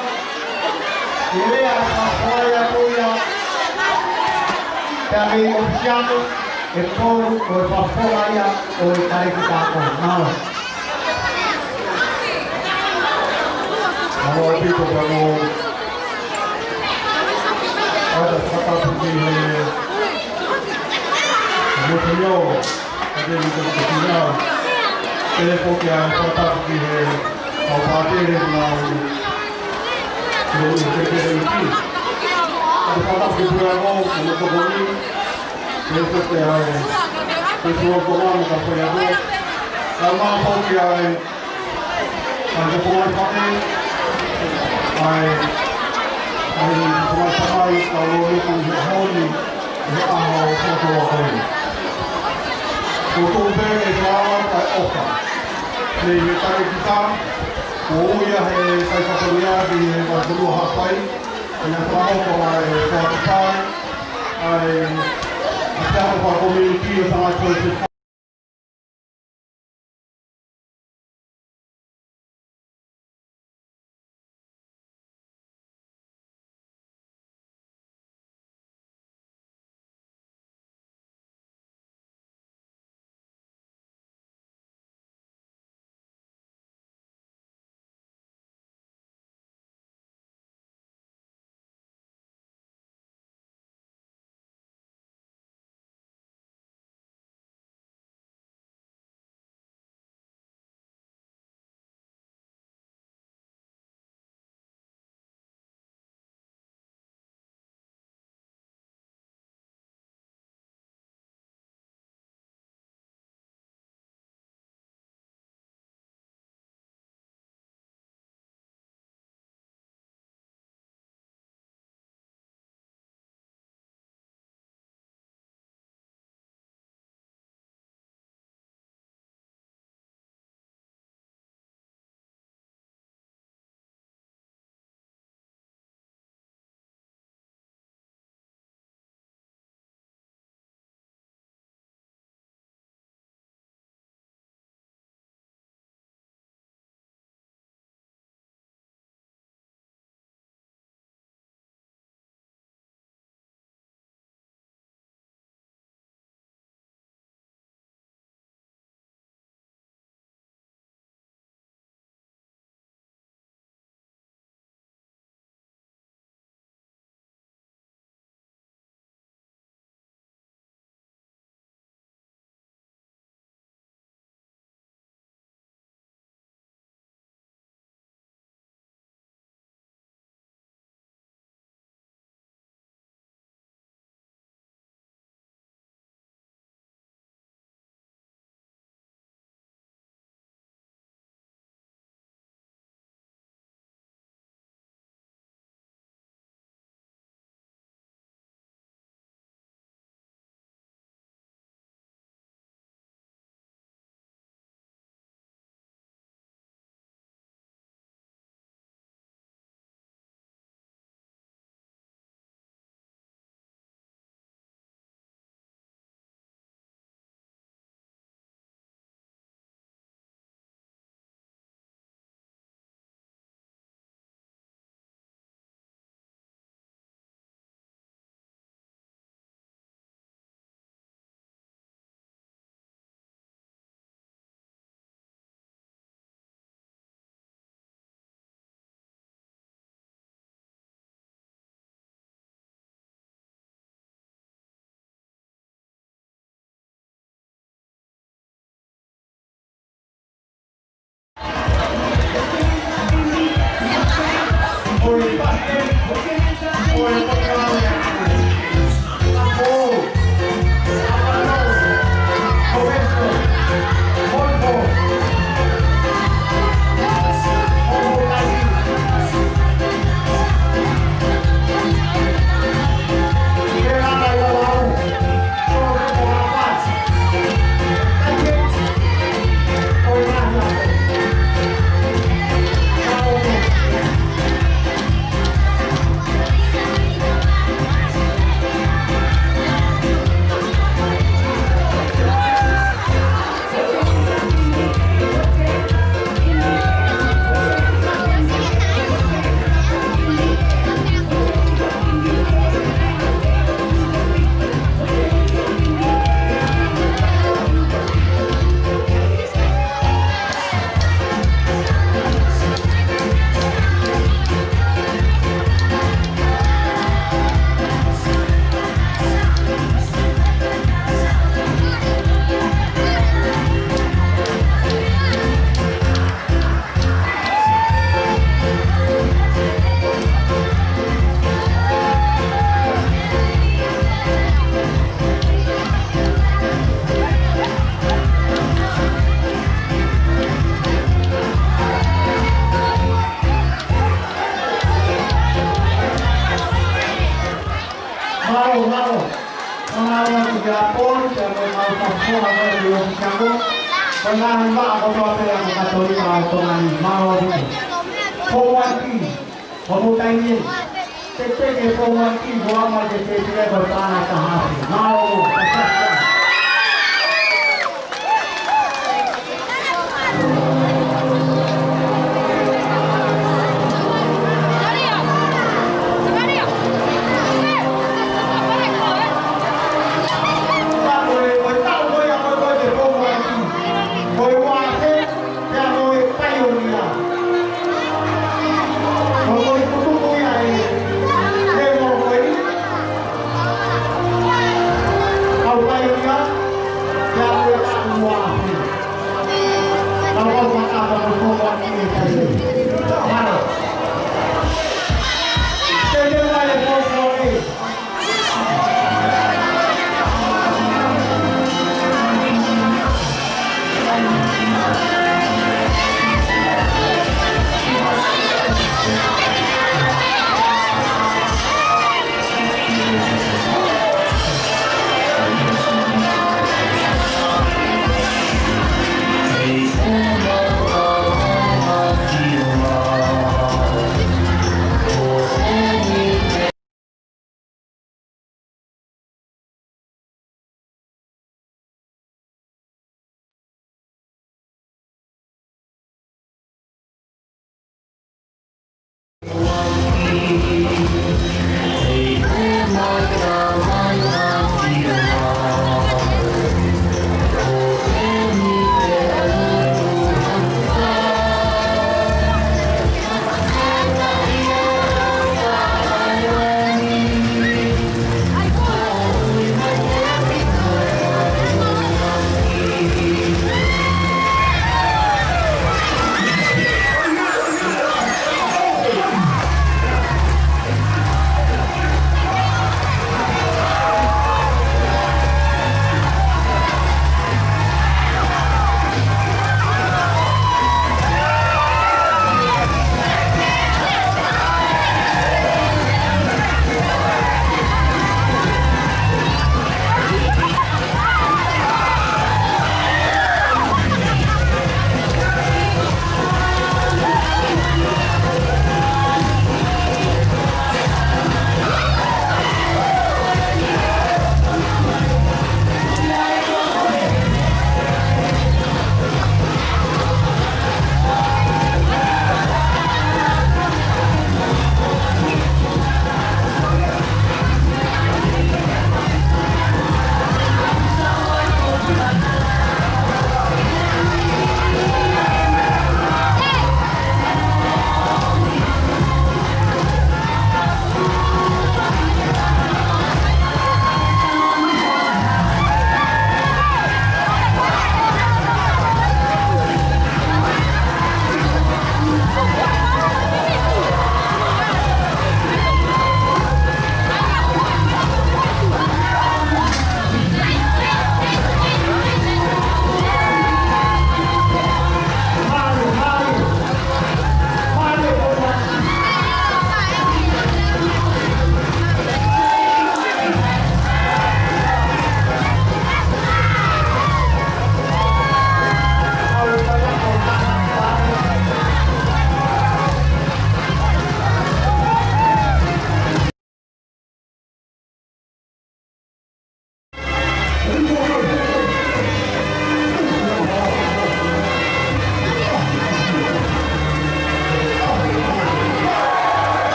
Ke lea, ka ko ia ko ia. Pea mei ʻōfisi ako, ʻe kolu, ko e fakafofonga ia ʻo e talēkita ako. Mālō. Mālō ʻaupito pea mo. ʻOatu e fakatapu ki he Motuʻa, ʻa e Motuʻa. Pea foki ʻa e fakatapu ki he kau pātele nau. Ke u te ke u ki. ʻA e fakatapu ki he puleako, mo e tokoni. Pea foki ʻa e, pea foki ʻa e kau faiako. Ka mau foki ʻa e ʻa e kau faiako, ʻa e, ʻa e kau faiako, kau lōloa ʻi he ʻaho ni, ʻi he ʻaho ʻo e fakatō ako ni. Ko e tuʻu pē ʻe fāo ʻa e ʻofa. Mei he talēkita, ko ia he fai fatongia ki he Vaitonua Haʻapai, ʻa e fakaʻofa ʻa e fakatō, ʻa e, ʻa e fakaʻofa community ʻo Sangata College. Mālō, mālō. Mālō atu ki he ʻApō, ki he ʻApō, mālō atu ki he ʻApō, mālō atu ki he ʻApō. Ko e ngaahi vaʻa kotoa pē ʻa e Katolika ʻo Tonga ni, mālō atu. Pouaki, ko hoʻomou taimi eni. Te te ke pouaki, ko ama te te te ko e pana taha. Mālō.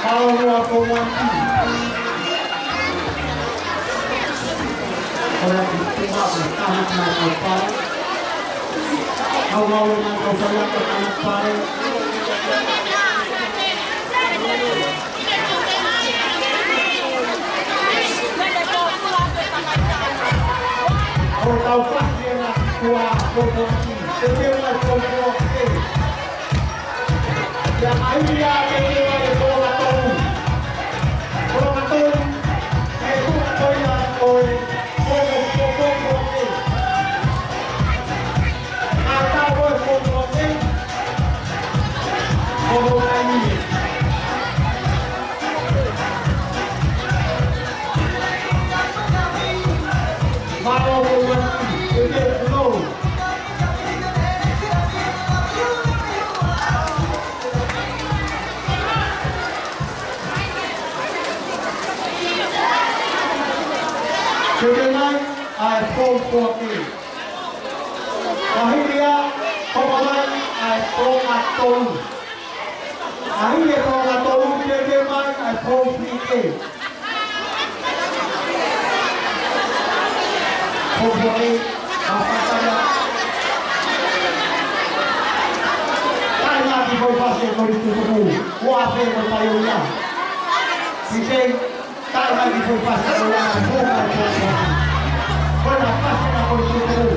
Pau mua ko wati. Ko wati te wa ko taha mai kau pau. Kau mau na kau fai ako taha pau. Ko tau kasi na kua ko wati. Te te wa ko wati. Ia ai ia te te wa e koloa tolu. Koloa tolu. E kua ko ia ko e. Ko ko ko ko ko e. A ta ko ko ko e. Ko ko ai ni. Malo ko wati. E te no. Teke mai ʻa e foʻi foaki. Ka hiki ia, hoko mai ʻa e foʻi tolu. Ka hiki e foʻi tolu, teke mai ʻa e foʻi foaki. Ko ko e, ka fakataha. Taʻe ngaahi foʻi fasi ko e tutuku. Ua pe ko e paionia. Sisei, taʻe ngaahi foʻi fasi ko e ua pe ko e tutuku. Ko e fasi ko e tutuku.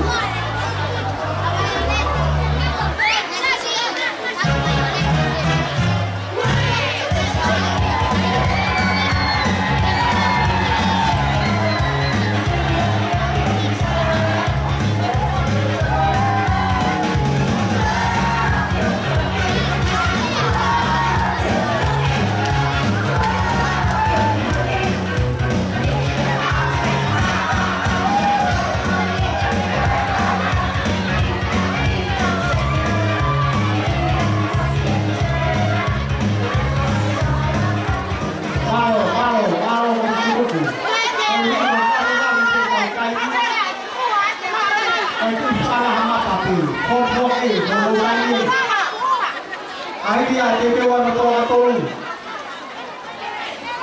Ai, ia, te te wa na toa tolu.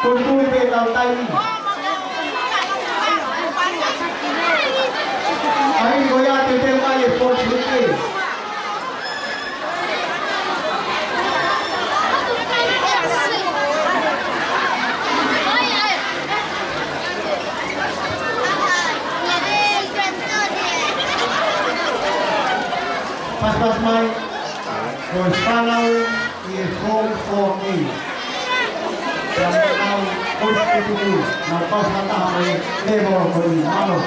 Ko tui pē tau taimi. Ai, ko ia te te mai e foʻi foaki. Pas, pas mai. Ko e fānau ʻi he foʻi foaki. Ka mau ko e tutuku, na pasa taha mai, te mo ko ni, malo.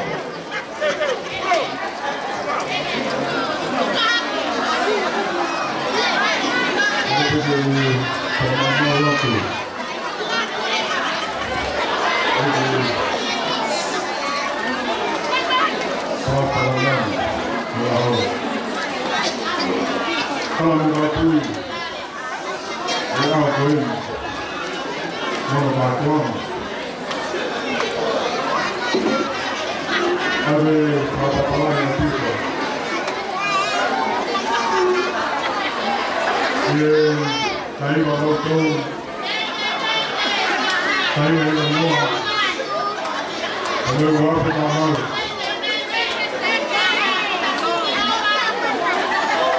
Kai ua loto. Kai ua loto. Kai ua loto.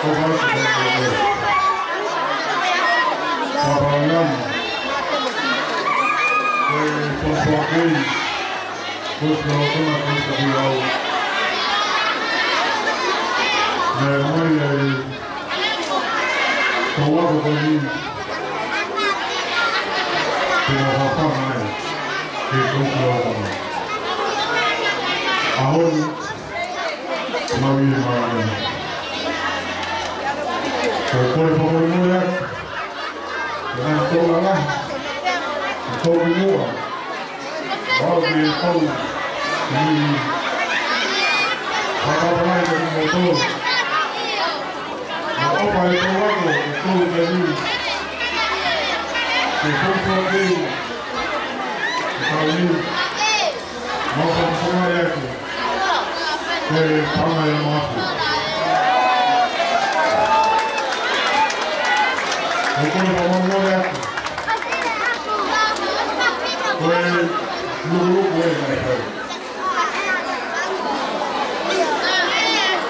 Ko wai ko wai ko wai. Papa Lam. Ko e papa kei. Ko e papa kei. Ko e papa kei. Mai ai. Ko wako ko ni. Ko wako ko ni. Ke ko ko ko. Ahon. Mami mami. Ko ko ko ko ni. Ko ko ko la. Ko ko ko. Mau ke tau. Ni. Papa mai ko ni moto. Mau papa e tau ako, e tau ke ni. Ke tau ke ni. Ke tau ni. Mau papa mai atu. Ke papa mai atu. Mau papa mai atu. Ko e lukuluku ē, my friend.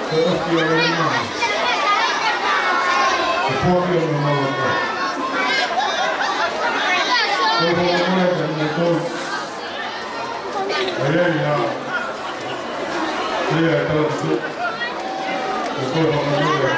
Ko e ʻosi ʻa e lelei mai. Ko e poaki ʻo e malanga. Ko e poaki ʻo e malanga. ʻAi, ʻai, ʻai. ʻAi, ʻai, tala tutu. Ko e poaki ʻo e malanga.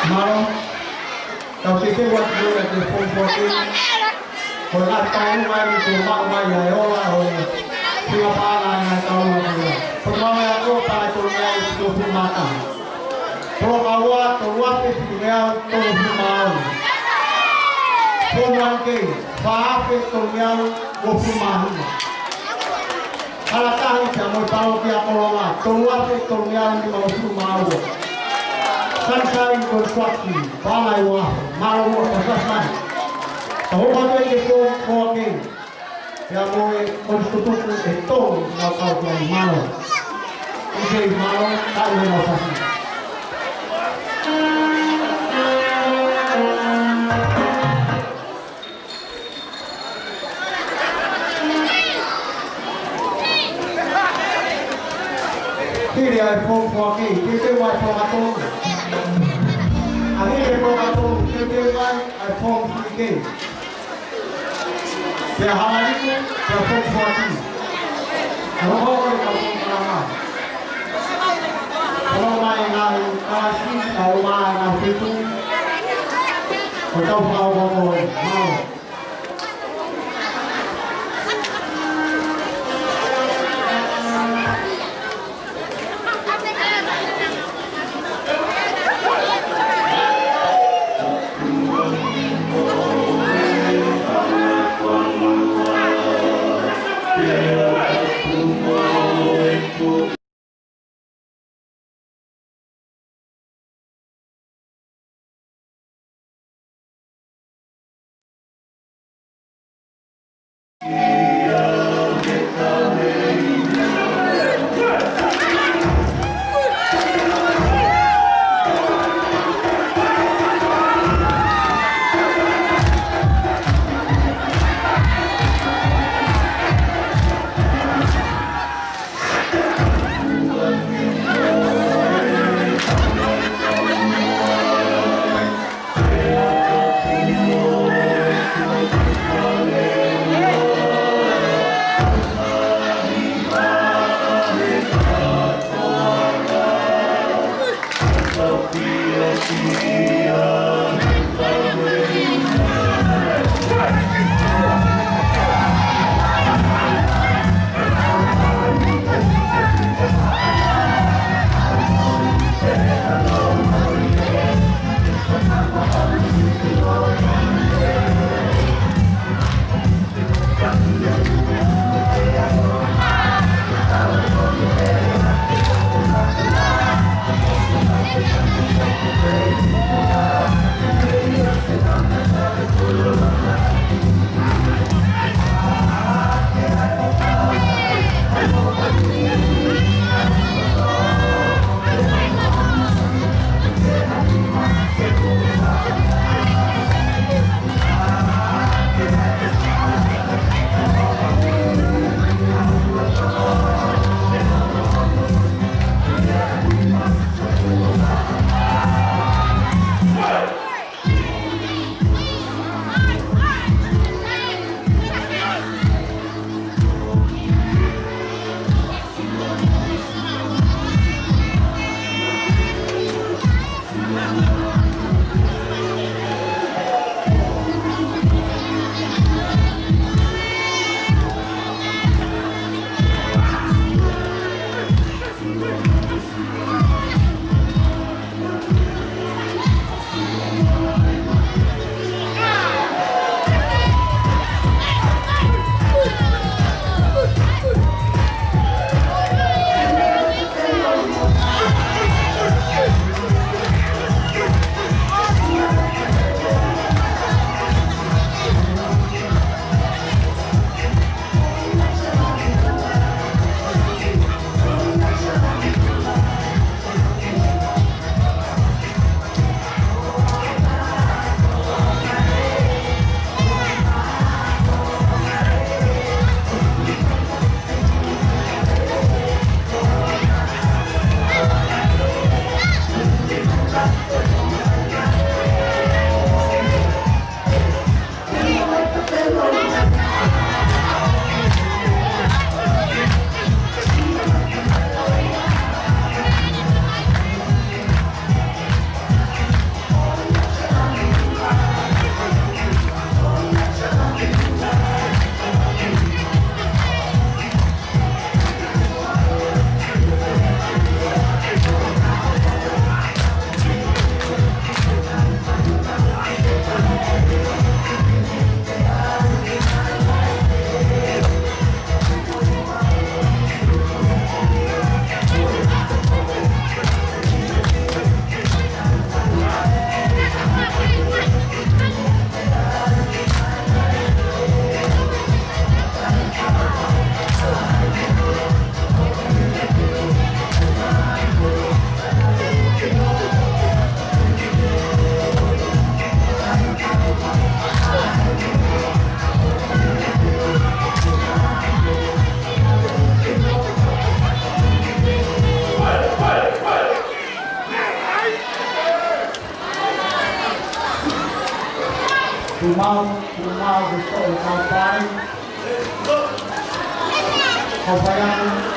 Mālō, tau teuteu atu ki he Form four K. Ko e ngaahi tauʻolunga eni kuo maʻu mai ai ʻa e ola ʻo e fika paʻanga ʻa e ngaahi tauʻolunga ko ia. Ko e tau meʻa ko e paʻanga ʻe tolungeau uofulu mā taha. Poloka ua, tolu afe fitungeau tolungofulu mā ono. Form one K, fā afe tolungeau uofulu mā nima. Kalatahi pea mo e palokia Kolonga, tolu afe tolungeau nimangofulu mā ua. Sunshine Construction, paʻanga ʻe ua afe, mālō muʻa Sunshine. Tau hoko atu ki he Form four K, pea mo e, mo e tutuku ʻe tolu naʻa nau kau ki ai, mālō. ʻIkai, mālō, kai mo e nau fasi. Hili ʻa e Form four K, teuteu mai Form tolu. ʻA hili Form tolu, teuteu mai ʻa e Form three K. Pea hangaliku, pea Form four K. Ka hoko ko e ka Form four K. Ka hoko mai e ngaahi kalasi, ka hoko mai e ngaahi feituʻu. Ko e tau fakahoko ko ē. Mālō. Ko Faiako.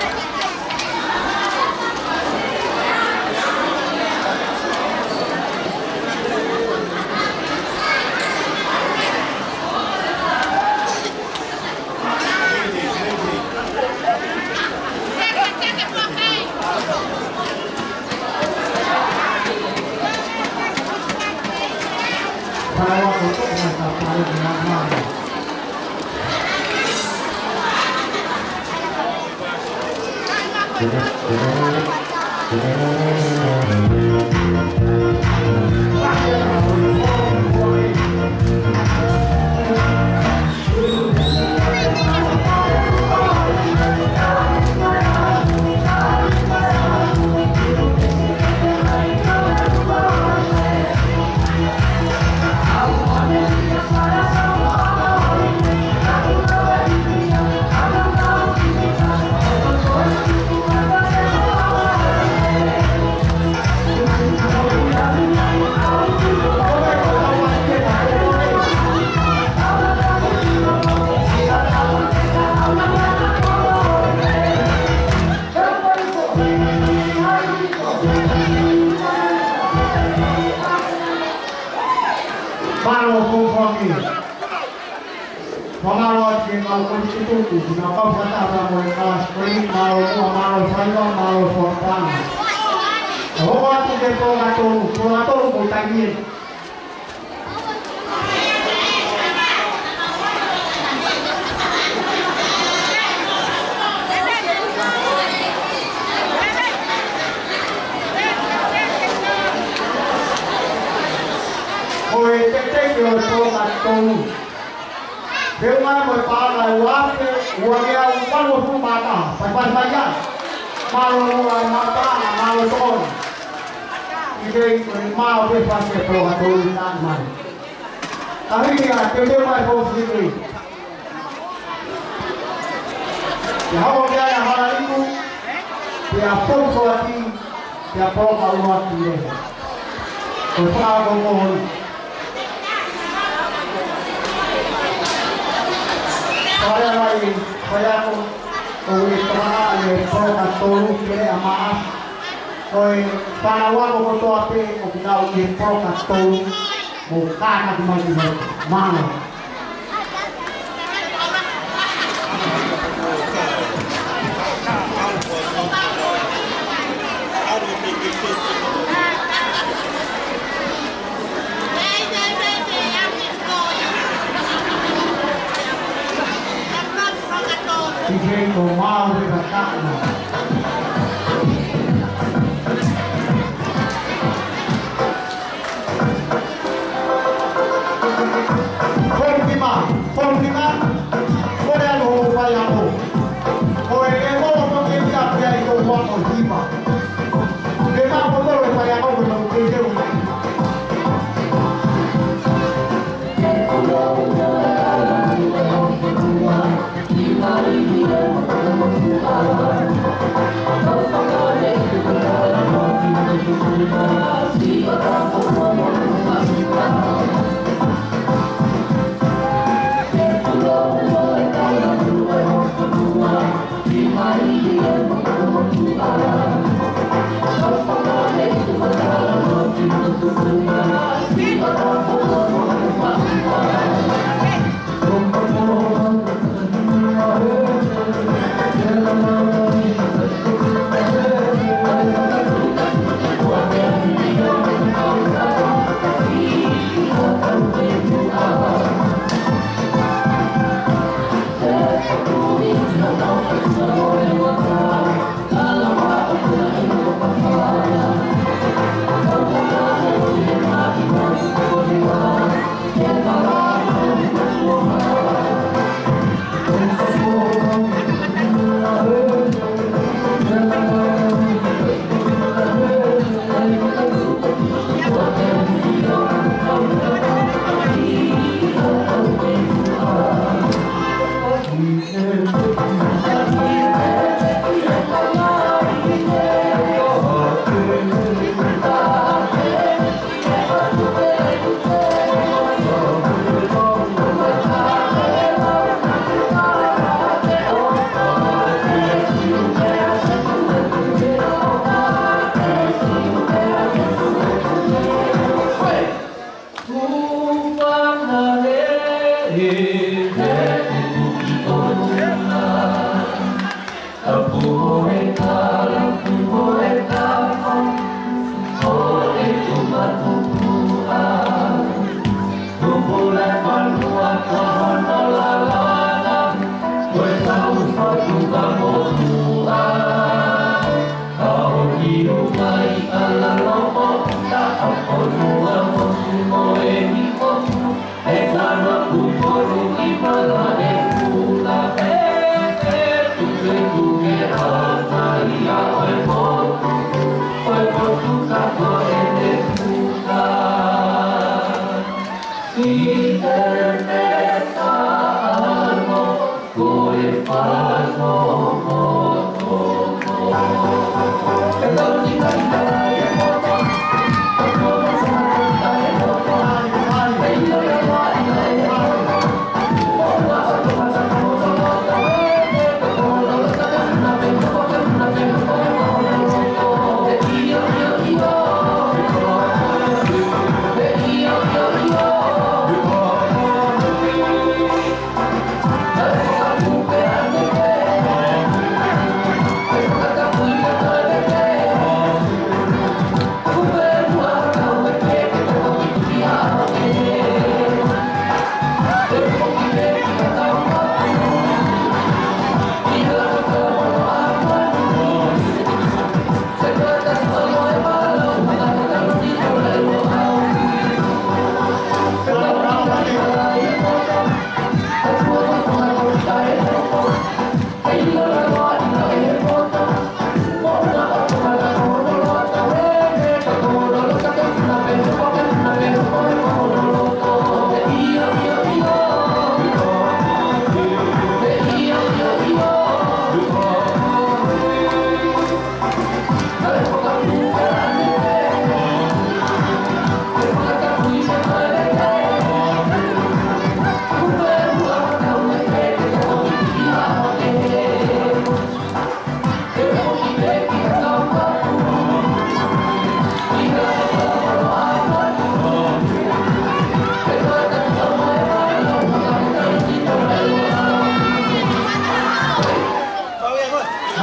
Mālō, Fofo Fami. Fakamālō atu ki he kau kolisi tutu, ki he kau fakataha mo e kalasi kolisi, mālō muʻa, mālō faiva, mālō fakapaʻanga. ʻOku ʻoatu ki he poloka tolu, poloka tolu ko e taimi ē. Ko e teketeke ʻo e poloka tolu. Feʻunga mo e paʻanga ʻe ua afe, ua ngeau valungofulu mā taha, fai fai fai ia. Mālō muʻa e maʻu paʻanga, mālō tokoni. ʻIkai ko e maʻu pē fasi e poloka tolu ʻi taʻemai. Kahi ia, teuteu mai Fofo Fami. Pea hoko ki ai ʻa Halaiku, pea Fofo Fami, pea poloka ua ki he. Ko e fakaako mo honi. Pea lea mai, Faiako, ʻoku ne tokanga ʻi he poloka tolu ki he ʻa Maʻasi. Ko e fānau ako kotoa pē ʻoku nau ʻi he poloka tolu, mou kātaki mai ki he. Mālō. ʻIkai ko mau e kakaʻu. Fonu Pima, Fonu Pima, ko e ʻalu hoʻo faiako. Ko e ʻe mo ko ke kia pea i ko ua ko Pima. Ke ma ko tolo e faiako ko no ke ke.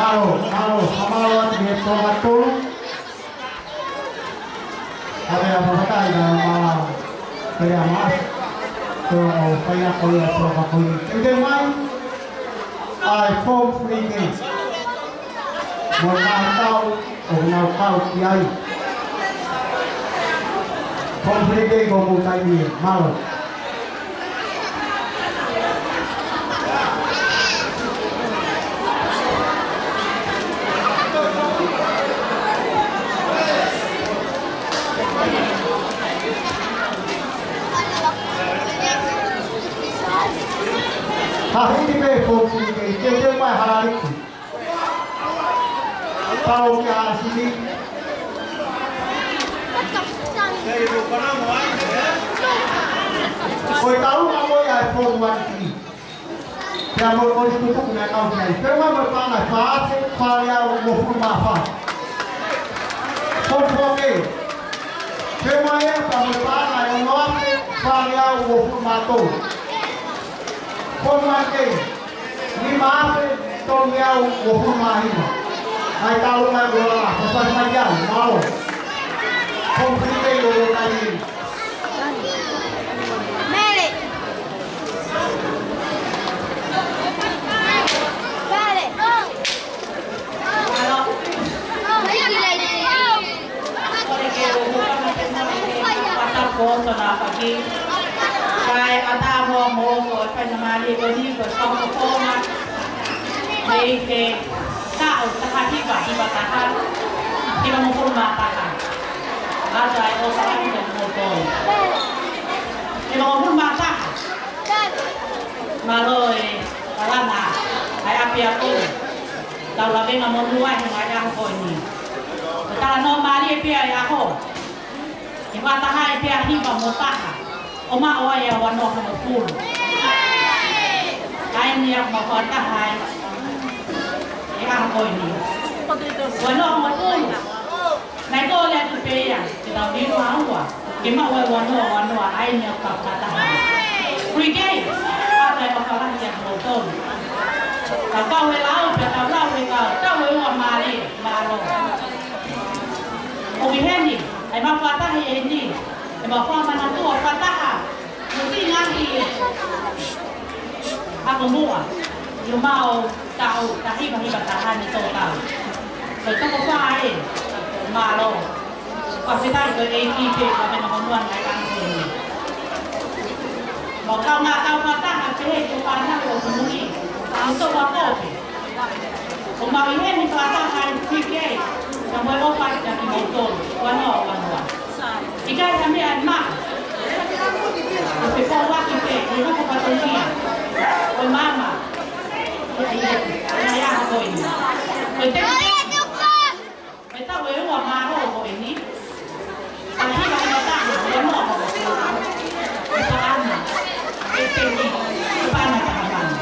Mālō, mālō, mālō atu ki he Tonga Tolu. Ka meʻa fakataha ina ma pea ma. Ko e faiako ia ʻo e faiako ni. Ke ke mai. ʻAi, Fong Fuli Kei. Mo e ngaahi tau ʻoku nau kau ki ai. Fong Fuli Kei, ko hoʻomou taimi ia. Mālō. Ka hiki pē Fong Fuli Kei, ke ke mai Haʻaliki. Pau ki Haʻasili. Ko e tau ka mo ia e Fong Fuli Kei. Pea mo e kolisi tutuku naʻe kau ki ai. Pea mo e paʻanga ʻe fā afe fā reau uofulu mā fā. Fong Fuli Kei. Pea mo ia pea mo e paʻanga ʻe ono afe fā reau uofulu mā tolu. Fong Fuli Kei. Nima afe tolu reau uofulu mā hiva. ʻAi tau mai ua la. Fafai mai ia. Mālō. Fong Fuli Kei ʻo lo kai. Mele. Mele. Kae ʻatā mo e moʻoni ʻo e faingamālie ko eni ko e fakafofonga mei he taʻu taha hiva hiva taha, hiva hongofulu mā taha. ʻAtā e ʻofa lahi kiate kimoutolu. Hiva hongofulu mā taha. Mālō e kalanga ʻa e ʻapiako. Tau lavengamonū ai he ngaahi ʻaho ko eni. Ko e talanoa mālie pē ʻa e ʻaho. ʻE fakataha ai pē ʻa hiva mo taha, ʻo maʻu ai ʻa ua noa hongofulu. ʻA eni ʻoku mau fakataha ai he ʻaho ko eni. Ua noa hongofulu. Naʻe kole atu pē ia ke tau lima ua, ke maʻu ai ua noa ua noa, ʻa eni ʻoku tau fakataha ai. Free game, ʻatā e ʻofa lahi kiate kimoutolu. Tau kau he lau, pea tau lau he kau, tau he ua mālie, mālō. ʻOku ʻi heni, ʻa e mau fakataha ʻi heni, ʻa e mau fakamanatua fakataha, mo e ngaahi ako muʻa. ʻI homau taʻu taha hiva hiva taha ni tō tau. Ko e toko fā ē, mālō. Fakafetaʻi ko e ʻEiki pē, ko e meʻa hono ua ngai ʻa e ʻEiki. Mau kaungā kau fakataha pē he ko fānau ʻo Tumuʻi. Mau tō wa kope. ʻO mau ʻi heni fakataha ʻi Fike, ka mo e ʻofa atu kiate kimoutolu, ua noa, ua noa. ʻIkai ha meʻa ʻe maʻu. Ko e pōpoaki pē, ʻi hoko fatongia. Ko e maama. Ko e ia, ko e ia ko eni. Ko e te-, ko e taʻu ʻe ua mālō ko eni. Ka hiva hiva taha, ua noa ko e paʻanga. E peni, e paʻanga taha mano.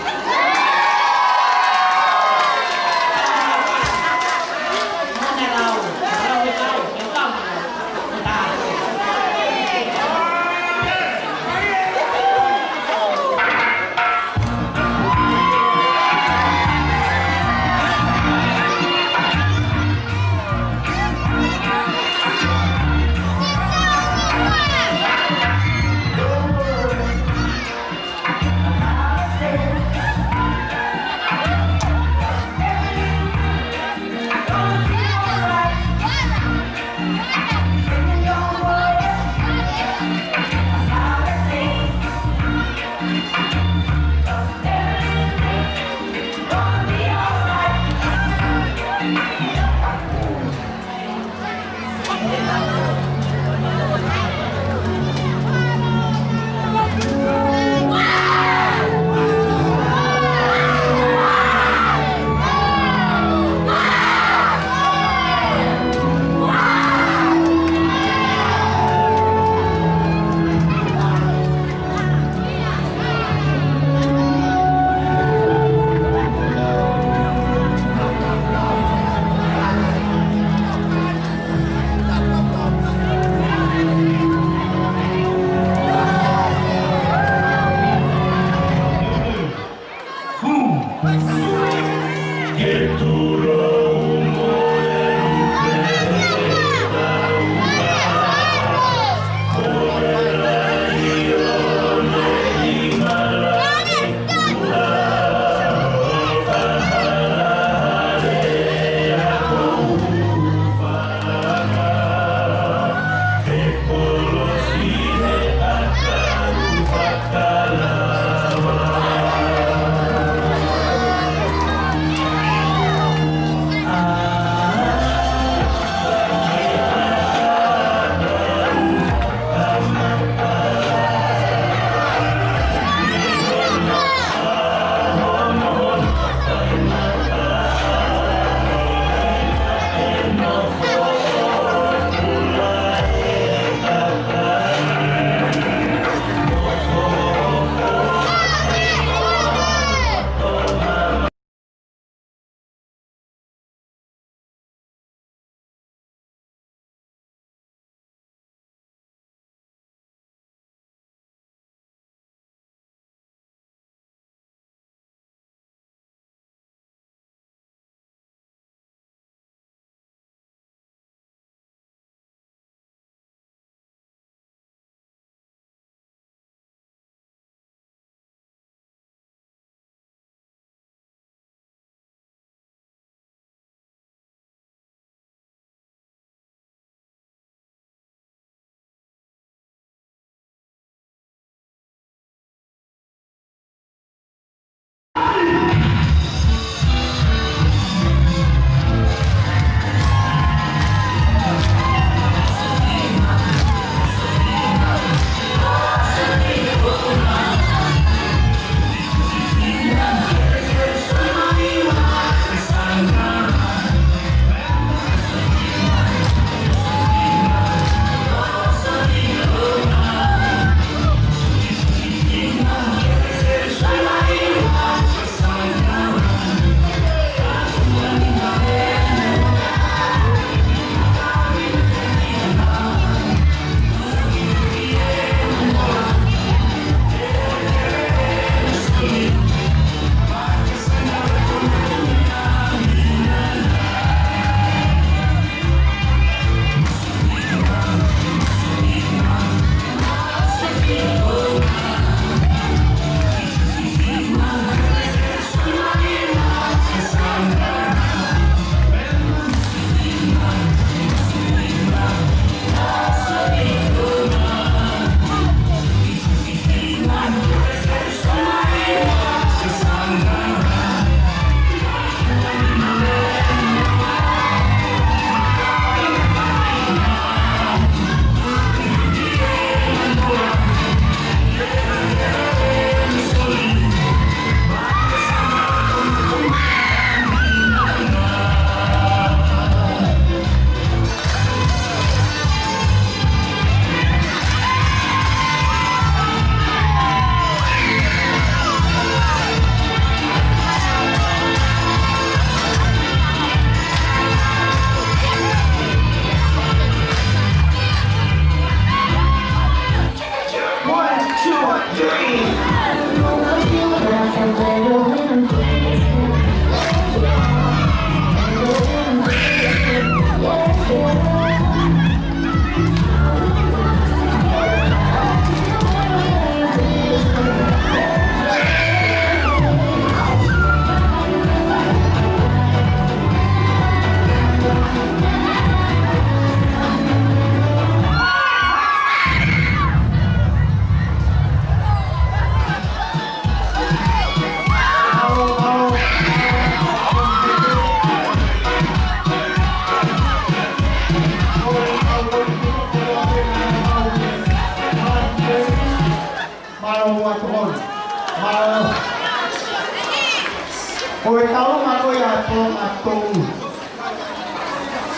Ko e taʻu ko ia ʻa e tolonga tolu.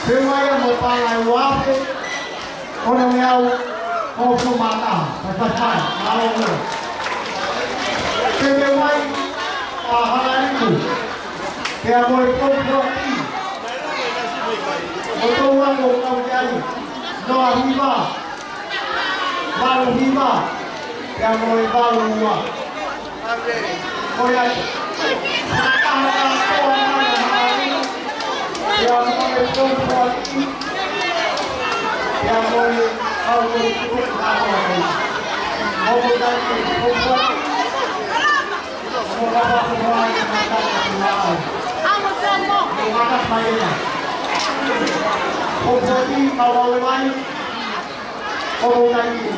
Pea mai ʻa mo e paʻanga ʻe uaafe, onomeau, hongofulu mā taha, fai fai fai, mālō. Pea mai ʻa Halaliku, pea mo e Poupouaʻi. Ko e toʻonga ʻoku kau ki ai, noa hiva, valu hiva, pea mo e valu ua. Ko ia. Pea mo e Poupouaʻi. Pea mo e kau ko e kuku kātoa ko ia. Ko e kau ko e Poupouaʻi. Ko e kau ko e Poupouaʻi. Ko e kau ko e Poupouaʻi. Poupouaʻi, kau ʻo e vai. Ko e kau ko e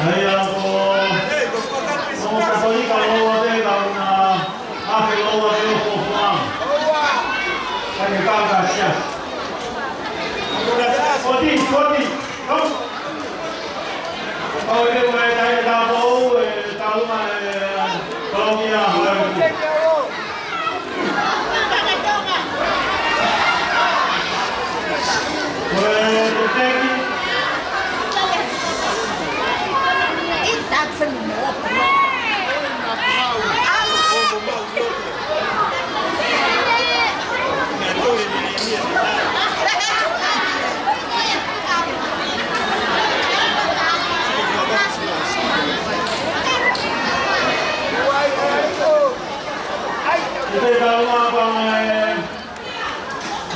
ʻAi ā ko, ko Katolika lōua te kauna, ake lōua te o ko fua. Ake kau ka sia. Koti, koti, kau. Kau e keu mai tai e tātou, e tāluma e, kau kia, kau. Ko e tāluma pea mo e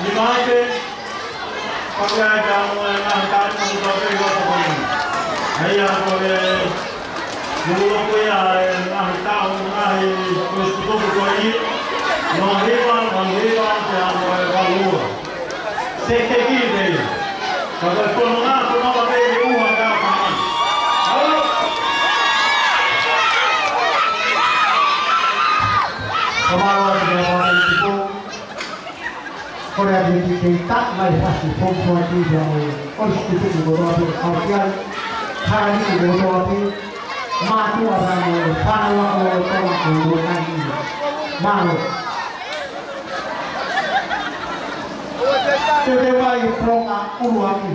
nimate, pea mo e ngaahi taʻu ʻoku tau pehē ʻoku tau pehē. ʻAi ā ko e, ʻoku ʻi ai e ngaahi taʻu, ngaahi ko e tuku ko ia. Noa hiva, valu hiva, pea mo e valu ua. Sekiteki pē ia. Ka ko e fononga, fononga pē he ʻuha ka ka. Halo. Ka mālō atu ki he Pāpā Tupu. Kole atu ke tau mai fasi Poupouaʻi pea mo e ʻosi tutuku kotoa pē ʻoku kau ki ai. Halaliku kotoa pē. Mātuʻa pea mo e fānau ako ʻo Tonga ko Moʻunga Nai. Mālō. Te te mai pronga uluaki.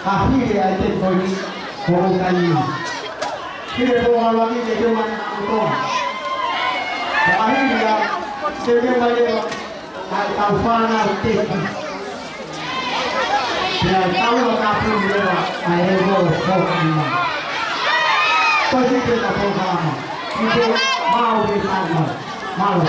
Ka hili ai te toi ni, ko o kai ni. Hili pronga uluaki te te mai na kotoa. Ka hili ai te te mai leva, ʻa e kau fānau teki. Pea tau la ka puni leva, ʻa e ko o ko ni. Ko si te ka pronga lama. Ni te mau te kai mai. Mālō.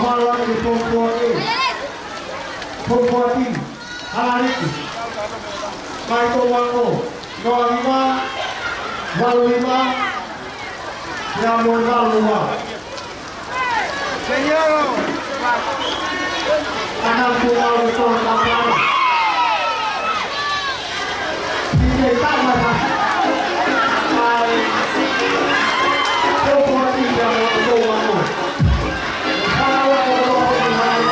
Mālō ʻaupito ki he Form four A. Form four A, Halaliki. Mai Touako, noa lima, valu lima, ia mo e valu lua. Señor. Ana ku mau to kapau. Di ke tama ha. Ai. Ko ko ti ya mo to wa mo. Para wa ko ko ti mai.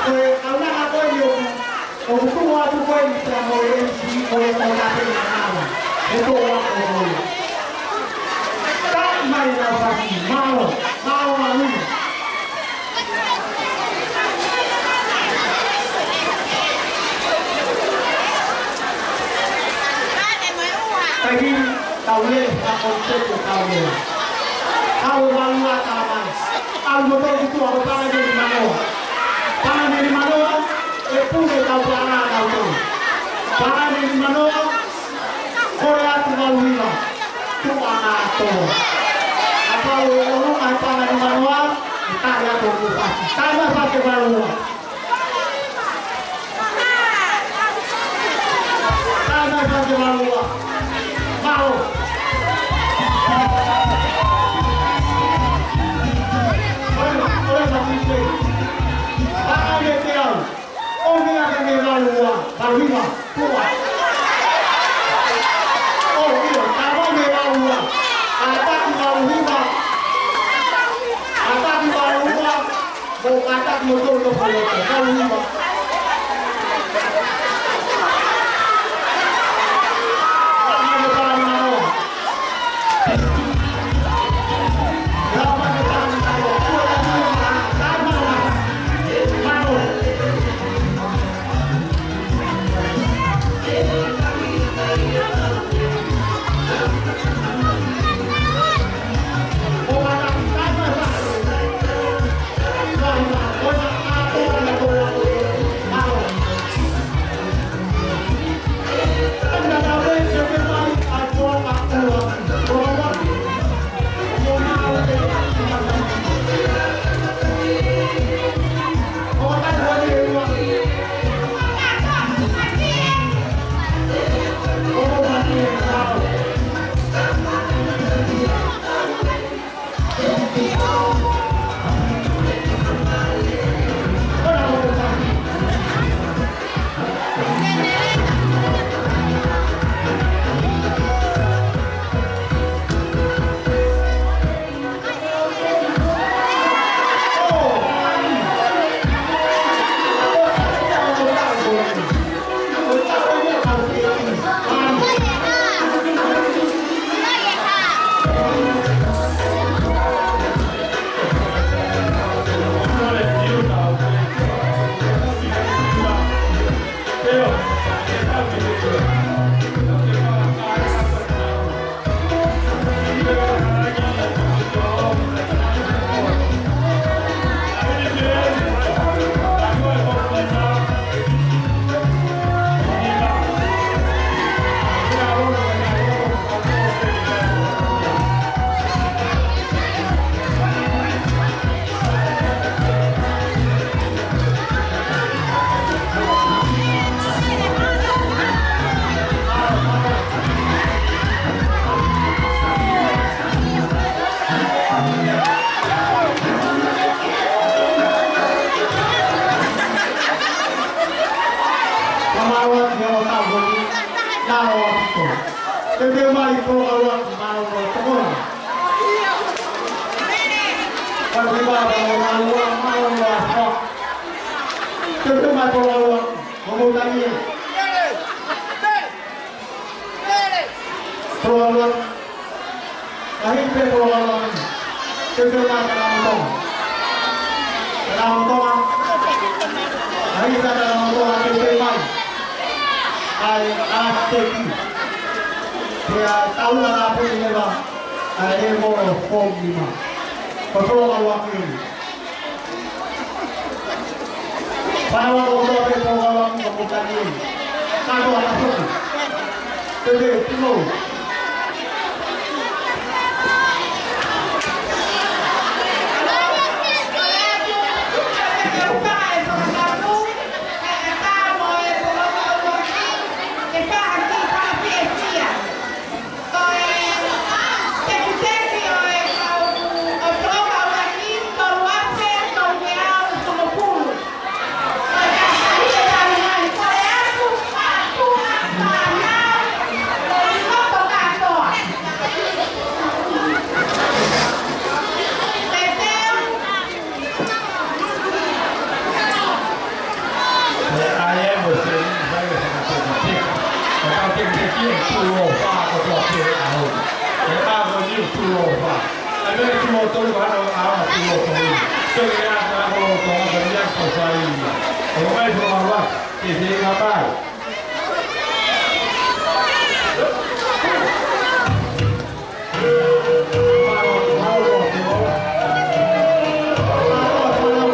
Ko e kaunanga ko eni ʻoku, ʻoku tuʻu atu ko eni pea mo e M C ko e kona pē ʻi Manava. He ko e ako ko ia. Taʻi mai na fasi, mālō, mālō mālō. Taimi, tau lele, ka ko te ko tau lele. Kau e valu lua tā mai. ʻAlu mo tau ki tuʻa ko Pangani Nimanoa. Pangani Nimanoa, ʻe pule kau Pangani kau tau. Pangani Nimanoa, kole atu valu lima. Tuʻa na tō. Kapau ʻe ʻolunga ʻe Pangani Nimanoa, ʻe taʻe atu ku fasi. Taʻi mai fasi valu lua. Taʻi mai fasi valu lua. Mālō. Oi, oi, ma tise. Pangani te au. ʻOmi ake mei valu lua. Valu lima. Tuʻa. ʻO, ʻio, taʻi mai mei valu lua. Kātaki valu lima. Kātaki valu lua. Mo kātaki mo tolu no poloto. Valu lima. Pea ko e polokalama ua, polokalama ua. Teu teu mai polokalama ua, mo mou tangi ē. Polokalama ua. Kahi pē polokalama ua. Teu teu mai Kananga mo Tonga. Kananga mo Tonga. Kahi pē Kananga mo Tonga, teu teu mai. ʻAi, ʻa teki. Pea tau na na pē ni leva. ʻAi, e mo fōngi ma. Ko polokalama ua ki. Fānau ʻa kotoa pē polokalama ua mo tangi ē. Kātoa ka foki. Teu teu, teu. Ko e tekiteki ʻo e kau ʻo polokalama ni, tolu afe tolungeau hongofulu. Ko e kakai ʻe talu mai, ko e aku, ʻa tuʻa, fānau, ko e loto kātoa. Teu teu. ʻE, ʻa e mo se ni, sai e fakatekiteki. ʻE, fakatekiteki e tuʻo fā ko tua ke aho. ʻE, ʻa ko ni tuʻo fā. ʻE, me tuʻo tolu ka hano ʻa tuʻo tolu. Ke ke ʻa ka ko to ka ni a ko sai. ʻE, mai ko ma wa, ke ke ma pai. Mālō, mālō, mālō, mālō, mālō,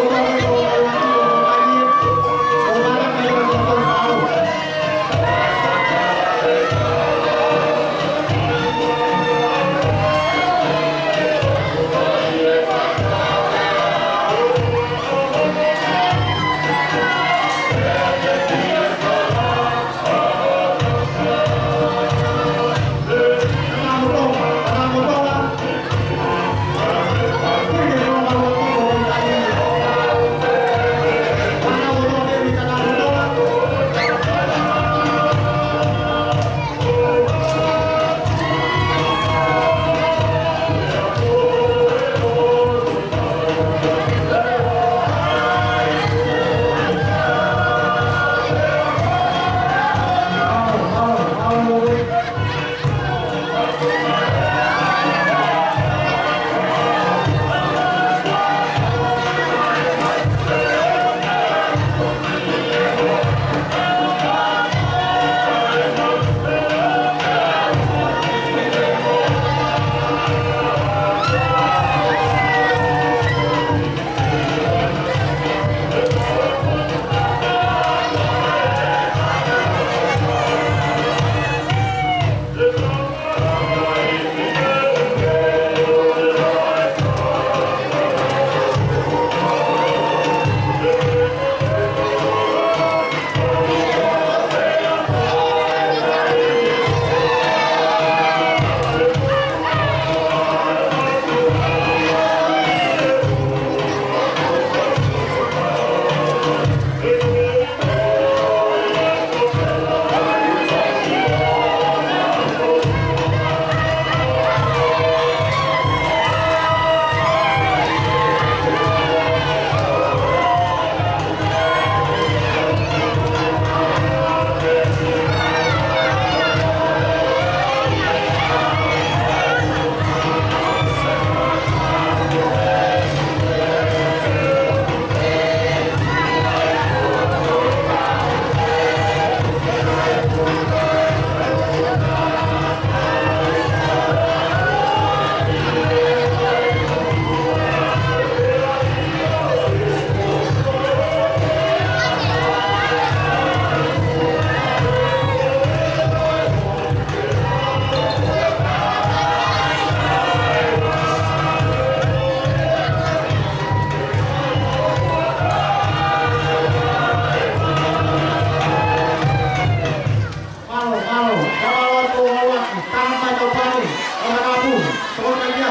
tāmateʻi tau pani, ʻo na kapu, tō na kia.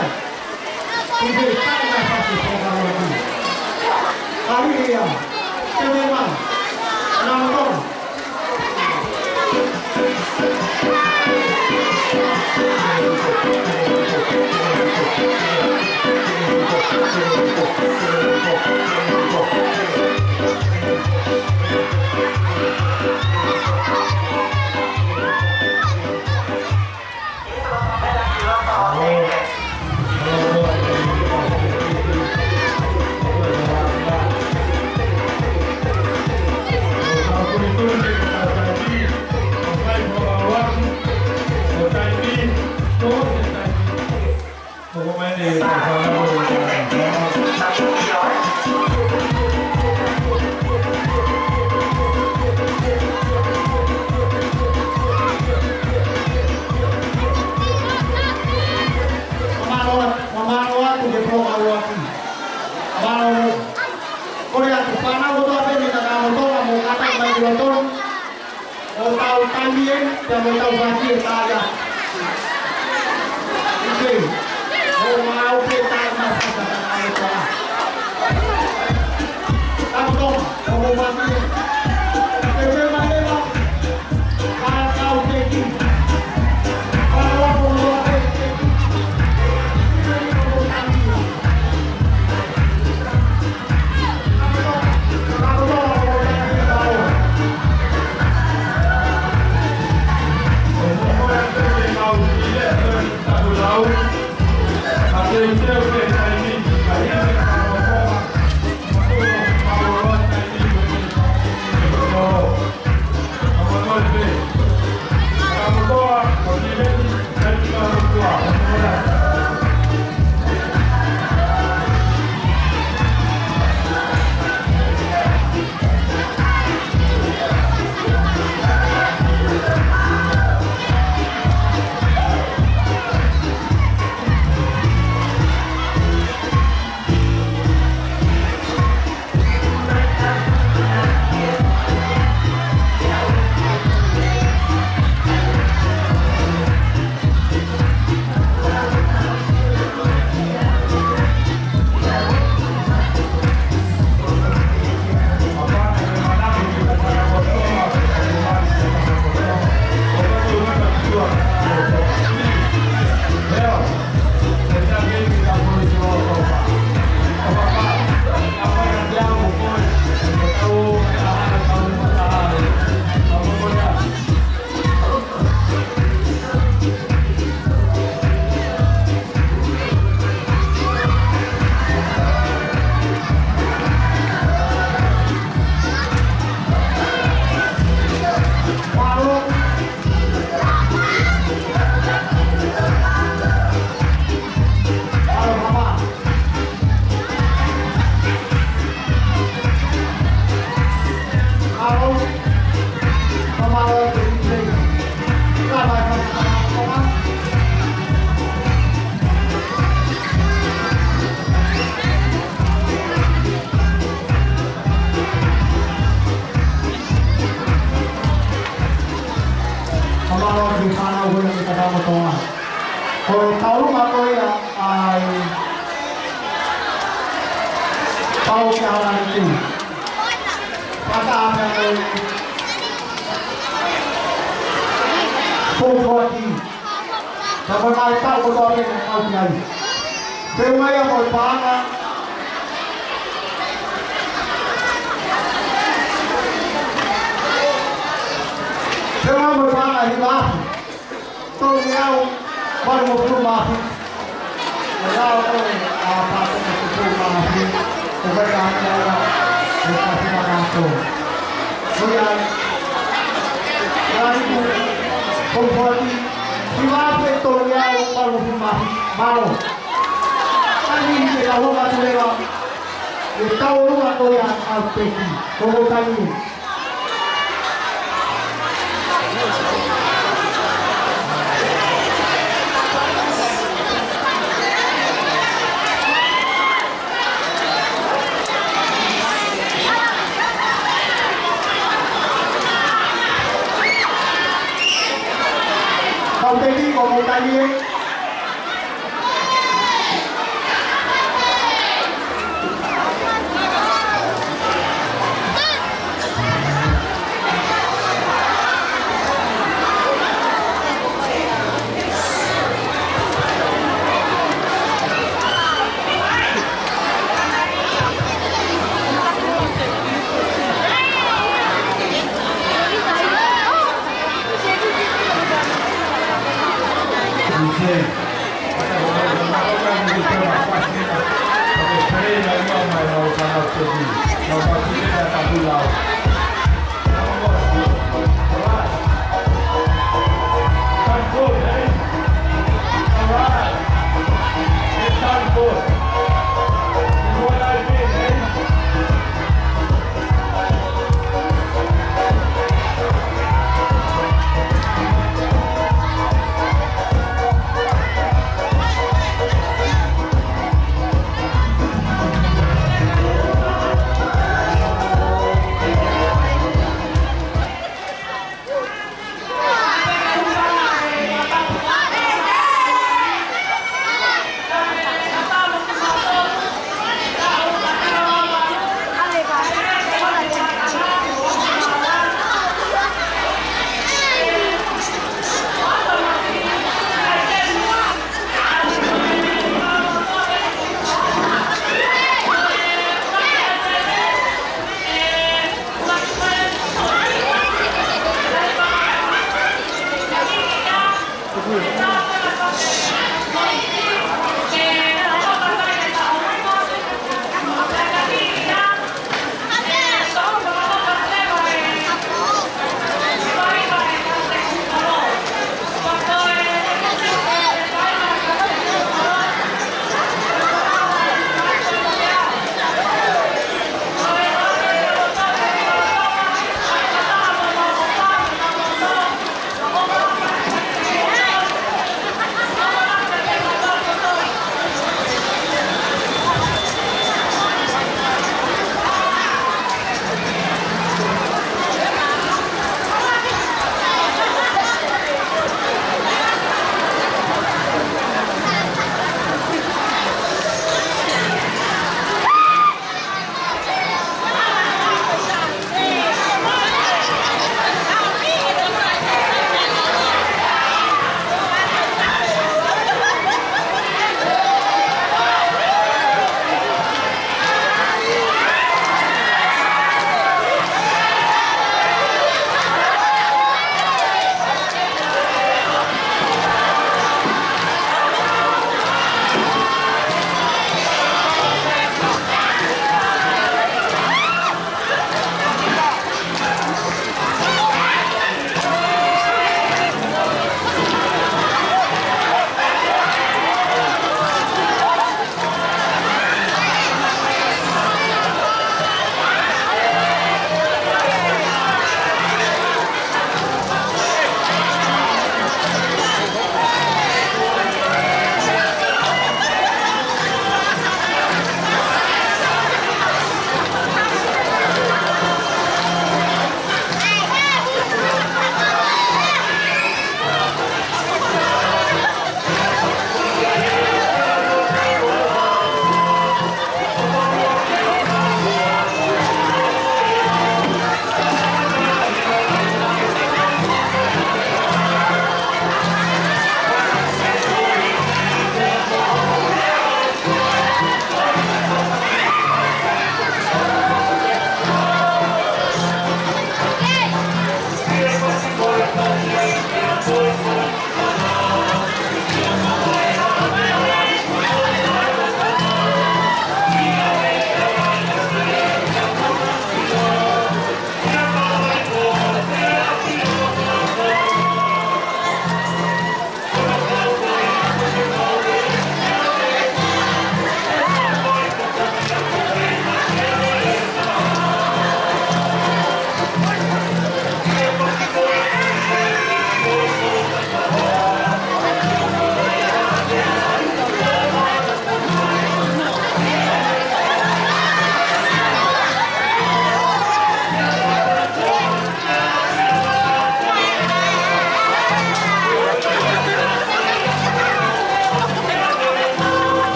Kupe, tāmateʻi tau pani, tō na kapu. Karilia, tēnē mai, nā mō. Mālō, mālō atu ki he polokalama. Mālō. Kole atu fānau kotoa pē mei Takamotoa mo kātaki mai ki loto. ʻO tau taimi ē, pea mo tau vāki e taia. ʻIkai. ʻO mau pē taimi ʻa Takamotoa. Takamotoa, ʻo mau vāki ē. Ke pē mai ē, Mālō atu ki he fānau ko eni mei Takamotoa. Ko e taulunga ko ia ʻa e Pau ki Haʻalani Tū. Pata ame ame. Pō koati. Ka ko e ngaahi tau kotoa pē naʻe kau ki ai. Pea ʻomai ia mo e paʻanga. Pea ʻomai mo e paʻanga ʻe hiva afe tolu ngeau valungofulu mā fitu. ʻE lau ko e ʻa pātene ko tolu mā fitu. Ko e ka ʻa ia ʻe ka fina ka tō. Ko ia ai. Ko ia ai ku. Ko koati. Hiva afe tolu ngeau valungofulu mā fitu. Mālō. Ka ni ke ka hoka tu leva. ʻE tau ʻolunga ko ia ʻa Peki. Ko ko kani. Kau teki ko ko kani ē.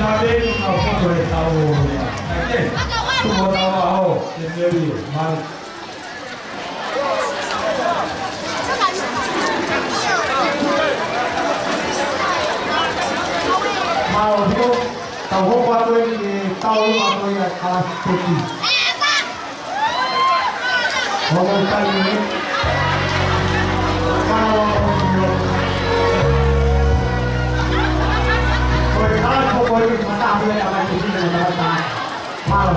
Pea ʻoku nau fotu he tau o ia. Ake, tuku tau a o, ke meli, mai. Mālō, tau hoko atu eni ki he tau ʻuluaki ʻo e kalasi teki. Hono taimi ni. Kalo o tio. Ko e kalo ko e matahe a mai ki hina na mata. Kalo.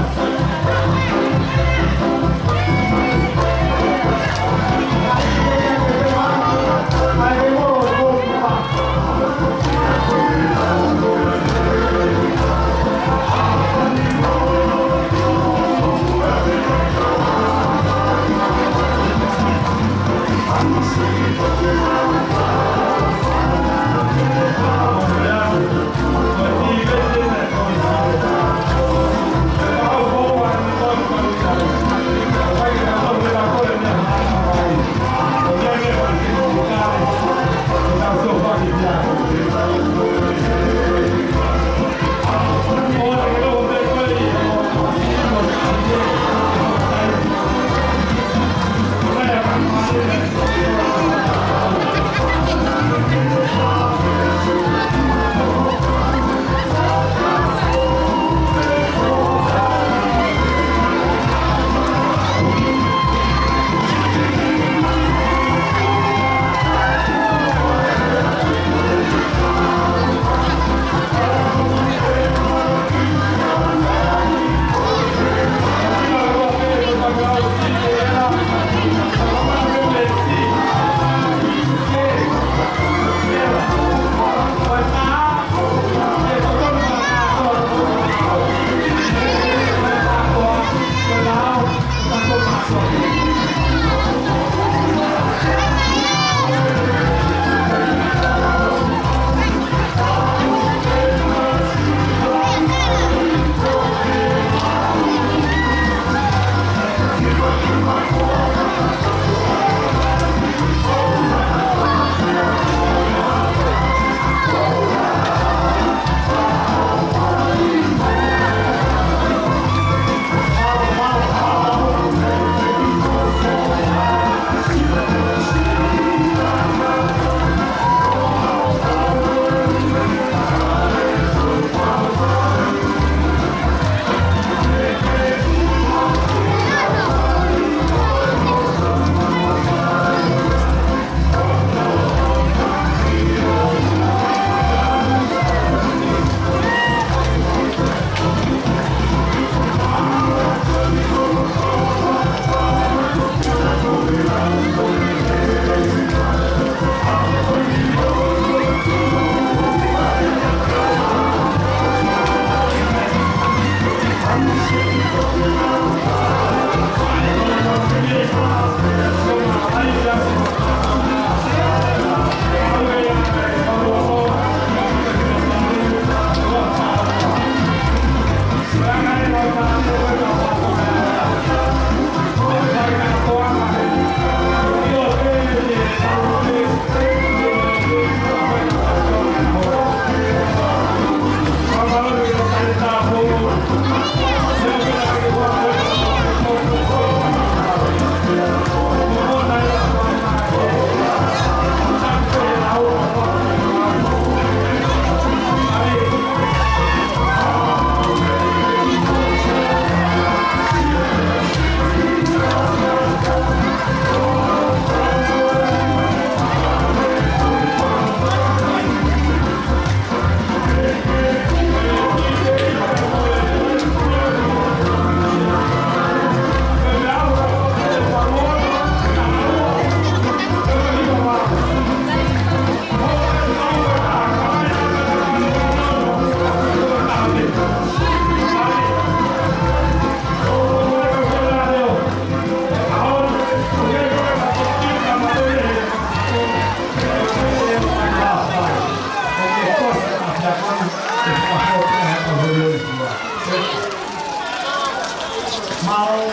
Mālō,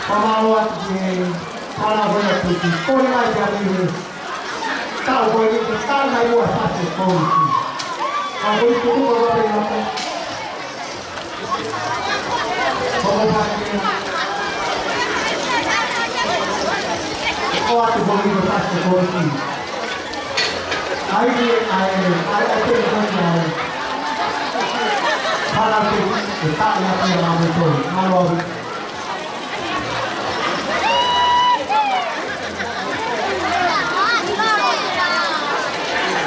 mālō atu ki he tala ko ia ki, ki, ko ia mai ki a mei he tau ko ia ki tala mai ua fasi ko ia. Ka ko ia ko ia ko ia ko ia. Ko mo pake. Ko atu ko mo pake ko ki. Ai, ai, ai, ai, ai, ai, ai. Para ke, ke taʻi atu ia ma mo to. Malo.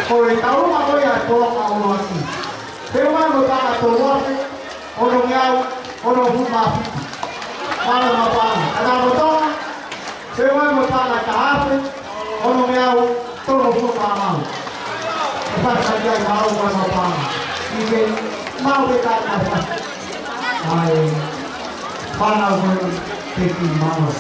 Ko e taulunga ko ia ko ka oloaki. Pea mai mo e paʻanga tolu afe, ono ngeau, ono fuma fitu. Mālō e mapaʻanga. Kāinga mo Tonga, pea mai mo e paʻanga taha afe, ono ngeau, tolu fuma malu. E fakaʻamu ia mālō e mapaʻanga. ʻIkai, mau ke ka ka. ʻAi. Fānau ko e teki mālō.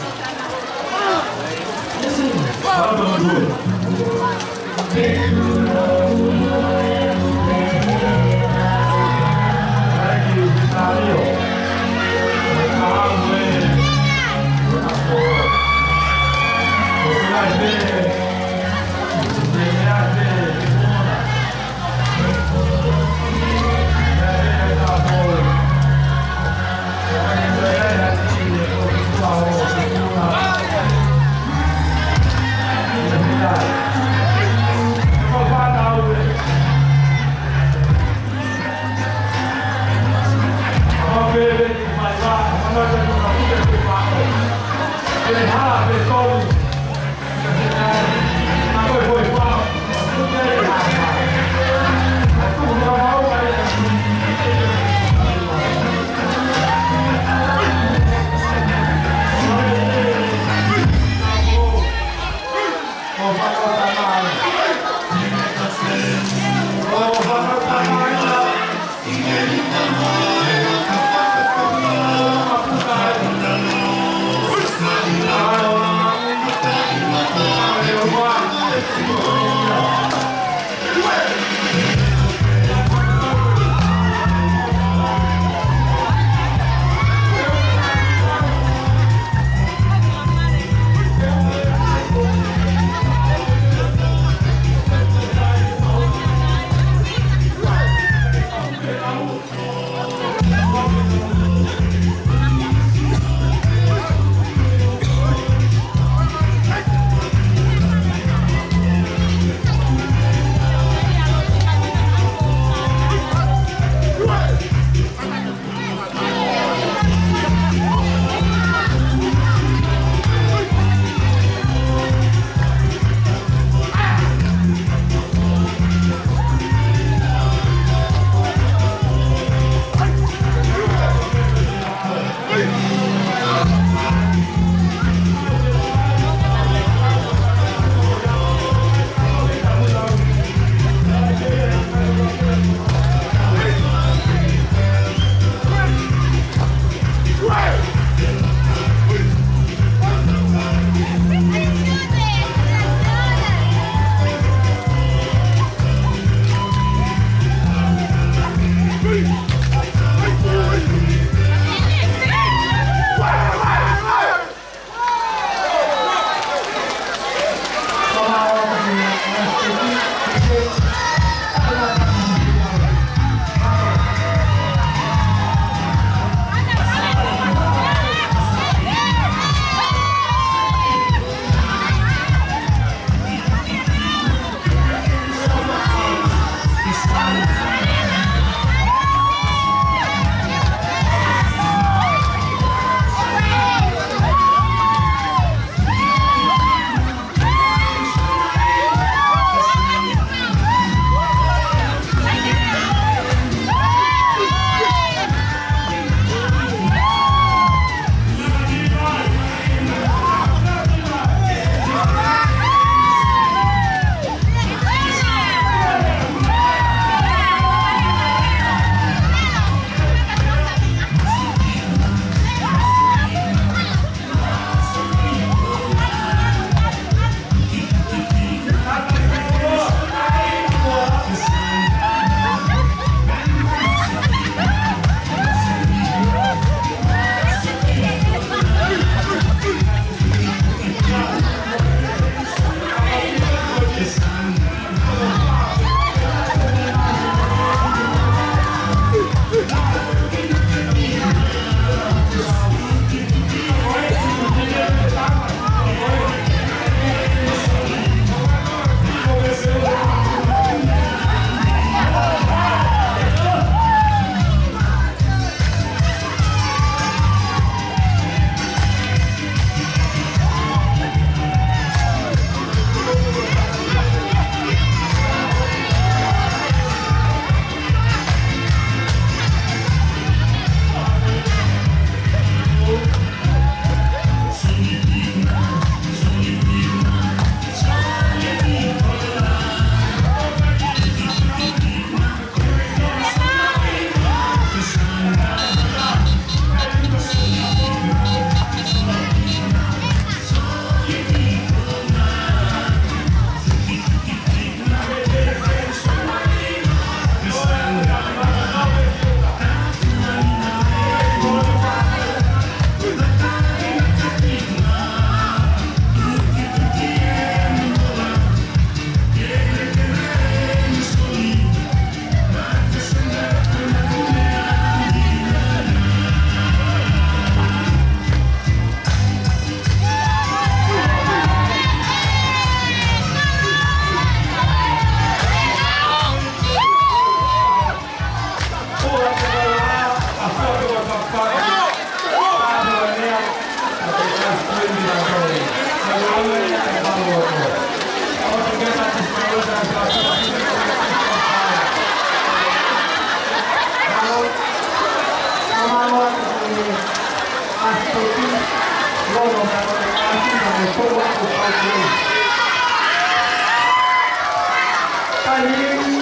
Taimi ni,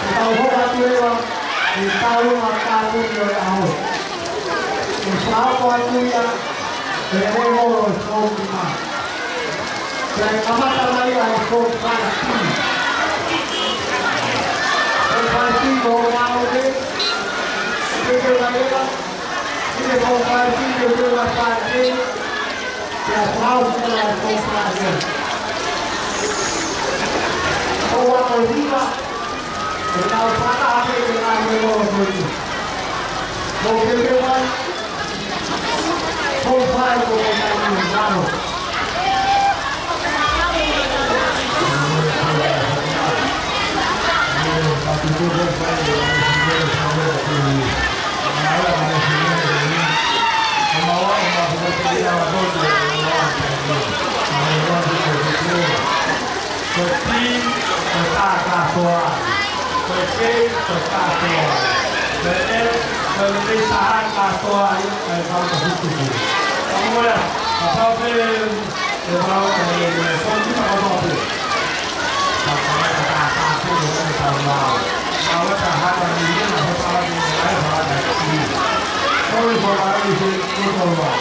ʻoku tau hoko atu leva ki he tauʻolunga kātaki ʻo e ʻaho. ʻOku fakaʻamu atu ia, ʻe he ʻEiki ʻo e Fouhi Mā. Pea kamata mai ʻa e Fouhi Mā. Fouhi Mā ko e ngāue, ke ke mai ʻEiki, ke ke Fouhi Mā, ke ke mai Fouhi Mā. Pea fakaʻosi ʻa e Fouhi Mā. Ko e ua ko e hiva, ʻe nau fakahā ke ke ngāue ʻo e Fouhi Mā. Mou ke ke mai, Fouhi Mā ko e taimi ni. Ko e P, ko e tā kātoa. Ko e K, ko e kātoa. Ko e L, ko e tā kātoa, ʻa e pau ka hukuku. Ka moe, ka pau pē, ʻe pau, ʻe, ʻe, ko e tā kātoa pē. Ka pau ka tā kātoa, ko e tā kātoa. Ka wata hata ni, ni, na, ko e tā kātoa, ko e tā kātoa. Ko e tā kātoa, ko e tā kātoa.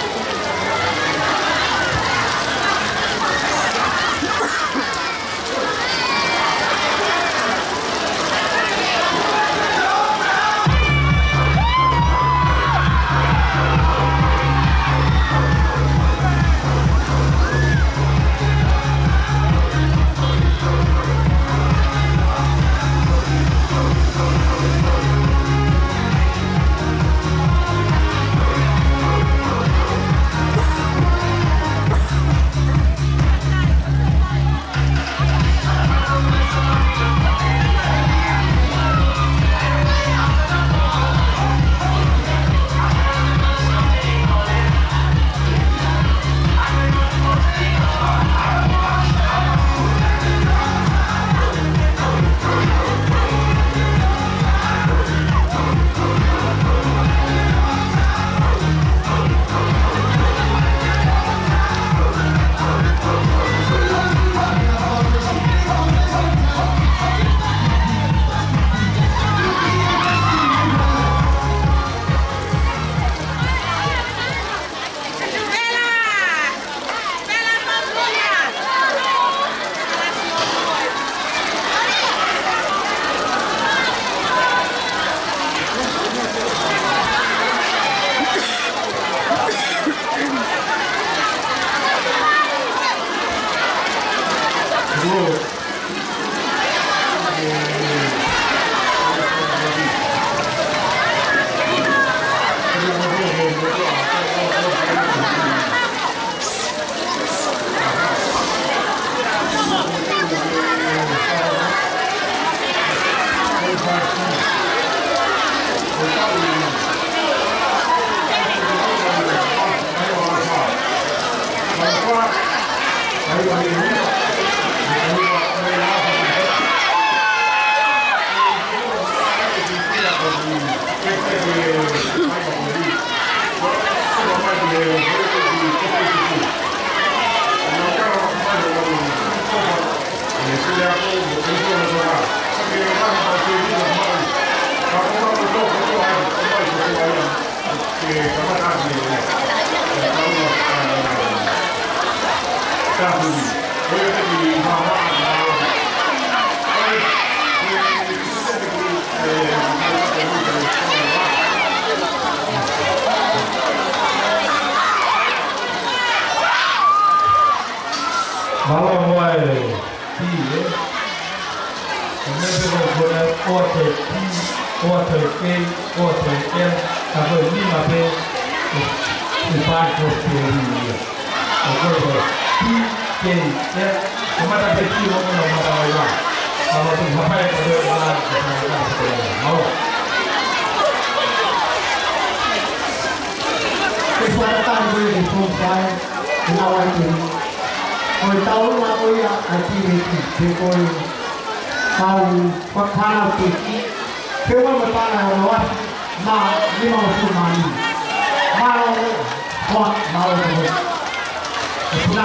Mālō mo e P, ē? Ko e meʻa pē ko ē, ʻoua toe P, ʻoua toe K, ʻoua toe L, ka ko e nima pē, ʻe, ʻe fai ko e P ia. Ko e, ko e P, K, L, ko e mata pē P, ʻo ko e mata ai la. Ka ʻoua toe hapai ka toe la, ka toe la, ka toe la. Mālō. Ke fuata tahi ko e ke fō fai, ke na wai ke ni. Ko e tau la ko ia ʻa e T V T, pe ko e kau fakahana teki, pe ua me pana o loa, ma, ni ma o su ma ni. Ma o, o, ma o, o. E kuna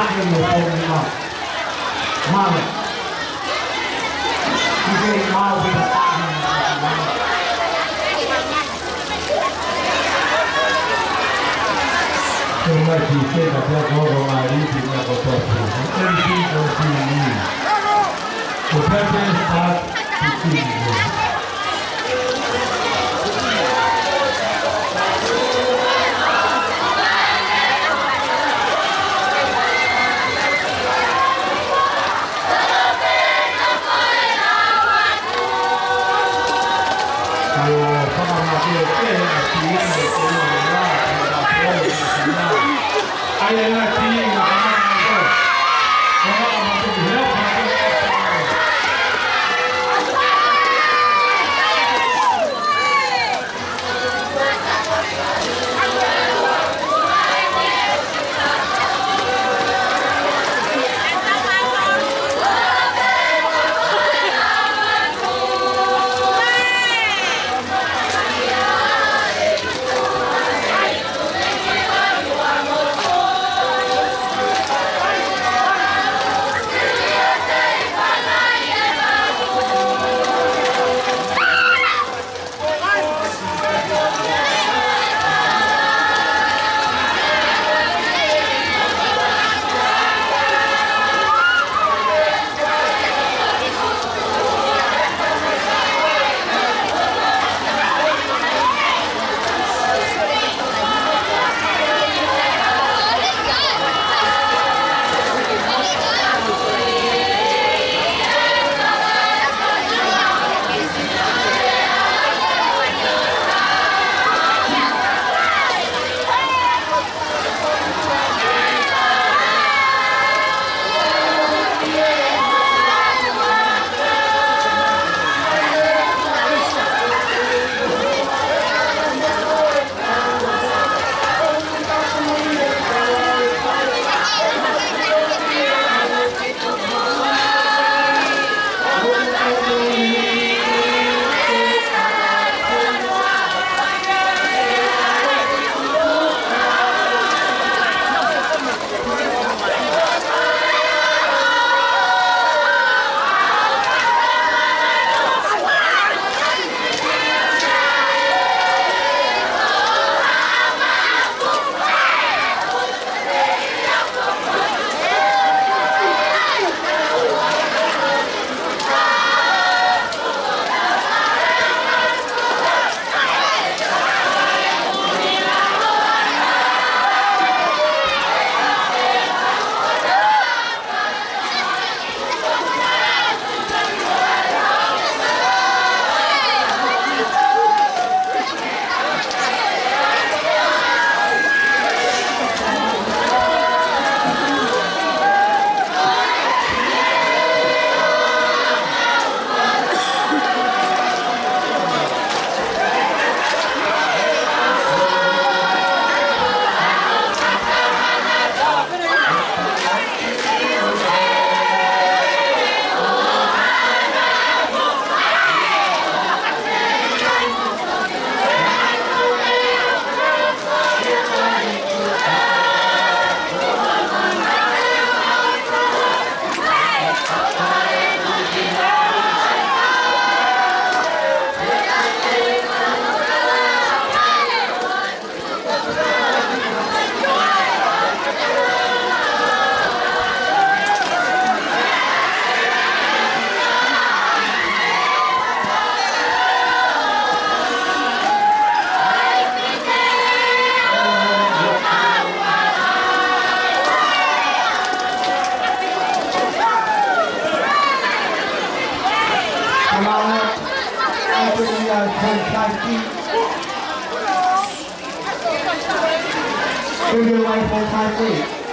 Come on up. Open the, uh, ten, five feet. Bring your wife on five feet.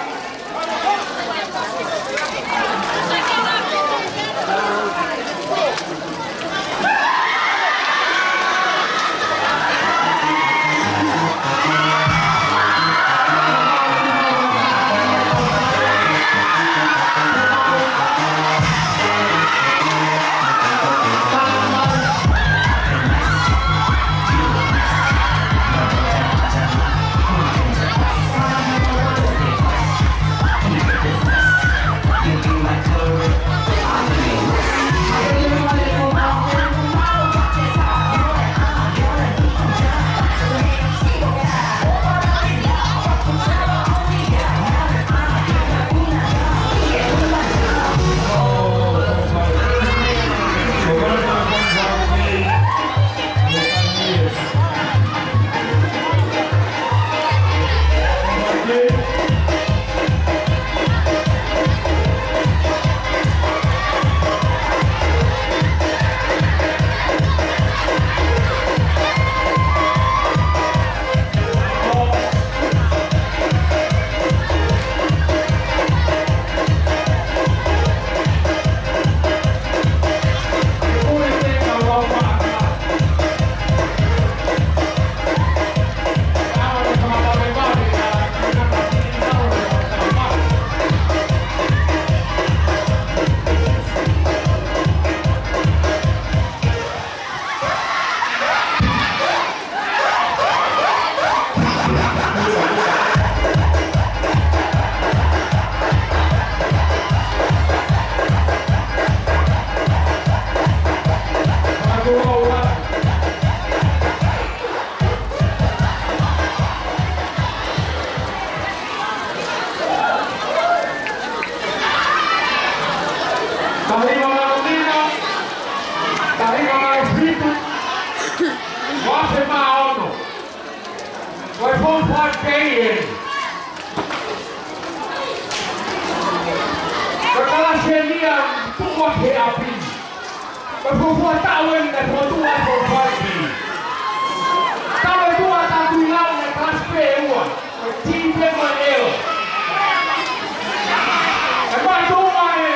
Kei eni. Ko e kalasi eni ia tuʻu ʻaki he ʻapi. Ko e fuofua taʻu eni naʻe fokotuʻu ai e Form Five B. Taʻu ʻe ua, taʻu ʻe ua naʻe kalasi pē ʻe ua. Ko e T pē mo e L. Ko e mātuʻa ē.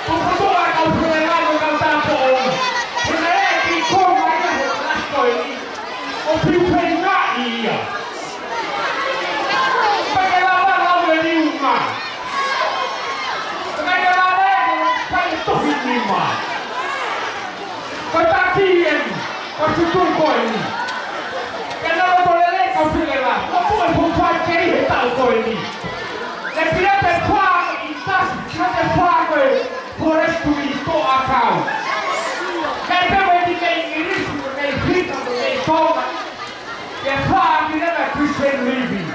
Ko e mātuʻa e kau fale ngāue, kau tāupoʻou. He naʻe ʻi ai e kiʻi konga ia he kalasi ko eni. ʻO fiu pē ia ia. Pea ke lava lau e liunga. Pea ke lava e, pea ke tohi nima. Ko e taki eni, ko e tutu ko eni. Ke na loto lelei kau fale ngāue. Ko e Form Five K he taʻu ko eni. Naʻe pile pē fā ʻi tasi, pile pē fā ko e forestry ʻi Toʻakau. Naʻe pehē ʻe he ʻEngilisi, ʻe he Fika, ʻe he Tonga. Ke fā ki leva Christian Living.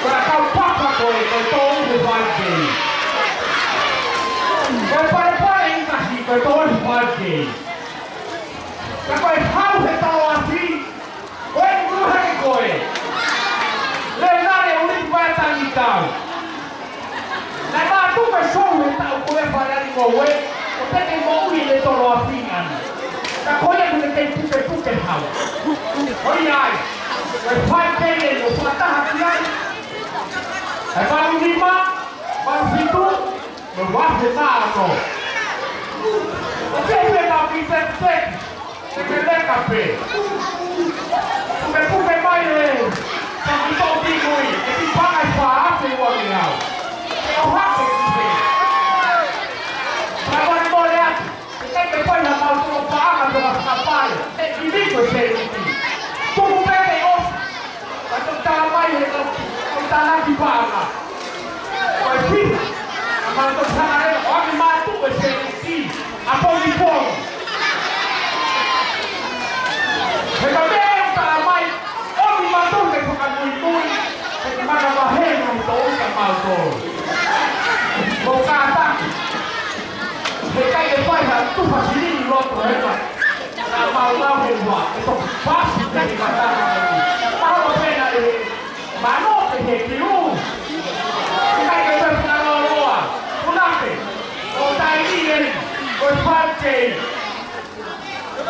Ko e kau papa ko ē, ko e tolu he five K. Ko e palepale ʻi tasi, ko e tolu he five K. Ka ko e hau he taloafi, ko e kuru hake ko ē. Leonare uli vai tangi tau. Naʻe mātuku e sou he taʻu ko ē fale ali mo ue, ʻo te ke moʻui le taloafi ʻana. Ka ko ia ʻoku ne kei pukepuke hau. Ko ia ai, ko e five K eni ʻoku fakataha ki ai. ʻE valu nima, valu fitu, mo e valu ono. ʻO te ue mau ki te te. Te ke leka pē. Pukepuke mai e. Ka ki tō ki mui. ʻE ki paʻanga ʻe fā afe ua ngeau. ʻE ʻohake ki pē. Ka wale mole atu. ʻE te ke pai ha mau tō paʻanga tō ka whakapai. ʻE ki miko se iti. Tuku pē ke ofi. Ka tō tā mai he tō. Tō tā na ki paʻanga. Ko e fiha, ʻa mātou Sakalele, ʻo ʻaki mātuku e seniti, ʻapongipongi. He ka mea ʻe talamai, ʻomi mātou ke fakamuimui, he ka mana vahe na he tō uta mātou. Ko kātaki. He kai e fai ha tufa silini loto heka. Ka mau lau he ua, ʻe toki pasi te ki matana. Mahalo pena e Mano ke he kiu. Kai ke te fakaloloa. Punake. ʻO taimi eni. Ko e five K.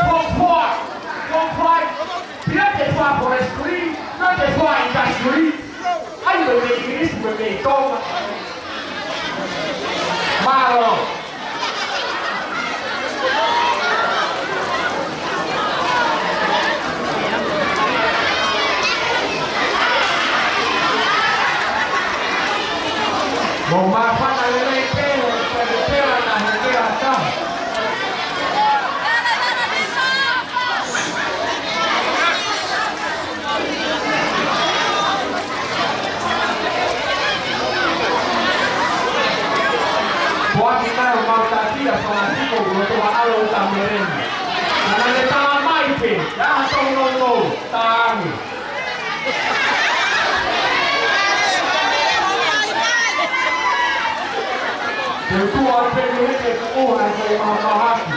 Ko fua. Ko fua. Pia te fua forestry. Pia te fua industry. ʻAi ko e mei Kirisi, ko e mei Tonga. Mālō. Mou māfana lelei pē, pē, pē, pē, na he pē ata. Poaki naʻe mau takia Falasiko kuo toka alo uta mereni. Naʻa ne talamai pē, ʻa tau no no, tāngi. Te u tua pē ni he ke kuʻu hai ke mau mahaki.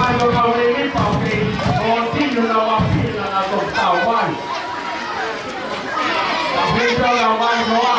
Ai, ʻo kau nei ni pau kei, ʻo tino na wa pila na to tau wai. Pila na wai noa.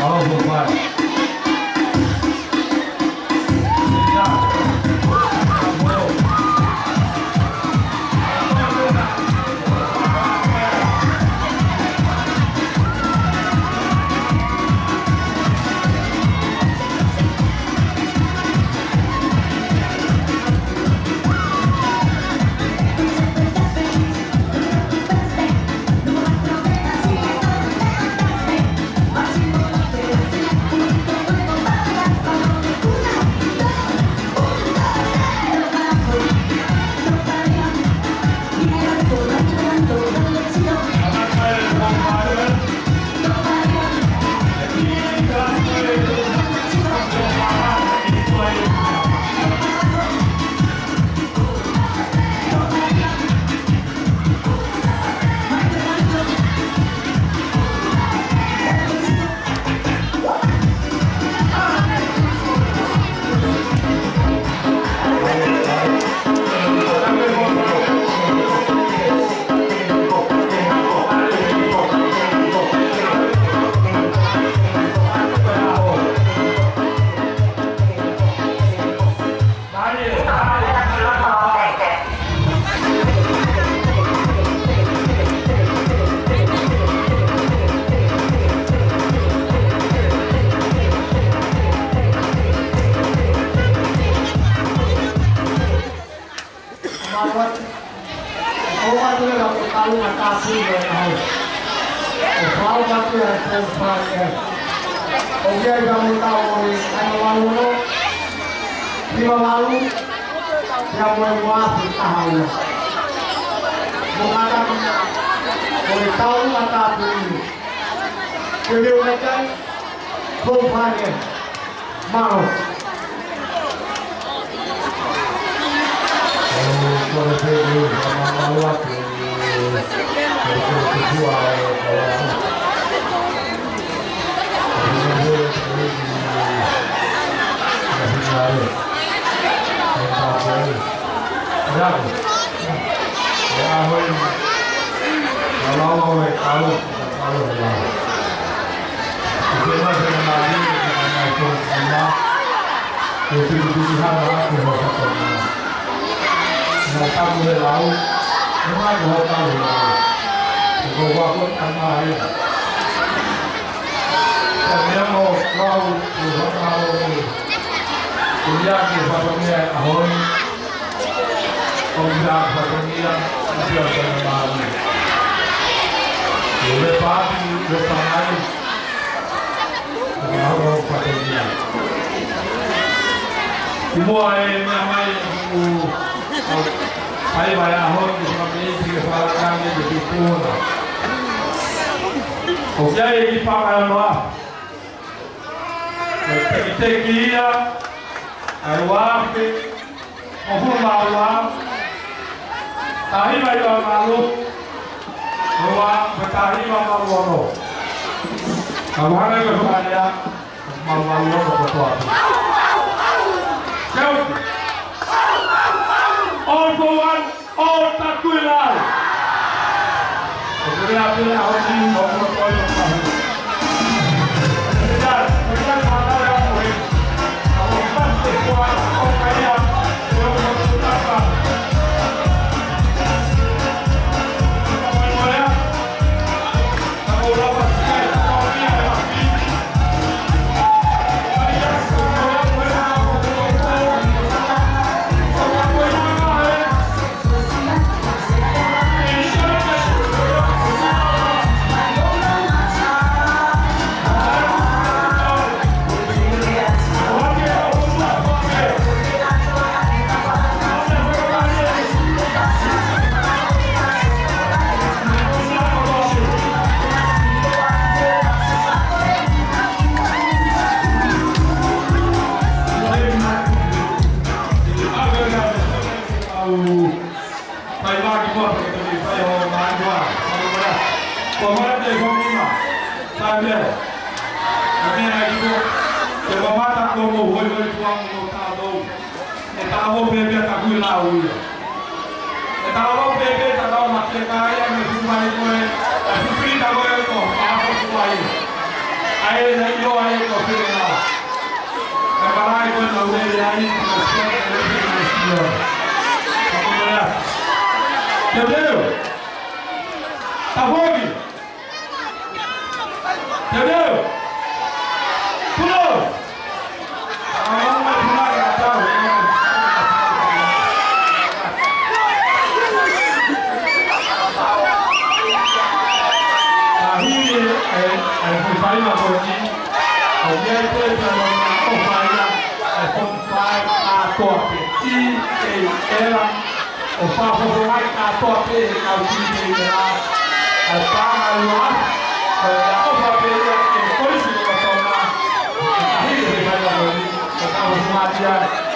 Mālō atu. ʻOku ou ʻoatu e kau ʻa e tāpuni ʻo e ʻaho. ʻOku ou ʻoatu e kau fale. ʻOku ʻi ai e kau ʻo e ʻaho ni, ʻa e valu ono, hiva valu, pea mo e ua afe taha ua. Mo kātaki, ʻo e kau ʻa e tāpuni. Ke leo mai kai, kau fale. Mālō. ʻO ia ke fatongia ʻa e ʻaho ni, ʻo ia ke fatongia ʻa e ʻaho ni. ʻO ia ke fatongia ʻa e ʻaho ni. ʻO ia ke fatongia. Kimuʻa e meʻa mai ʻoku, ʻo, ʻai mai ʻa e ʻaho ni, ke fakamei, ke fakalakane, ke tupuna. ʻOku ʻi ai e kiʻi paʻanga ʻe ono ʻa. Ko e tekiteki ia ʻa e ua afe hongofulu mā ua, taha hiva hiva valu, ua, ko e taha hiva valu ono. Ka mahalo ko e fakalea, valu valu ono kotoa pē. Keu. All for one. ʻO Takuilau. ʻO kore a pele a honi, ʻo kore a pele a honi. Fai vā ki mua pē ke toki fai ho māua. Ko mara te ho mima. Fai mea. Ka mea ngai ki mua. Te mamata ko mo hoi hoi tuang mo tātou. ʻE tāua pē pea Takuilau ia. ʻE tāua pē pea tāua ma te kāia me kumai koe. ʻE fufita koe ko pāko kuai. ʻAi na io Teuteu. Tafoki. Teuteu. Pulo. Ka hili e, e, e, fuʻu taimi ko eni, ʻoku ʻi ai pē ʻa e ʻofa ia, e fuʻu fai kātoa pē, ʻi he ʻela, ʻo fakafofongaʻi kātoa pē ʻe he kau tui pē ʻi he ʻela, ʻa e paʻanga ʻe ua, ko e ʻofa pē ia ki he kolisi ʻo Tonga, ka hili e fuʻu taimi ko eni, ʻo fakafofongaʻi ia,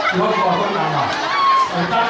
ʻi hono fakafofongaʻi. ʻOi tā,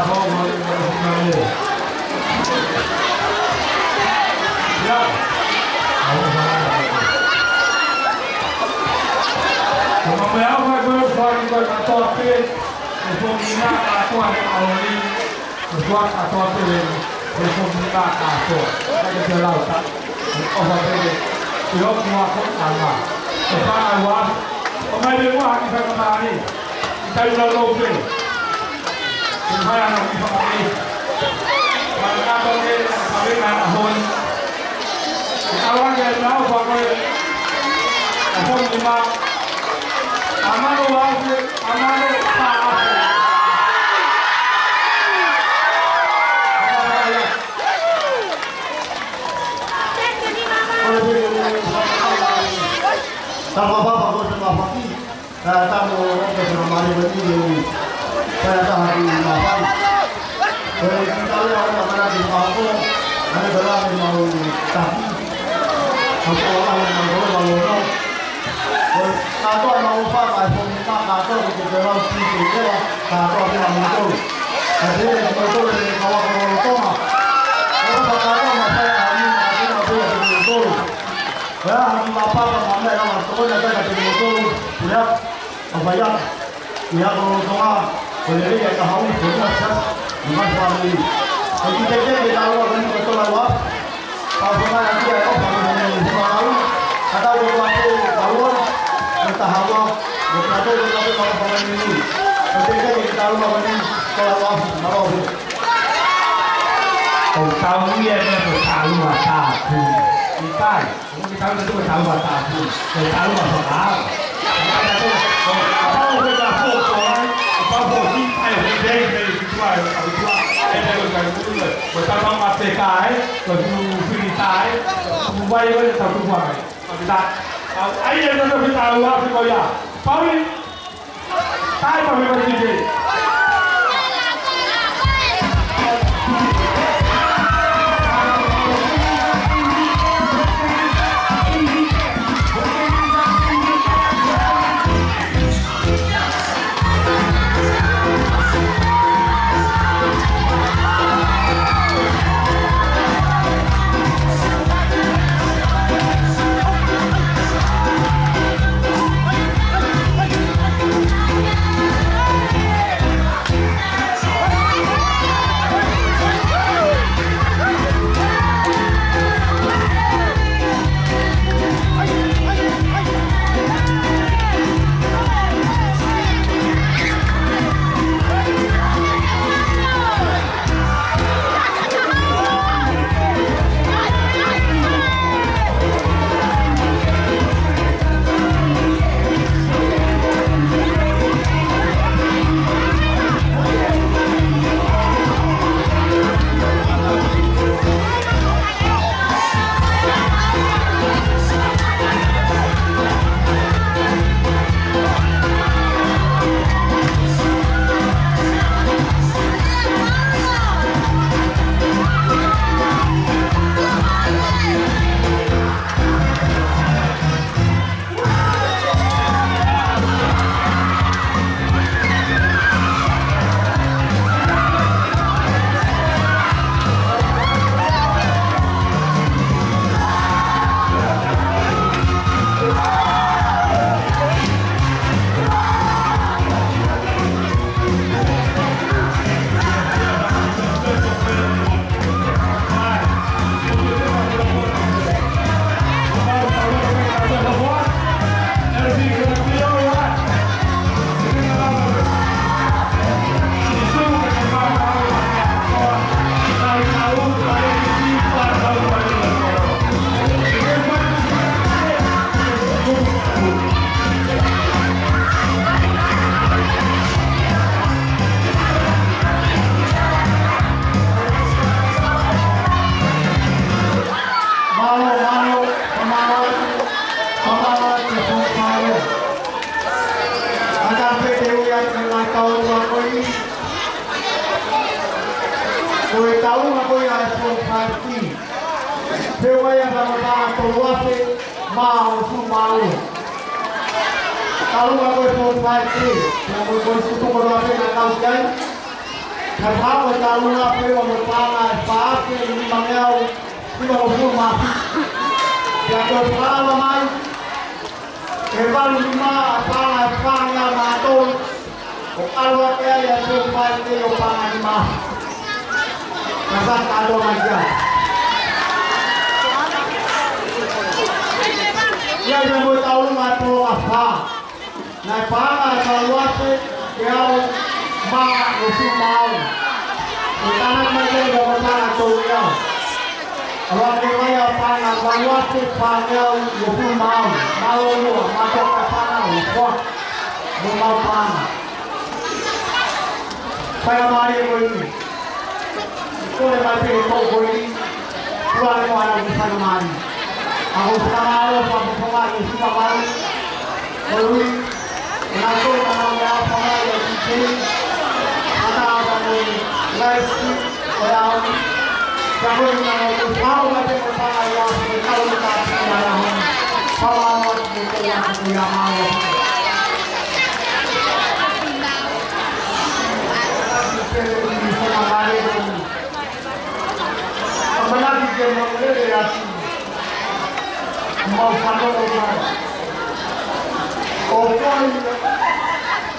mālō, mālō, mālō. Kātoa pē, ʻe fōmina kātoa he ʻaho ni, ʻe fua kātoa pē, ʻe fōmina kātoa. ʻAi ke te lau ta, ʻe ʻofa pē, ʻe ʻoku ako ʻa ma. ʻE fānau ua, ʻomai pē muʻa ha kiʻi fakamālō. ʻIkai ʻulo pē. ʻE fai ana ki fakaʻi. Fai ana pē, fai ana hoi. Awa ke na o fa ko e. A fo ni ma. A ma no wa se, a ma no pa. Tapa papa ko te mafaki. Ka tamo ke te mamahi ko ni ni. Ka taha ki mafai. Ko e kita lea o na mana ki mafo. Ane kala ni mau taki. Au kala ni mau kala mau no. Ko e kātoa mau fa mai fo ni ka kātoa ki te lau ki te kela. Kātoa ki na mau tolu. Ka te ni mau tolu ni kawa ko mau toma. Ko e kātoa mau fai a ni a te mau tolu. Ko e aha ni mapapa ma mea lava tokoni ʻa te mau tolu. Lea. ʻA fai atu, ʻi he ako lolotonga, ko e lelei ʻa e kahaʻu, ko e meʻa siasi, mo e ngaahi fāmili. Ko e kitekite ke tāua ko eni ko e tola ua, pau ko e ngaahi ʻaki ʻa e ʻofa mo e meʻa ni, mo e ngaahi, ka tau ko e ʻofa pē, kaua, mo e taha ua, mo e kato, ko e kato, kato, kato, kato, ko e kitekite ke tāua ko eni, tola ua, mālō. ʻOku tau ia meʻa ko e tāua tāpuni. ʻIkai. ʻOku ke tau na tuku tau ua tāpuni. Ko e tau ua fakaava. Kapau ko e ka fo ko ai, kapau ko hi, ai, ko e dei, dei, ki tua, ki tua, e dei, ko e ka fo, ko e tau ma te kai, ko e fili tai, ko e vai, ko e tau tuku ai. Ko e ta, au, ai, e na no ki tau ua, ki ko ia. Pauli, Mālō, mālō, mālō, mālō, mālō, mālō. Kātaki pē ke ui atu e ngaahi tauʻolunga ko eni. Ko e tauʻolunga ko ia ʻa e Form Five P. Pea ʻoku ʻi ai ʻa e tauʻolunga tolu afe mā hongofulu mā ua. Tauʻolunga ko e Form Five P, pea ko e, ko e sikutuko tolu afe naʻa tau ki ai. Ka ko e tauʻolunga pē ʻo e paʻanga ʻe fā afe nimangeau nimangofulu mā fitu. Pea ko e fakaava mai, ʻe Ke valu nima ʻa e paʻanga ʻe fāngeau mā tolu. ʻO ʻalu ake ai ʻa e Tuʻi Fai Nei ʻo paʻanga nima. Ka faka ʻalu mai kia. Ia ia mo e taulunga ʻe toko fā. Naʻe paʻanga ʻe valu afe teau mā uofulu mā ono. ʻO tānaki mai ia mo e paʻanga ʻe tolu teau. ʻAlu ake mai ʻa e paʻanga ʻe valu afe fāngeau uofulu mā ono. Mālō muʻa, mālō e paʻanga, ʻo fua. Mo mau paʻanga. Faingamālie ko eni. Kole mai pē ko eni. Kua le mo ana ki faingamālie. ʻA ko fakamālō, fakamālō, fakamālō. Ko ui. Na ko na na na fakamālō ki te. Ana ana mo ni. Lai si. Ko ia. Ka ko na na ko pau na te ko pa ia. Ko ka ko ka na na. Fakamālō ki te ia ko ia. ʻAmanaki ke mau lele atu. Mau fanongo mai. ʻO koi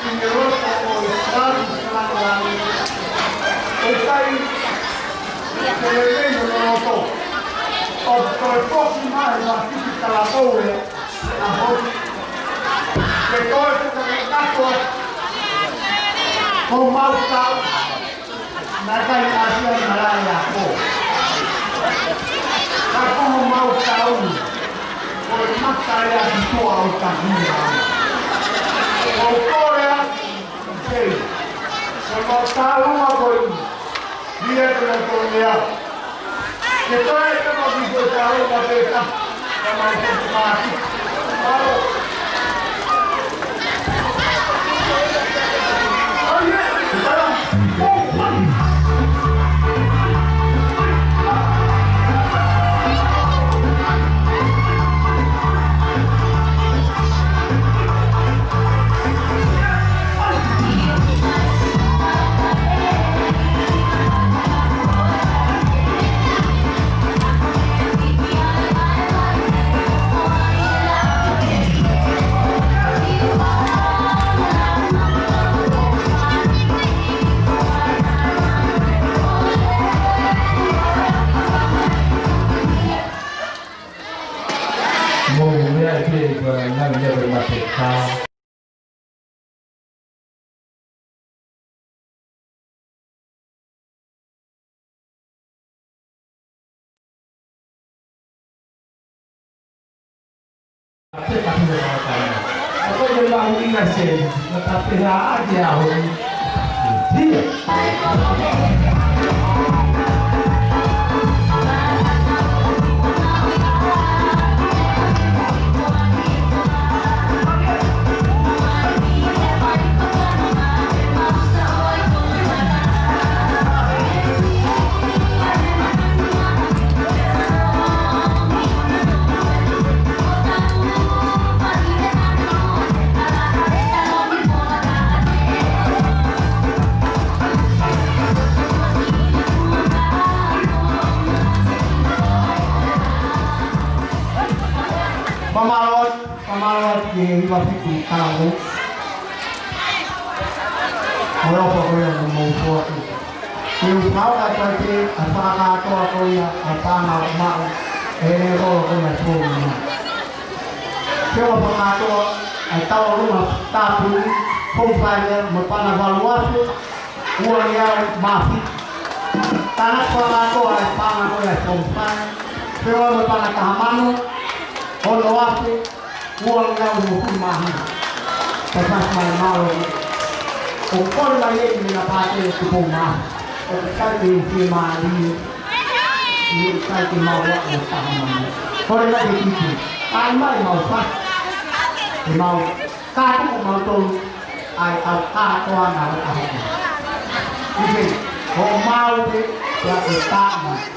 ʻi he loto ʻo e Sātu Sātu. ʻE kai ke lelei hono loto. ʻO toe foki mai ma kiki kalakoe. ʻAho. Ke toe ke kakato. Ko mau tau. Naʻe kai ʻasia ni malai ako. Ka ko mau tau. Ko e mata ia ki tua o tahina. Ko Korea. Sei. Ko mau tau ma ko i. Ia ko na ko ia. Ke toe ke mau ki ko tau ma te ka. Ka mau ko ma ki. Mau. Mo meʻa ke pa nang ia pa mate ka. Te ka hua ka ka. Ako le mau ina se, na ka te ha a ke a hoi. Tia. Fakamālō, fakamālō ki he hiva fitu tau. Mo e ʻofa ko ia mo mou foaki. Ke u pau ka taite ʻa e fakakātoa ko ia ʻa e paʻanga ʻoku maʻu ʻe he ʻOtua ko ia ʻi Tonga. Ke u fakakātoa ʻa e taulunga tāpuni, Tuʻi Fai Nei mo e paʻanga ʻe valu afe, uangeau mā fitu. Tānaki fakakātoa ʻa e paʻanga ko ia ʻi Tonga. Ke u mo e paʻanga ʻe taha mano, ono afe, uangeau uofulu mā hiva. Ka fasi mai mālō. ʻOku kole mai eni mena pāte ʻo Tupou Maʻa. ʻOku kai ke u fie mālie. ʻIkai ke mau ua ʻo taha mano. Kole mai ke kitu. ʻAi mai mau fasi. ʻE mau. Ka tuku mau tolu. ʻAi au kātoa na o taha mano. ʻIkai. Ko mau te. Ia e taha mano.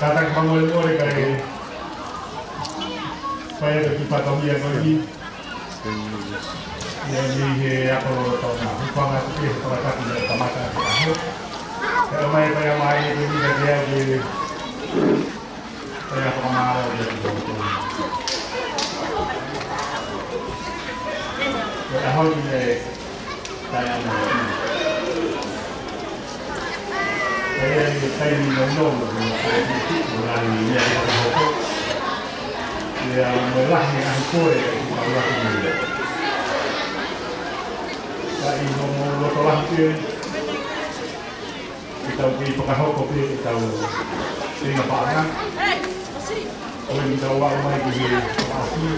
Kātaki fakamolemole kae fai atu e kiʻi fatongia ko eni. ʻIa, ʻi he ako lolotonga. Hūfanga atu ki he fakatapu naʻe kamata ʻaki e ʻaho. Kae ʻomai e faiʻamālie ko eni kiate au ke fai ha fakamālō kiate kimoutolu. Ko e ʻaho ni ʻe taʻeʻamanaki. Ko e taimi nounou, ko e taimi nounou, ko e taimi nounou. ʻIa, mo e lahi e ngaahi pole ʻoku tau ʻi ai. Ka ʻi hoʻomou loto lahi pē, ke tau kei fakahoko pē ʻetau feinga paʻanga. Ko eni tau aʻu mai ki he fakaʻosi.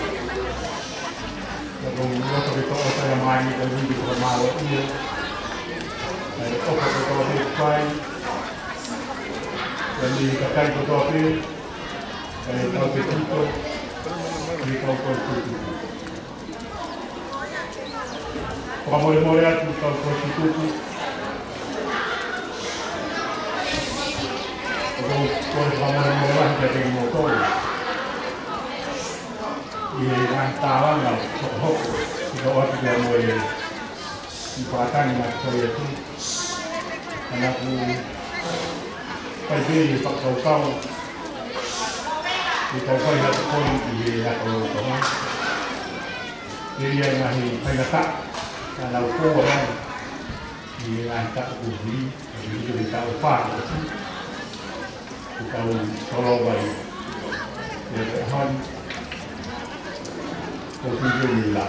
Ka ʻoku ou loto ke toʻo e faiʻamālie ko eni ke fakamālōʻia ʻa e ʻofa kotoa pē kuo fai. Ko eni kakai kotoa pē, kae tau ke tito, ke tau kau tutu. Fakamolemole atu kau kau tutu. Ko e fakamolemole lahi kiate kimoutolu ʻi he ngaahi tālanga hokohoko, ʻi he ʻoatu pea mo e ʻi fakatani ma ko ia tu. Ana ku pai pē ʻi he fakakaukau, ʻi he kaukau ʻi ha tokoni ʻi he ako lolotonga. ʻI he ngaahi faingataʻa, ana ku ʻoua ʻi he ngaahi taʻu kuo hili, ʻi he taʻu fā. Ko e kau solo vai, ʻi he ʻaho ni, ko e tuʻu ni la.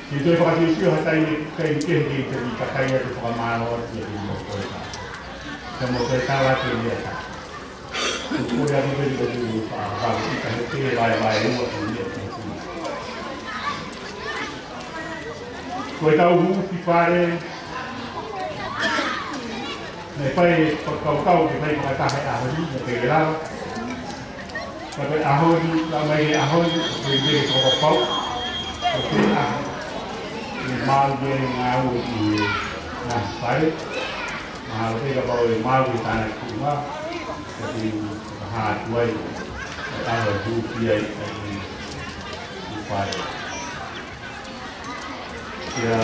Ke toe fakasio ha taimi, taimi kehe ke te ni kakai atu fakamālō atu kiate kimoutolu. Ka mo toe tala ke ni ata. Ko ia ko e ko e ko e fa, fa, ʻi ka he te vai vai ua ko ni atu. Ko e kau huufi fale, naʻe fai fakakaukau ke fai fakataha he ʻaho ni, naʻe teʻeki lava. Ka ko e ʻaho ni, ka mai he ʻaho ni, ko e meʻa ko e fakapapau. Ko e ʻaho ni, ʻe maʻu ke ngāue ʻi he ngaahi fale. Mahalo pē kapau ʻe maʻu ke tānaki tuʻunga, ka te u fakahā atu ai, ka ʻaho e huufi ai, ka te u fai. Ia.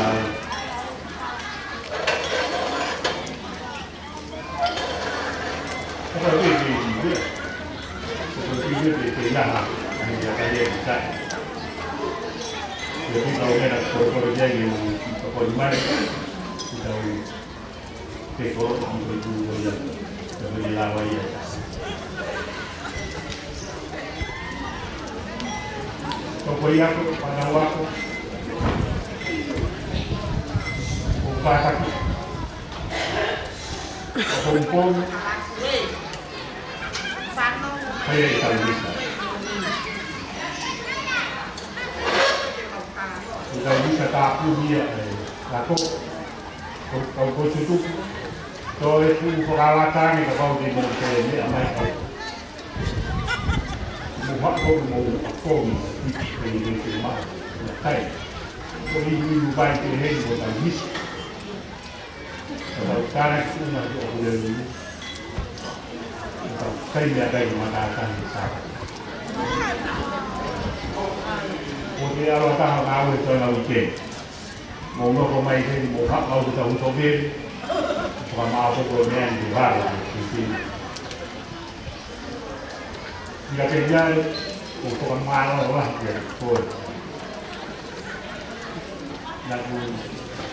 Ka ko e pē pē ia. Ka ko e pē pē pē ia ha. Ai ia ka ia ki kai. Ia pē kau mena ko ko ia i u ko ko mai. Kita u te ko i ko i ko ia. Ka ko ia lava ia. Ko ko ia ko panau ako. Ko kātaki. Ko ko upo. Hai ai tau misa. Ko tau misa tāpuni ia e lako. Ko kau ko tutu. Ko e ku fakalata ni ka kau te mo te meʻa mai kau. Mo haʻu mo ako mo piki pe i te ma. Kai. Ko i ni vai te hei mo tau misa. Ka tau tānaki tuʻunga ki ʻoku lelei. Ka tau kai mea kai ma tātani sa. Ko te alo taha ngā ue tau ngā weekend. Mo nofo mai heni mo haʻu au ki tau huto veli. Ko ka mā ko ko mea ni te vale. Ia ke ia e, ko ko ka mā no la ke ko. Naʻa ku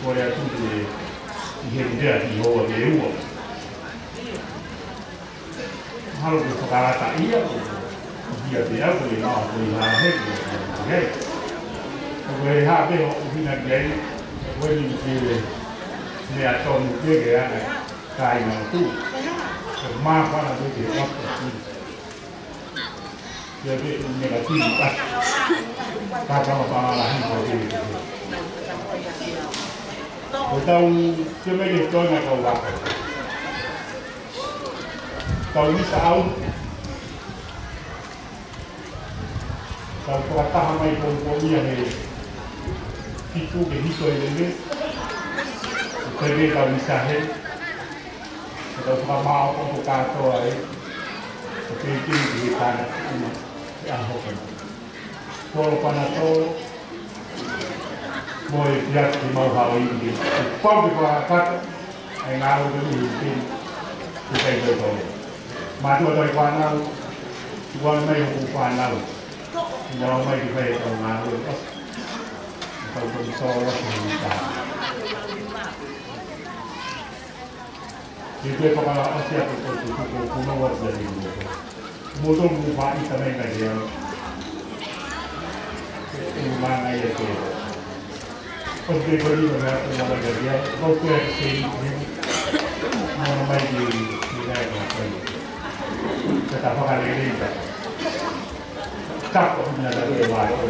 ko ia tu ke i he mea ki hoa ke ua. Halo ke fakalata ia ko ia te au ko ia mā ko ia he ko ia. Ko e ha pe ho u hina ki ai, ko e ni ke le mea tonu ke ke ana kai na tu. Ko mā pana ke ke atu. Ia ke u mea ka tini ka. Ka ka ma pana la hi ko ke ke. Ko tau ke me ke tonu ka waka. Tau misa au. Tau fakataha mai ko ko ia he fitu ke hito e lele. Ko e tau misa he. Ko tau fakamāʻopoʻopo kātoa e. Ko e tau he tāna uma. Ke aho kona. Kolo pana tolo. Mo e piaki mau hao i ke. Pau ke fakakata. Ai ngā ue ke mihi ke. Ke kai tau tau. Mātua tau i whanau. Tuan mai hoku whanau. Ina o mai ki whai tau ngā ue. Tau tau tau la ke mihi ka. Ke te whakala asi a ko ko ko ko ko no wa te ni mo. Mo to mo pa i ta mai ka ia. E mo ma nga ia ke. Ko te ko ni ma nga ko ma nga ia. Ko ko e se ni. Mo mai di di nga ko ko. Ka ta whakalele ta. Ka ko na ta ke wa ko.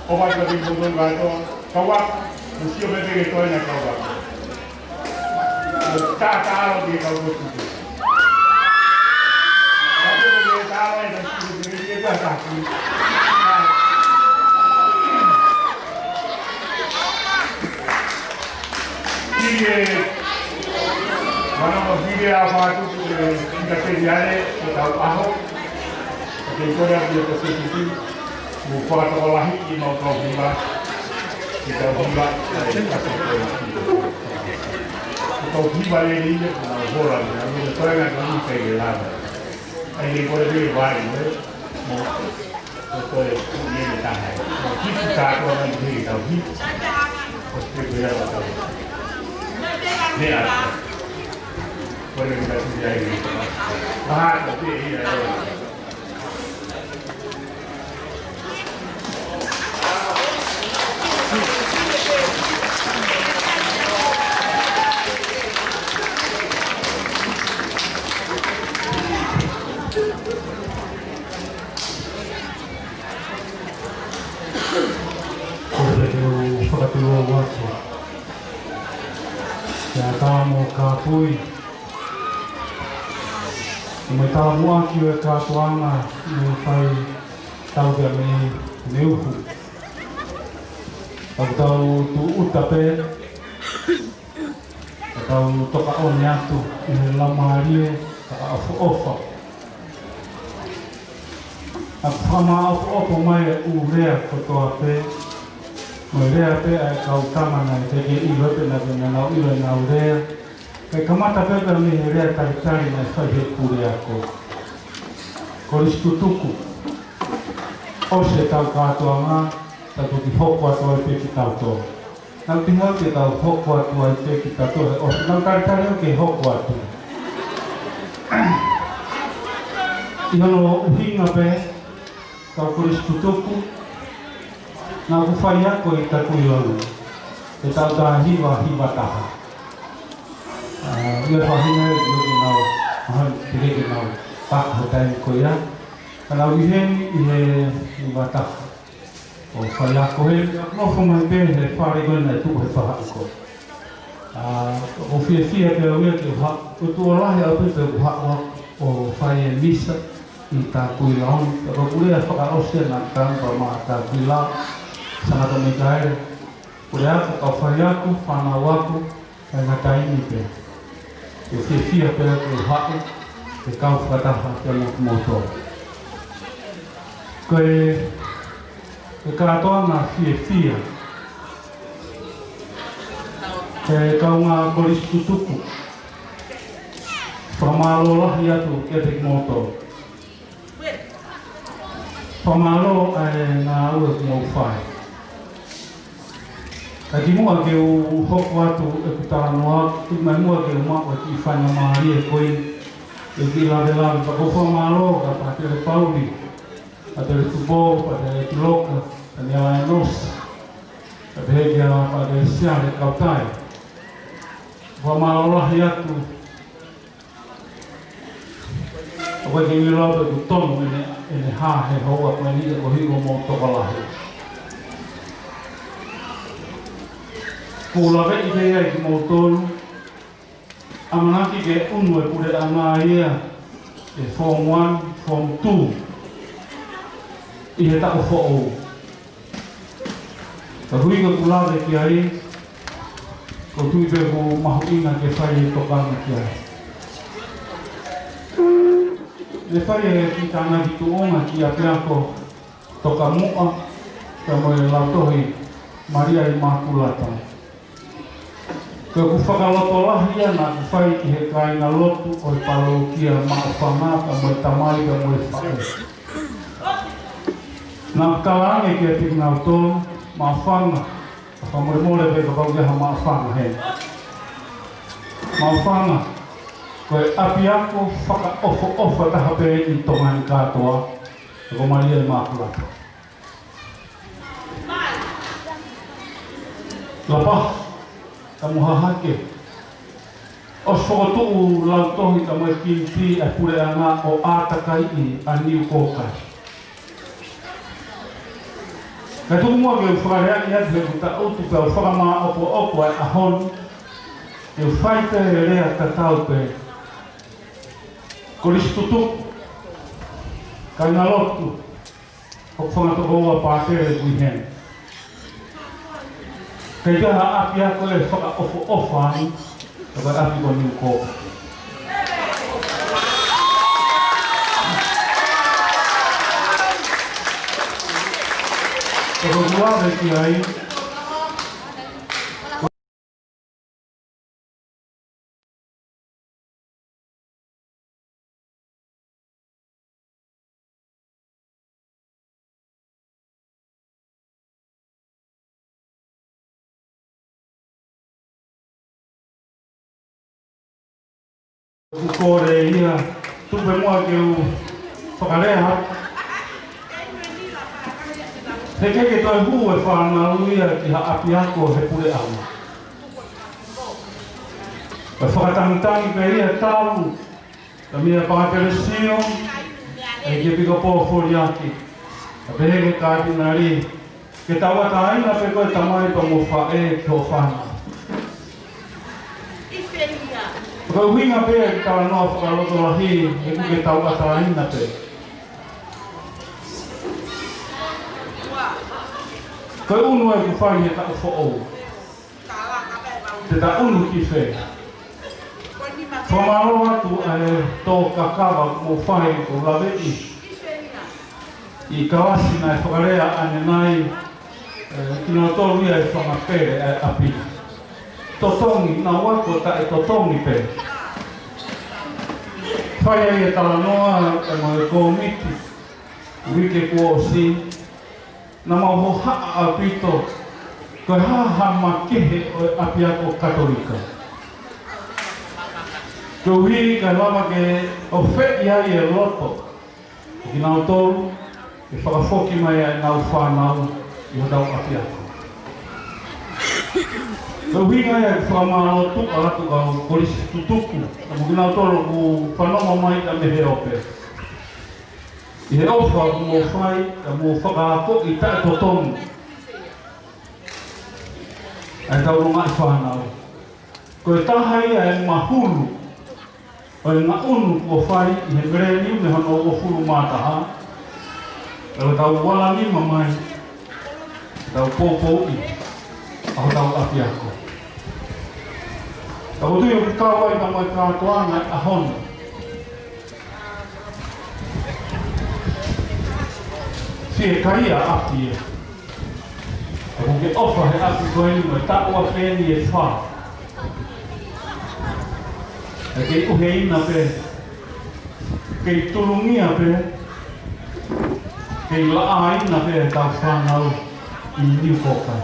ʻO vai ka te mo to nga to. Ka wa. Mo sio me te ke to na ka wa. Ka ka ʻalu ki he kau kotuku. Ka te ke ka ʻalu e ka tuku ke ke ka ka ki. Ke mana mo fili a fatu ke kita peliare ke tau aho. Ke kore a pia ko se titi mo fakatokolahi i mau kau hiva. Ke tau hiva. Ke tau hiva le ni ke tau hola ni a mo tau ngā kau ni ke le lava. Ai le kore le vai mo mo ko e ko e ni e taha. Mo ki ki ka ko na ni ke tau hiva. Ko se ko ia la tau. Ne a. Ko le ni ka tu ia i. Aha, ko te ia. Ko e te u fakatulou atu kia Tamo Kapui. Mo e talamuʻaki ʻo e kātoanga mo e fai tau kia me neuhu. Tau tau tu uta pē, ka tau toka ʻone atu ʻi he laumālie fakaʻofoʻofa. ʻA e fakamaʻopoʻopo mai e ʻū lea kotoa pē, mo e lea pē ʻa e kau tama naʻe teʻeki ʻilo pē naʻa nau ʻilo ʻenau lea. Kae kamata pē pea mei he lea talitali naʻe fai he puleako. Kolisi Tutuku, ʻosi e tau kātoanga, tau toki hoko atu ai pē kitautolu. Naʻa ku tihau ke tau hoko atu ai pē kitautolu he ʻosi, naʻa ku talitali au ke hoko atu. ʻI hono ʻuhinga pē, kau Kolisi Tutuku, naʻa ku faiako ʻi Takuilauni, he taʻu taha hiva hiva taha. ʻA, ʻi he faʻahinga ʻe ʻikai ke nau, ʻa, ʻikai ke nau, paka he taimi ko ia. Ka naʻa ku ʻi heni ʻi he hiva taha. ʻO faiako he, nofo mai pē he fale ko ē naʻe tuʻu he faʻahi ko ē. ʻA, ʻoku fiefia pē au ia ke u haʻu, ko e tuʻo lahi ʻaupito ʻeku haʻu ʻo fai e misa ʻi Takuilauni. Ka ko e lea fakaʻosi ʻa e naʻa ku tanu pea maʻa Takuila, Sangata Mikaele. Ko e lea ʻa e kau faiako, fānau ako, ʻa e ngataimi pē. ʻOku fiefia pē au ke u haʻu, ke kau fakataha pea mo kimoutolu. Ko e, ko e kātoanga fiefia. Ko e kaungā Kolisi Tutuku. Fakamālō lahi atu kiate kimoutolu. Fakamālō ʻa e ngāue kuo mou fai. Ka kimuʻa ke u hoko atu ʻeku talanoa, ʻi mai muʻa ke u maʻu e kiʻi faingamālie ko eni, ʻeku kiʻi lavelave, pea ʻoku ou fakamālō kia Pātele Pauli, Pātele Tupou, Pātele Tuloka, Taniela Enosi, pea pehē kia Pātele Siale Kautai. Fakamālō lahi atu. ʻOku ʻikai ke u ʻilo pe ʻoku tonu ʻene, ʻene hā he houa ko eni ka koeʻuhi ko hoʻomou tokolahi. ʻOku ou laveʻi pē ia kimoutolu, ʻamanaki ke ʻunu e puleʻanga ia ʻi he form one, form two ʻi he taʻu foʻou. Ka hui ka kulave ki ai, ʻoku ou tui pē ʻoku mahuʻinga ke fai e tokanga ki ai. Ne fai e kiʻi tānaki tuʻunga ki ʻapiako Tokamuʻa, pea mo e Lautohi Malia ʻImākulata. Ko ʻeku fakalotolahi ia naʻa ku fai ki he kāingalotu ʻo e palōkia Maʻufanga, pea mo e tamai, pea mo e faʻē. Naʻa ku talaange kiate kinautolu, Maʻufanga, fakamolemole pē kapau ʻoku ʻi ai ha Maʻufanga heni. Maʻufanga, ko e ʻapiako fakaʻofoʻofa taha pē ʻi Tonga ni kātoa, ko Malia ʻImākulata. Lapaha, ka mo Hahake. ʻOsi fokotuʻu Lautohi ka mo e Kimiti ʻa e puleʻanga ʻo ʻātakaiʻi ʻa Niu Kōkai. Ka tuku muʻa ke u fakaleaʻi atu heʻeku taʻutu pea u fakamāʻopoʻopo ʻa e ʻaho ni, ke u fai pē e lea tatau pē. Kolisi Tutuku, kāingalotu, ʻoku fanga tokoua Pātele ʻoku ʻi heni. He ko e ʻapiako ʻe fakaʻofoʻofa ai, ko e ʻapi ko Niukō. Ko e kuave ki ai. ʻOku kole ia, tuku pē muʻa ke u fakalea. He ʻikai ke toe hū e fānau ia ki ha ʻapiako he puleʻanga. ʻE fakatangitangi pē ia talu, ka mia Pātelesio, ʻEikepikopō Foliaki. Ka pehē ki he Katinali, ke tauʻatāina pē koe tamai pea mo faʻē ki hoʻo fānau. Ko e ʻuhinga pē ʻeku talanoa fakalotolahi, he ʻoku ke tauʻatāina pē. Ko e ʻunu ʻeku fai he taʻu foʻou. Te ta ʻunu ki fē? Fakamālō atu ʻa e tō kakava kuo mou fai, ʻoku ou laveʻi ʻi kalasi naʻe fakalea ʻanenai, ē, kinautolu ia ʻe fanga pele ʻa e ʻapi. Totongi, naʻa nau ako taʻetotongi pē. Fai ai e talanoa ʻa e ngaahi kōmiti uike kuo ʻosi, naʻa mau hohaʻa ʻaupito ko e hā ha makehe ʻo e ʻapiako Katolika. Koeʻuhi kae lava ke ʻofeʻi ai e loto ʻo kinautolu ke fakafoki mai ʻenau fānau ʻi hotau ʻapiako. Ko e ʻuhinga ia ʻeku fakamālō tuʻa atu ki he kau kolisi tutuku, pea mo kinautolu ʻoku fanongo mai mei he ope. ʻI he ʻofa kuo mou fai, ka mou fakaakoʻi taʻetotongi ʻa e tauʻolunga ʻa e fānau. Ko e taha ia e mahulu ʻo e ngaʻunu kuo fai ʻi he meleniume hono uofulu mā taha, ʻa ʻetau vala nima mai, ʻetau poupouʻi ʻa hotau ʻapiako. Ka ʻoku ou tui ʻoku kau ai pea mo e kātoanga ʻi he ʻaho ni. Fiekaia ʻapi ē. ʻOku ke ʻofa he ʻapi ko eni mo e taʻu ʻa eni ʻe fā. ʻE kei ʻuheina pē, kei tulungia pē, kei laʻaina pē ʻetau fānau ʻi Niukōkai.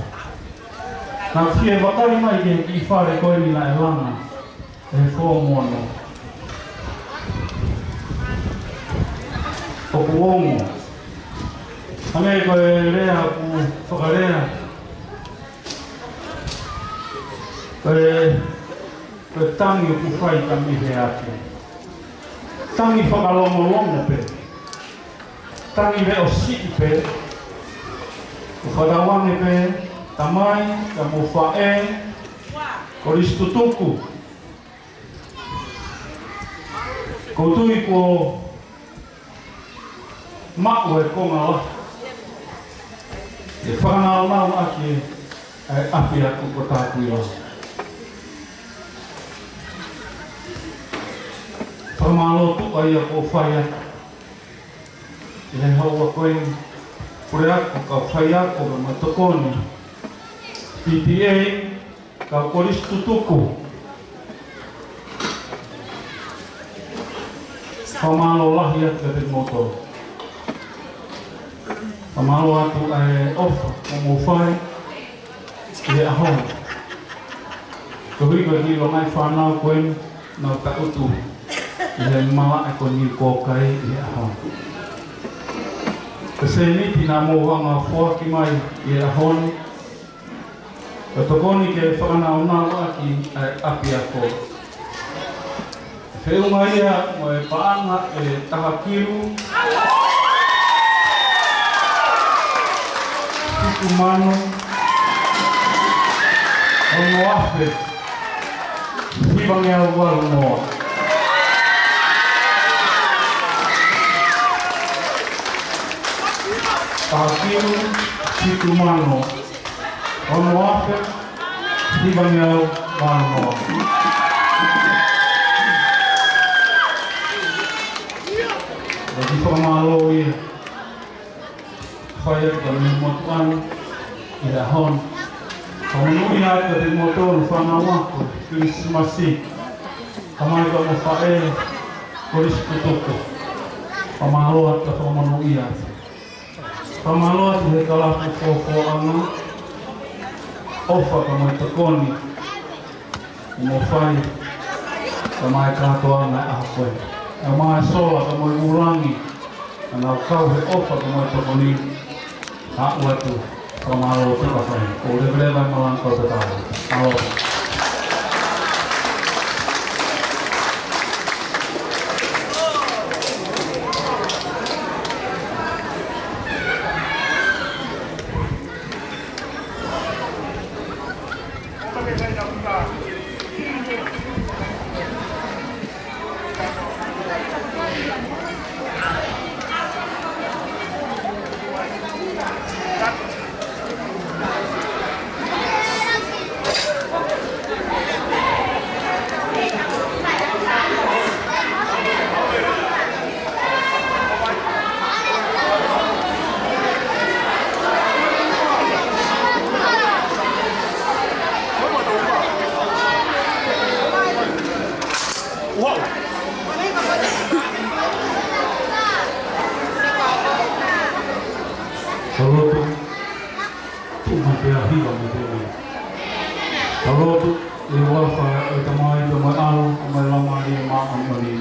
Naʻa ku fie vakai mai ki he kiʻi fale ko eni naʻe langa ʻe he fōmono. ʻOku ongo. Hangē ko e lea ʻoku fakalea, ko e, ko e tangi ʻoku fai ka mei he ʻapi. Tangi fakalongolongo pē. Tangi leʻo siʻi pē. ʻOku fakatauange pē, tamai, ka mo faʻē, kolisi tutuku. ʻOku ou tui kuo maʻu e konga lahi ke fakanaunau ʻaki ʻa e ʻapiako ko Takuila. Fakamālō tuʻa ia kuo fai atu. ʻI he houa ko eni, puleako, kau faiako, mo e tokoni, P T A, kau kolisi tutuku. Fakamālō lahi atu kiate kimoutolu. Fakamālō atu ʻa e ʻofa kuo mou fai ʻi he ʻaho ni. Koeʻuhi ko e kiʻi longaʻi fānau ko eni, nau taʻutu ʻi he malaʻe ko Niukōkai ʻi he ʻaho ni. Ko e sēniti naʻa mou hanga ʻo foaki mai ʻi he ʻaho ni, ko e tokoni ke fakanaunau ʻaki ʻa e ʻapiako. Feʻunga ia mo e paʻanga ʻe taha kilu fitu mano ono afe hivangeau valu noa. Taha kilu fitu mano ono afe Hivangeau Mānoa. ʻOku ou fakamālō ia. Fai atu ka me motu anu. ʻI he ʻaho ni. Fakamonūʻia atu kiate kimoutolu fānau ako Kilisimasi. Tamai pea mo faʻē, kolisi tutuku. Fakamālō atu, fakamonūʻia atu. Fakamālō atu he kalapu fōfōʻanga, ʻofa ka mo e tokoni, mo fai, ka mai kātoanga ʻa koe. Ka mai sola ka mo e ulangi, ka nau kau he ʻofa ka mo e tokoni, haʻu atu, fakamālō atu ka fai. Ko leveleva e malanga kau tatau. Mālō. Tau lotu, tuʻu mai pea hiva mai pea mai. Tau lotu, ʻi he huafa ʻo e Tamai, pea mo e ʻAlo, pea mo e Laumālie Māʻoniʻoni.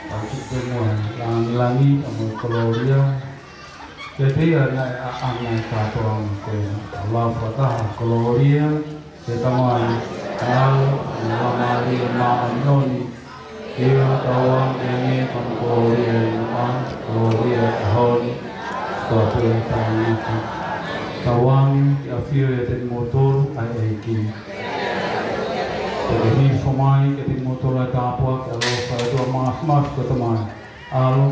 Tau tuku pē muʻa e langilangi pea mo e kolōlia kiate ia naʻe ʻaʻana e kātoanga ko ē. Tau lau fakataha: Kolōlia ki he Tamai, ʻAlo, mo e Laumālie Māʻoniʻoni. Ke ʻoua ʻe tau ange pea mo e kolōlia ʻi muʻa, kolōlia ʻi he ʻaho ni, kotoa pē taʻengata. Tau ange ke ʻafio ʻiate kimoutolu ʻa e ʻEiki. Ke hifo mai kiate kimoutolu ʻa e tāpuaki ʻa e ʻaloʻofa ʻa e ʻOtua Māfimafi ko e Tamai, ʻAlo,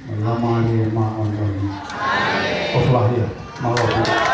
mo e Laumālie Māʻoniʻoni. ʻOfa lahi ā. Mālō.